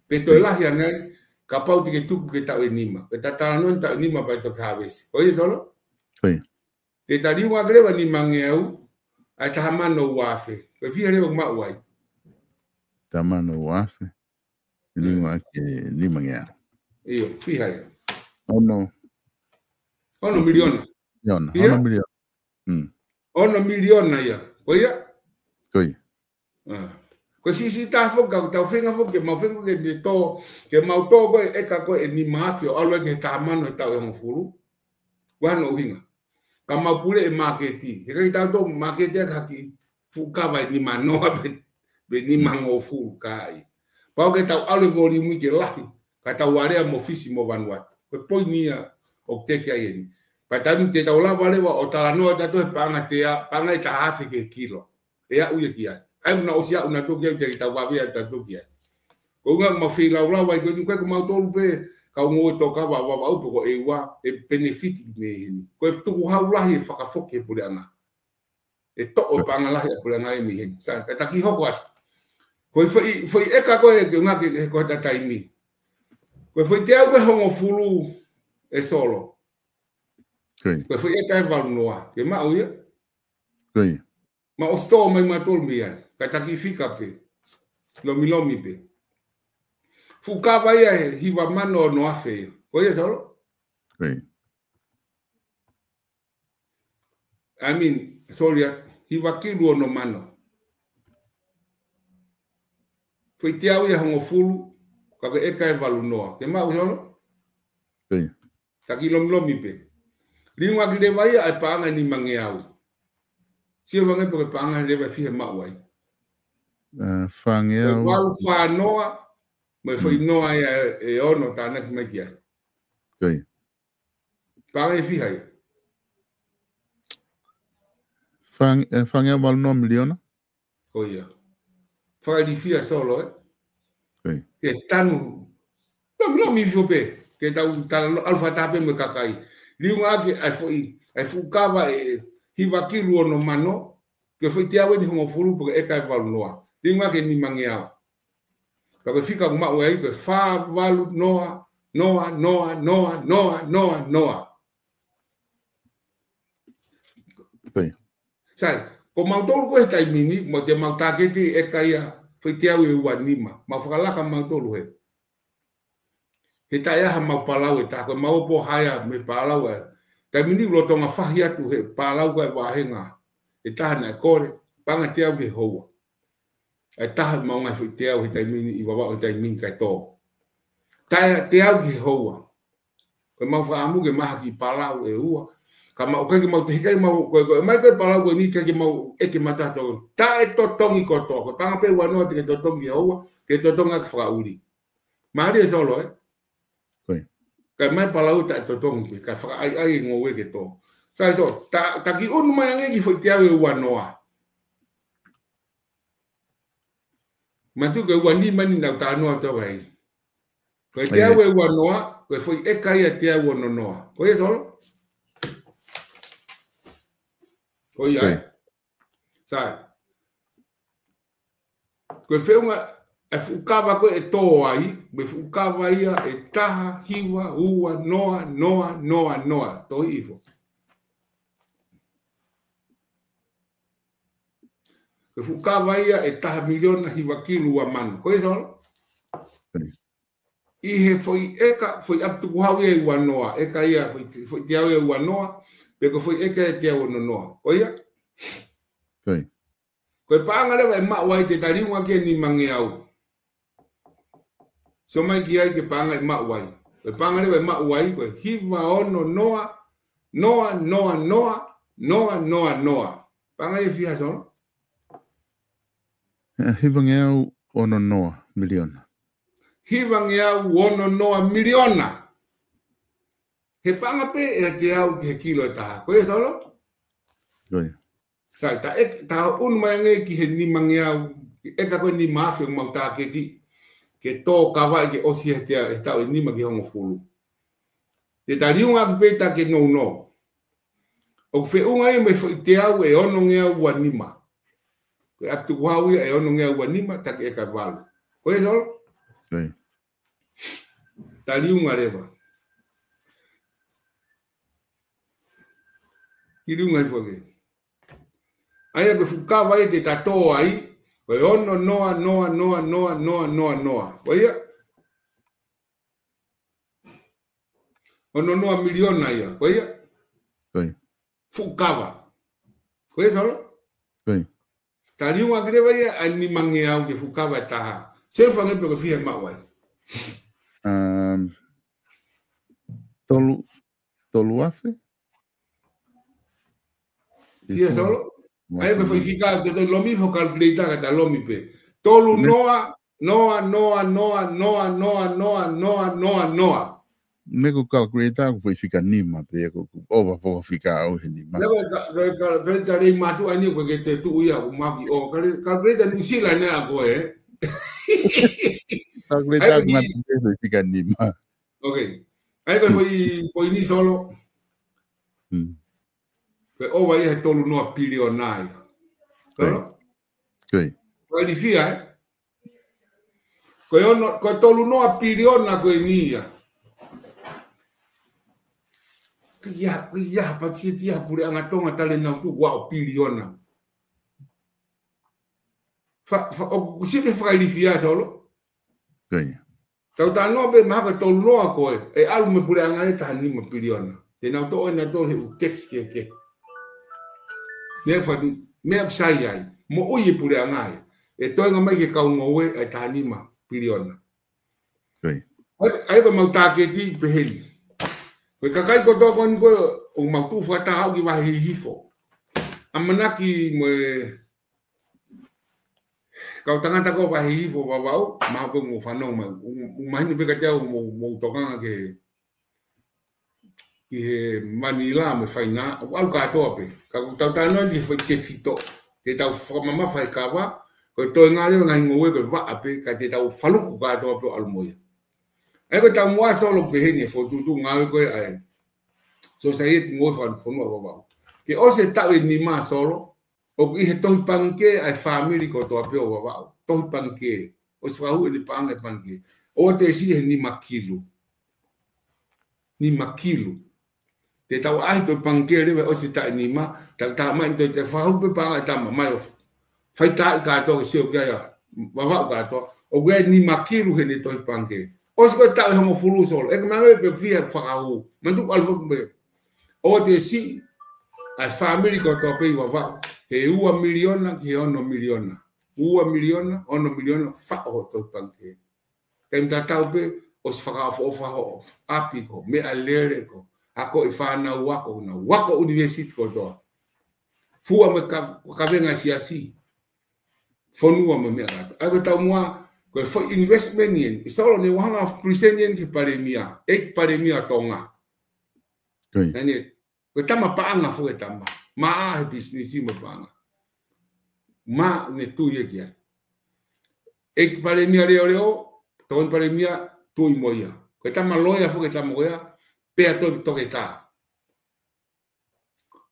Pe toe lahi ange ai, kapau te ke tuku ki he taʻu ʻe nima. Pe ta talanoa ki he taʻu ʻe nima pea toki hāvesi. Ko ia Solo? Ko ia. Te ta liunga ki leva nimangeau, ʻa e taha mano ua afe. Ko e fiha leva ʻoku maʻu ai? Taha mano ua afe. Liunga ki he nimangeau. ʻIo, fiha ia? Ono. Ono miliona. Miliona, fiha? Ono miliona. Mm. Ono miliona ia. Ko ia? Ko ia. ʻA. Ko e siʻisiʻi taha foki, ka tau feinga foki, ke mau feinga ke te tō, ke mau tō ko e ʻeka ko ē ʻe nima afe ʻo ʻalu ai ki he taha mano he taʻu ʻe hongofulu. Ko e hā hono ʻuhinga? Ka mau pule e maketi. He ʻikai ke tau tō maketi ʻaki ha kiʻi fuʻu kava ʻe nimanoa pe, pe nimangofulu ka ʻai. Pau ke tau ʻalu e voliumi ke lahi, ka tau alea mo Fisi mo Vanuatu. Ko e poini ia ʻoku teke ai eni. Pea taimi te tau lava leva ʻo talanoa ʻa tautolu he paʻanga tea, paʻanga ʻe taha afe ki he kilo. ʻE aʻu ia ki ai. ʻA ia naʻa ʻosi aʻu nautolu ki ai, te tau vave ʻa tautolu ki ai. Ko e ʻuhinga mau feilaulau ai ko eni, ko e ko mautolu pē, kau ngoue tō kava ʻa Vavaʻu pe ko e ʻEua, ʻe penefiti mei heni. Ko e tukuhau lahi e fakafoki he puleʻanga. ʻE toʻo e paʻanga lahi ʻa e puleʻanga ʻe mei heni. Sai, ka ta kiʻi hoko atu. Ko e foʻi, foʻi ʻeka ko ē ke ngake he ko e ta taimi. Ko e foʻi teau ko ē hongofulu ʻe Solo. Ko ia. Ko e foʻi ʻeka ʻe valu noa. Ke maʻu ia? Ko ia. Ma ʻosi tō mai mautolu mei ai. Ka ta kiʻi fika pē. Lomilomi pē. Fuʻu kava ia ʻe hiva mano ono afe ia. Ko ia Solo? Ko ia. I mean, sorry, ʻa, hiva kilu ono mano. Foʻi teau ia hongofulu, Ka ko e ʻeka ʻe valu noa. Ke maʻu, Solo? Ko ia. Taki lomilomi pē. Liunga ki leva ia ʻa e paʻanga ʻe nimangeau. Sio fanga pē ko e paʻanga leva ʻe fiha ʻe maʻu ai. Ā, fāngeau. Ko e valu fā noa, mo e foʻi noa ia ʻe, ʻe ono tānaki mai ki ai. Ko ia. Paʻanga ʻe fiha ia. Fāng-, ē, fāngeau valu noa miliona? Ko ia. Fakailifia Solo, ē? Ko ia. Ke tanu. Lomilomi fio pē. Ke tau tala lo-, ʻalu fakataha pē mo e kakai. Liunga ki ai foʻi, ʻa e fuʻu kava ʻe hiva kilu ono mano. Ke foʻi teau ʻe ni hongofulu pe ko e ʻeka ʻe valu noa. Liunga ki he nimangeau. Ka ko e fika ʻoku maʻu ai ko e fā valu noa, noa, noa, noa, noa, noa, noa. Ko ia. Sai, ko mautolu ko ē he taimi ni, mo te mau tāketi ʻeka ia, foʻi teau ʻe ua nima. Mau fakalaka mautolu he. He taʻe ʻi ai ha mau palau ʻe taha, ko e mau ʻopo haia mei he palau ē. Taimi ni lolotonga fahi atu he palau ko e vāhenga. ʻE taha naʻe kole, paʻanga teau ki he houa. ʻE taha mau ngaahi foʻi teau he taimi ni ʻi Vavaʻu he taimi ni kae tō. Taʻe teau ki he houa. Ko e mau fakaʻamu ke maha ki palau ʻe ua. Ka mau kai ke mau te hikai mau, ko e, ko e mai ko e palau ko eni kai ke mau ʻeke matato. Taʻe totongi kotoa. Ko e paʻanga pē ua noa te ke totongi houa, ke totongi ʻaki fakaʻuli. Mālie Solo, ē? Ko ia. Kae mai palau taʻe totongi pē, kae fakaʻaiʻai e ngoue ke tō. Sai Solo, ta, taki unu mai ange ki foʻi teau ʻe ua noa. Matu ke ua nima ni nau tā noa tau ai. Ko e teau ʻe ua noa, ko e foʻi ʻeka ia teau ono noa. Ko ia Solo? Ko ia, ē? Sai. Ko e feʻunga, ʻa e fuʻu kava ko ē ʻe tō ai, mo e fuʻu kava ia ʻe taha, hiva, ua, noa, noa, noa, noa. Tohi ifo. Ko e fuʻu kava ia ʻe taha miliona hiva kilu ua mano. Ko ia Solo? ʻI he foʻi ʻeka, foʻi ʻapi tukuhau ia ʻe ua noa, ʻeka ia foʻi, foʻi teau ʻe ua noa, pe ko e foʻi ʻeka ʻe teau ono noa. Ko ia? Ko ia. Ko e paʻanga leva ʻe maʻu ai te ta liunga ki he nimangeau. Sio mai ki ai ki he paʻanga ʻe maʻu ai. Ko e paʻanga leva ʻe maʻu ai, ko e hiva ono noa, noa, noa, noa, noa, noa, noa. Paʻanga ʻe fiha Solo? Ē, hivangeau ono noa miliona. Hivangeau ono noa miliona. He paʻanga pē ʻe teau ki he kilo ʻe taha. Ko ia Solo? Ko ia. Sai, ta ʻe, ta unu mai ange ki he nimangeau, ki he ʻeka ko ē nima afe ʻoku mau tāketi, ke tō kava ai ke ʻosi he teau, he taʻu ʻe nima ki he hongofulu. Te ta liunga ʻaki pē ta ke nounou. ʻOku feʻunga ia mo e foʻi teau ʻe onongeau ua nima. Ko e ʻapi tukuhau ia ʻe onongeau ua nima, taki ʻeka ʻe valu. Ko ia Solo? Ko ia. Ta liunga leva. Ki liunga hifo ange. ʻA ia ko e fuʻu kava ia te ta tō ai, ko e ono noa, noa, noa, noa, noa, noa, noa. Ko ia? Ono noa miliona ia, ko ia? Ko ia. Fuʻu kava. Ko ia Solo? Ko ia. Ta liunga ʻaki leva ia ʻa e nimangeau ki he fuʻu kava ʻe taha. Sio fanga pē ko e fiha ʻe maʻu ai. Um, tolu, tolu afe? Fiha Solo? ʻA ia ko e foʻi fika, te te lomi foʻi calculator ka ta lomi pē. Tolu noa, noa, noa, noa, noa, noa, noa, noa, noa, noa. Mei he calculator ko e foʻi fika nima pē, ko, ko ʻova foʻi fika au he nima. Leva ka, ka, ka, ka, ka lei mātuʻa ni ko e ke te tuʻu ia ʻo maki ʻo, ka le, calculator New Zealand ē ko ē. Calculator ʻa ia ko e ngā ni, tuʻu pē foʻi fika nima. Ok. ʻA ia ko e foʻi, foʻi ni Solo. Hmm. Ko e ʻova ia he tolu noa piliona ia. Ko ia. Solo? Ko ia. Ko e lifia, ē? Ko e ono, ko e tolu noa piliona ko eni ia. Ko ia, ko ia, pati sia tia puleʻanga Tonga tale nau tuku ua o piliona. Fa, fa, ʻoku sio ki he fakailifia Solo? Ko ia. Tau talanoa pē mahalo ko e tolu noa ko ē, ʻe ʻalu mei he puleʻanga ʻe taha nima piliona. Te nau toʻo ʻe nautolu he ʻū tax kehekehe. Meʻa fatu, meʻa ʻoku sai ai, moʻui e puleʻanga ia. ʻE toenga mai ki he kau ngoue ʻe taha nima piliona. ʻA ia ko ʻemau tāketi pehē ni. Ko e kakai kotoa ko eni ko ē ʻoku mau tuʻu fakataha ʻo ki Vahe Hihifo. ʻAmanaki mo e kau tangata ko ē Vahe Hihifo Vavaʻu, mahalo pē mou fanongo mai. ʻOku mahino pē kiate au mou, mou tokanga ki he, ki he Manila mo e Faina, ʻoku ʻalu kātoa pē. Ka ʻoku tau talanoa ki he foʻi tefito, te tau fakamamafa he kava, ko e toe ngale ʻo e ngaahi ngoue ko e vaʻa pē, ka te tau faluku kātoa pē ʻo ʻalu mo ia. ʻA ia ko e taumuʻa Solo pehē ni e fokotuʻutuʻu ngāue ko ē ʻa e Society Ngoue Fakafonua Vavaʻu. Ke ʻosi e taʻu ʻe nima Solo, ʻoku ʻi he tohi pangikē ʻa e fāmili kotoa pē ʻo Vavaʻu. Tohi pangikē. ʻOsi fakahū ʻene paʻanga he pangikē. ʻOua te siʻi he nima kilu. Nima kilu. Te tau ʻai tohi pangikē leva ʻosi e taʻu ʻe nima, ta, ta mai toe te fakahū pē paʻanga ʻa e tama mai ʻo fai taʻi kātoa ke sio ki ai ʻa Vavaʻu kātoa. ʻOku ʻi ai e nima kilu heʻene tohi pangikē. ʻOsi ko e taʻu ʻe hongofulu Solo. ʻE ke mangai pē fiha fakahū. Manatuʻi ʻalu foki pē. ʻOua te siʻi ʻa e fāmili kotoa pē ʻi Vavaʻu. He ua miliona ki he ono miliona. Ua miliona, ono miliona, faʻo ho tohi pangikē. Taimi tatau pē, ʻosi fakaʻofoʻofa hoʻo ʻapi ko, meʻalele ko, ako e fānau ako, nau ako ʻunivēsiti kotoa. Fua mo e ka, kavenga siasi. Fonua mo e meʻa kātoa. ʻA ia ko e taumuʻa, ko e foʻi investment eni. ʻI Solo ne u hanga ʻo present eni ki he palēmia. ʻEiki Palēmia Tonga. Naʻa ne, ko e tama paʻanga foki e tama. Maʻa he pisinisi mo e paʻanga. Maʻa ne tui ia ki ai. ʻEiki Palēmia leʻoleʻo, tokoni palēmia tui mo ia. Ko e tama loea foki e tama ko ia, pea toe toketā.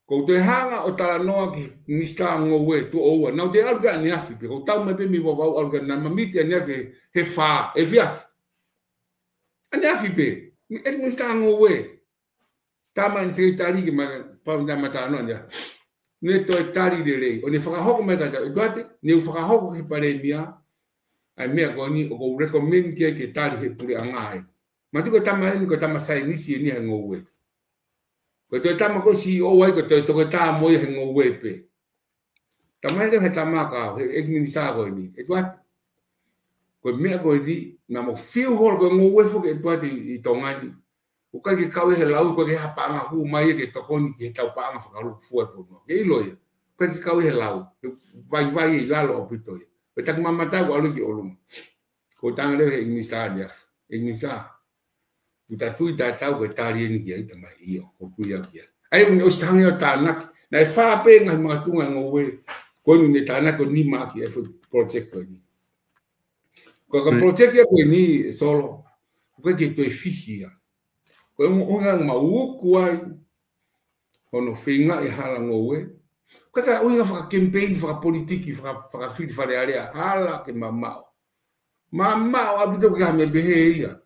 Ko u toe hanga ʻo talanoa ki he Minisitā Ngoue tuʻo ua. Naʻa ku toe ʻalu ki ai ʻaneafi pē. Ko u tau mai pē mei Vavaʻu ʻalu ki ai, naʻa ma miti ʻaneafi he fā, efiafi. ʻAneafi pē. ʻEiki Minisitā Ngoue. Tama eni Sekelitali ke ma, pau naʻa ma talanoa ni. Ne toe tali lelei. ʻO ne fakahoko mai kātaki. ʻEtuate, ne u fakahoko ki he palēmia. ʻA e meʻa ko eni, ʻoku ou recommend ki ai ke tali he puleʻanga ai. Manatuʻi ko e tama eni, ko e tama saienisi eni he ngoue. Ko e toe tama ko e C E O ai, ko e toe toketā mo ia he ngoue pē. Tama eni he tama ka, he ʻEiki Minisitā ko eni. ʻEtuate. Ko e meʻa ko eni, naʻa mo fiu holo ko e ngoue foki ʻEtuate ʻi, ʻi Tonga ni. ʻOku ʻikai ke kau ia he lau, ʻoku ʻikai ke ha paʻanga hū mai ia ke tokoni ki he tau paʻanga fakalukufua e fonua. Ke ʻilo ia. ʻOku ʻikai ke kau ia he lau. Ke vaivai ʻi lalo ʻaupito ia. Ko e taki mamata ʻoku ʻalu ki ʻolunga. Ko u tala leva he ʻEiki Minisitā ʻaneafi. ʻEiki Minisitā. Kuo ta tui tatau ko e tali eni ki ai, tama, ʻio, ko u tui au ki ai. ʻA ia ʻoku ne ʻosi hanga ʻo tānaki. Naʻe fā pē ngaahi makatuʻunga ngoue. Ko eni ne tānaki ʻo nima ki he foʻi project ko eni. Ko e ka project ia ko eni, Solo. ʻOku ʻikai ke toe fihi ia. Ko e mo ʻuhinga mau uku ai. Hono feingaʻi hala ngoue. ʻOku ʻikai ko ha ʻuhinga fakakemipeini, fakapolitiki, faka, fakafiti Fale Alea. Hala ke mamaʻo. Mamaʻo ʻaupito ke ha meʻa pehē ia.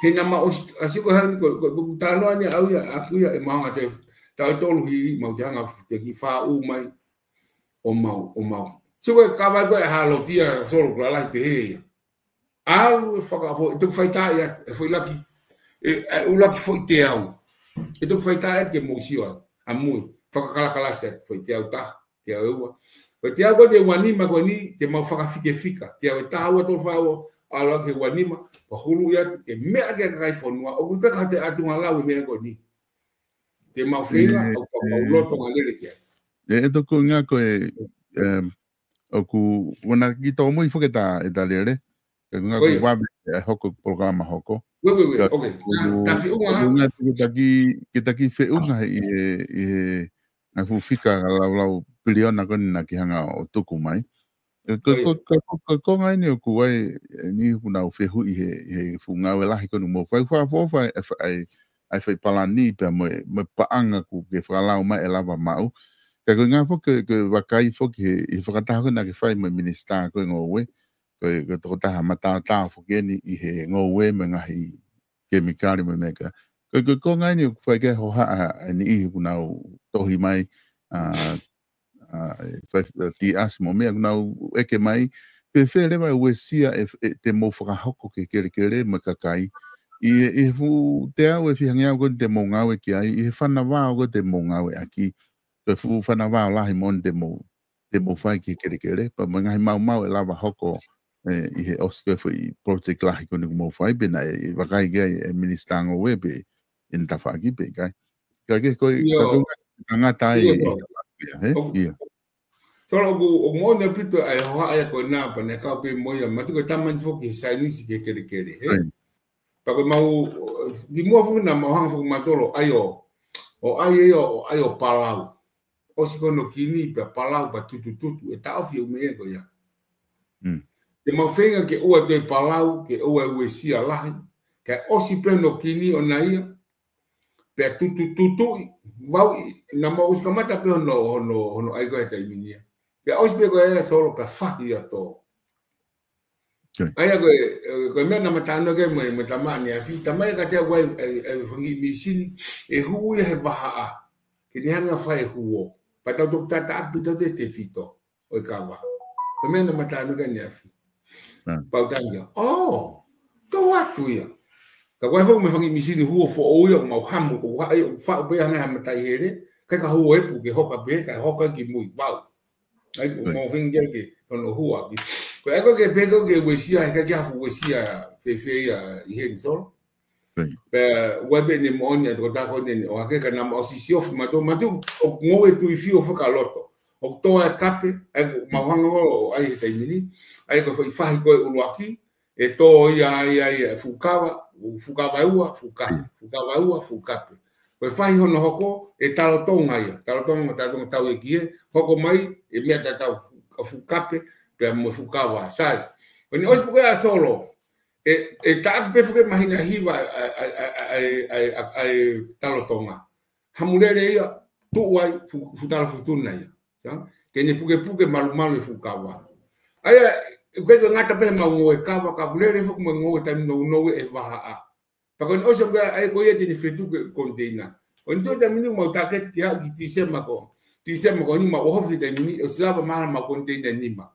He naʻa ma ʻosi, ʻasi ko e hā ni ko, ko, ko talanoa ni ʻaʻaku ia, ʻaʻaku ia ʻe maʻu ange te, taʻu ʻe tolu hili, mau te hanga ʻo te kiʻi faʻu mai, ʻo mau, ʻo mau. Sio ko e kavai ko e halotia Solo, ko e lalahi pehē ia. ʻAlu e fakaʻaho, ʻe toki fai taʻi atu, e foʻi laki, e, e ʻuluaki foʻi teau. ʻE toki fai taʻi atu ke mou sio ai, ʻamui, fakakalakala atu, foʻi teau taha. Teau ʻe ua. Ko e teau ko ē ʻe ua nima ko eni, te mau fakafikefika. Teau ʻe taha, ua, tolu, fā, ua, ʻalu ki he ua nima, pea hulu ia, ke meʻa ki he kakai fonua, ʻoku ʻikai ke ʻatu ngalau e meʻa ko eni. Te mau feinga, ʻe, ʻoku mau loto ngalele ki ai. ʻE, ʻe toku ngā ko e, em, ʻoku, wana ki tō mui foki ta, e ta lele, Ka ko e ngā ko e vave e hoko polokalama hoko. Ka ko e ngā ke taki, ke taki feʻunga he ʻi he, ʻi he ngā fuʻu fika ka laulau piliona ko eni naʻa ke hanga ʻo tuku mai. Ko, ko, ko, ko, ko ngā eni ʻoku ʻi ai, eni ʻoku nau fehuʻi he, he fuʻu ngāue lahi ko eni mo fai fakaʻofoʻofa e, e, ʻa e fai palani pea mo e, mo e paʻanga ʻoku ke fakalau mai ʻe lava maʻu. Ka ko e ngā foki, ko e vakai foki he, he fakataha ko ē naʻa ke fai mo e minisitā ko ē ngoue. Ko e, ko e tokotaha mataotao foki eni ʻi he ngoue mo e ngaahi kemikali mo e meʻa. Ko e, ko e, ko ngā eni ʻoku fai ke hohaʻa eni ʻi he ʻoku nau tohi mai, ʻa, ʻa, fai, tiasi mo e meʻa ʻoku nau ʻeke mai, fēfē leva e uesia ʻe, ʻe te mou fakahoko ki he kelekele mo e kakai. ʻI he, ʻi he fuʻu teau ʻe fiha ngeau ko eni te mou ngāue ki ai, ʻi he fana vao ko ē te mou ngāue ʻaki. Ko e fuʻu fana vao lahi moʻoni te mou, te mou fai ki he kelekele, pea mo e ngaahi maumau ʻe lava hoko, ʻi he ʻosi ko ē foʻi project lahi ko eni ʻoku mou fai, pe naʻe vakai ki ai e Minisitā Ngoue pe ʻi he tafaʻaki pe ʻikai. Ka ke ko e, ʻIo. ka ko e tangata ai ʻIo, ʻi Solo. he, he? ʻOku, ʻIo. Solo, ʻoku, ʻoku moʻoni ʻaupito ʻa e hohaʻa ia ko ena pea naʻe kau pē mo ia, manatuʻi ko e tama eni foki he saienisi ki he kelekele, he? Right. Pea ko e mau, kimuʻa foki naʻa mau hanga foki ʻo matolo, ʻai ʻo, ʻo ʻai ʻo, ʻo ʻai ʻo palau. ʻOsi ko hono kini pea palau pea tutututu, ʻe taʻofi e ʻū meʻa ko ia. Mm. Te mau feinga ke ʻoua toe palau, ke ʻoua ʻe uesia lahi, kae ʻosi pē hono kini ʻona ia, pea tutututuʻi, vauʻi, naʻa mau ʻosi kamata pē hono, hono, hono ʻai ko ē he taimi ni ia. Pea ʻosi pē ko ia Solo pea fahi ia tō. Okay. ʻA ia ko e, ko e meʻa naʻa ma talanoa ki ai mo e, mo e tama ʻaneafi, tama ia kiate au ʻa e, ʻa e, ʻa e fanga kiʻi mīsini, ʻe hū ia he vahaʻa. Ke ne hanga ʻo fai e huo. Pea tau toki tataʻaki pē tautefito ʻo e kava. Ko e meʻa naʻa ma talanoa ki ai ʻaneafi. Mm. Pea u tali ia. ʻŌ, tō atu ia. Ka ko e foki mo e fanga kiʻi mīsini huo foʻou ia, ʻoku mau hamu, ʻoku haʻi, ʻoku faʻu pē hangē ha matai hele, kae ka huo e pu ke hoka pē, kae hoka ki mui, vau. ʻAi, ʻoku Right. mau feinga ke, ke hono huaki. Ko e ʻai ko ē ke pehē ko ē ke uesia, he ʻikai ke ʻi ai ha uesia fēfē ia ʻi heni Solo. Right. Pea ʻoku ʻi ai pē ʻene moʻoni ʻa e tokotaha ko eni ʻene ʻohake ka naʻa mau ʻosi siofi mautolu, mautolu ʻoku ngoue tui fio fakaloto. ʻOku tō ʻa e kape, ʻa ia ʻoku mau hanga ʻo ʻai he taimi ni, ʻa ia ko e foʻi fahi ko ē ʻuluaki, ʻe tō ia ai, ai, e fuʻu kava, fuʻu kava ʻe ua, fuʻu kape, Mm. fuʻu kava ʻe ua, fuʻu kape. Ko e fahi hono hoko, ʻe talotonga ia, talotonga, talotonga tau e kie, hoko mai, ʻe meʻa tatau fuʻu, fuʻu kape, pea mo e fuʻu kava, sai. Ko eni ʻosi pē ko ia Solo, ʻe, ʻe taʻaki pē foki e māhina ʻe hiva ʻa, ʻa, ʻa, ʻa, ʻa, ʻa, ʻa e talotonga. Hamu lele ia, tuʻu ai, fuʻu, fuʻu tala futuna ia. Sa? Ke ne pukepuke malumalu e fuʻu kava. ʻA ia, ʻe ʻikai ke ngata pē he mau ngoue kava, ka ʻoku lele foki mo e ngoue taimi nounou e vahaʻa. Pea ko eni ʻosi ʻoku ʻai ko ia te ne fetuku e container. Ko eni tuʻu taimi ni mau tāketi ki haʻu ki Tīsema ko. Tīsema ko eni mau ʻohofi taimi ni, ʻosi lava mahalo mau container ʻe nima.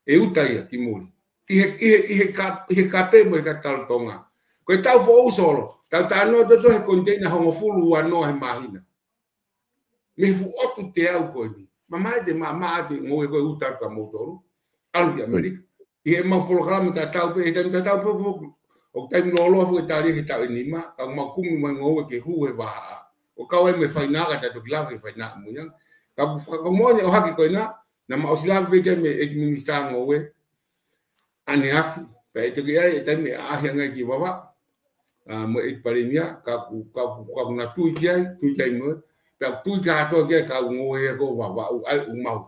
ʻE uta ia ki muli. ʻI he, ʻi he, ʻi he ka-, ʻi he kape mo e ka talotonga. Ko e taʻu foʻou Solo, tau talanoa atu he container hongofulu ua noa he māhina. Mei he fuʻu ʻotu teau ko eni. Mamae te ma, ma ate ngoue ko e uta ka moutolu. ʻAlu ki ʻAmelika. ʻI he mau polokalama tatau pē, he taimi tatau pē, pē, ʻoku taimi lōloa foki e tali ke taʻu ʻe nima, ka mau kumi mai ngoue ke hū he vahaʻa. ʻO kau ai mo e fainā ka ta toki lava ke fainā mo ia. Ka, ka, ka moʻoni ʻohake ko ena, naʻa ma ʻosi lava pē ki ai mo e ʻEiki Minisitā Ngoue ʻaneafi, pea ʻe toki ʻi ai e taimi ʻe ʻaʻahi ange ai ki Vavaʻu, ʻa, mo e ʻEiki Palēmia, ka ʻoku, ka ʻoku, ka ʻoku na tui ki ai, tui ki ai mo ia, pea ʻoku tui kātoa ki ai kau ngoue ko Vavaʻu, ʻa ia ʻoku mau,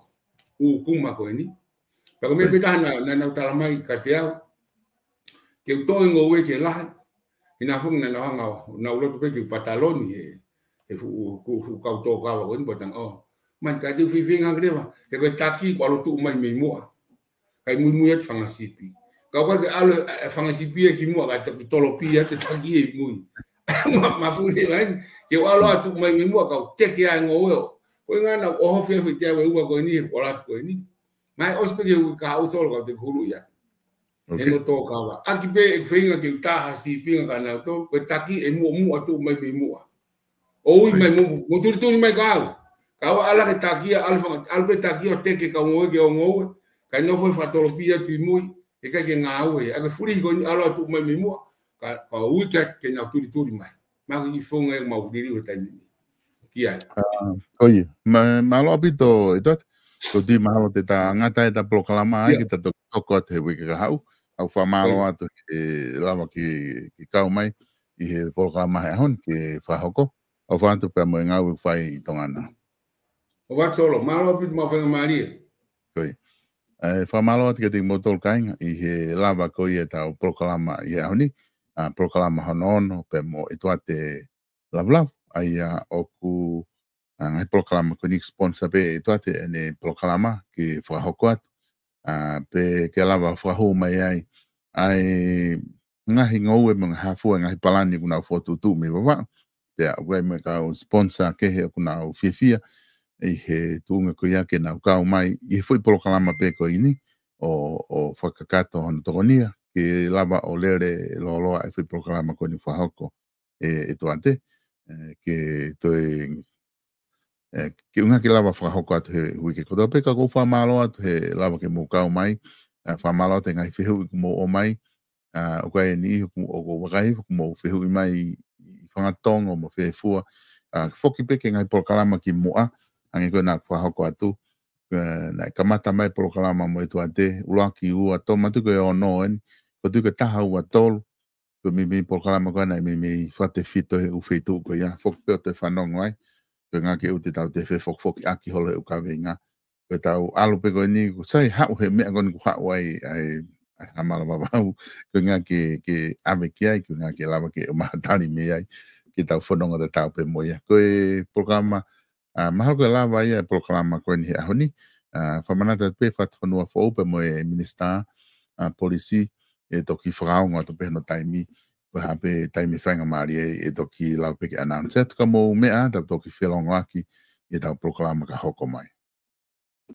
ʻū kuma ko eni. Pea ko e meʻa Right. pē taha naʻa, naʻa nau tala mai kiate au, ke u tō e ngoue ke lahi, hina foki naʻa nau hanga ʻo, nau loto pē ke u pataloni he, he fuʻu, fuʻu, fuʻu kau tō kava ko eni pea u talaange, ʻō. Mani ka te u fifingaki leva, he ko e taki kuo ʻalu ʻo tuʻu mai mei muʻa. Kae muimui atu fanga sipi. Ka ʻoku ʻikai ke ʻalu e, e fanga sipi ia ki muʻa, kae toki tolopī atu e taki ia ʻi mui. Ma, mafuli leva eni, ke u ʻalu ʻo tuʻu mai mei muʻa, kau teke ʻa e ngoue ʻo. Ko e ʻuhinga naʻa ku ʻohofi e foʻi teau ʻe ua ko eni, he kuo ʻalu atu ko eni. Mei he ʻosi pē ki he uike kahaʻu Solo ka u toki hulu ia. Okay. He no tō kava. ʻAki pē ʻeku feinga ke u tā ha sīpinga kia nautolu, ko e taki ʻe muʻomuʻa tuʻu mai mei muʻa. ʻO ui mai mo, mo tulituli mai kia au. Ka u ʻalu ki he taki ia, ʻalu fanga, ʻalu pē taki ia ʻo teke kau ngoue ke ō ngoue. Kae nofo e fakatolopī atu ʻi mui, he ʻikai ke ngāue. ʻA e fulihi ko eni ʻalu atu mai mei muʻa. Ka, ka ui ke, ke nau tulituli mai. Mahalo ko e founga ʻe mau liliu he taimi ni. Ki ai. ʻA, ko ia. Ma, mālō ʻaupito, ʻEtuate. Ko e tui mahalo te ta ngata ʻeta polokalama ai, Ia. ke ta toki hoko atu he uike kahaʻu. ʻOku fakamālō Ia. atu he lava ke, ke kau mai ʻi he polokalama he ʻaho ni ke fakahoko. ʻOfa atu pea mo e ngāue ʻoku fai ʻi Tonga na. ʻOfa atu Solo, mālō ʻaupito mo e faingamālie. Ko ia. ʻE, fakamālō atu kiate kimoutolu kāinga ʻi he lava ko ia ʻetau polokalama ʻi he ʻaho ni, ʻa, polokalama hono ono, pea mo ʻEtuate Lavulavu, ʻa ia ʻoku, ʻa, ngaahi polokalama ko eni sponsor pē ʻe ʻEtuate ʻene polokalama ke fakahoko atu, ʻa, pea ke lava fakahū mai ai, ʻa e ngaahi ngoue mo e ngaahi hā fua, ngaahi palani ʻoku nau fokotuʻutuʻu mei Vavaʻu. Pea ʻoku ʻi ai mo e kau sponsor kehe ʻoku nau fiefia ʻi he tuʻunga ko ia ke nau kau mai ʻi he foʻi polokalama pē ko eni ʻo, ʻo fakakakato hono tokonia ke lava ʻo lele lōloa e foʻi polokalama ko eni fakahoko ʻe, ʻEtuate, ʻe, ke toe ʻE, ke ʻuhinga ke lava fakahoko atu he uike kotoa pē, ka ʻoku ou fakamālō atu he lava ke mou kau mai, ʻa, fakamālō atu he ngaahi fehuʻi kuo mou ʻomai, ʻa, ʻoku ʻi ai e niʻihi ʻoku, ʻoku vakai, ʻoku mou fehuʻi mai ʻi, ʻi Fangatongo mo fē fua, ʻa, foki pē ki he ngaahi polokalama kimuʻa, hangē ko ē naʻa ku fakahoko atu, ʻa, naʻe kamata mai polokalama mo e tuate, ʻuluaki ua tolu, manatuʻi ko e ono eni, ko e tuʻu ki he taha ua tolu, ko e meimei polokalama ko ē naʻe meimei fakatefito he ʻū feituʻu ko ia, foki pē ʻo toe fanongo ai, ko e ʻuhinga ke ʻoua te tau toe fefokifokiʻaki holo he ʻū kaveinga. Ko ʻetau ʻalu pē ko eni, ʻoku sai haʻu he meʻa ko eni ʻoku haʻu ai, ʻa e, ʻa e Hamala Vavau, ko e ʻuhinga ke, ke ʻave ki ai, ko e ʻuhinga ke lava ke ʻomai ha tali mei ai, ke tau fononga tatau pē mo ia. Ko e polokalama, ʻa, mahalo ko e lava ia e polokalama ko eni he ʻaho ni, ʻa, fakamanatu atu pē Fakatufonua Foʻou pea mo e Minisitā, ʻa, Polisi, ʻe toki fakaongo atu pē hono taimi, ko e hā pē taimi faingamālie ʻe toki lava pē ke announce atu. Ka mou meʻa ā, tau toki felongoaki ʻi heʻetau polokalama ka hoko mai.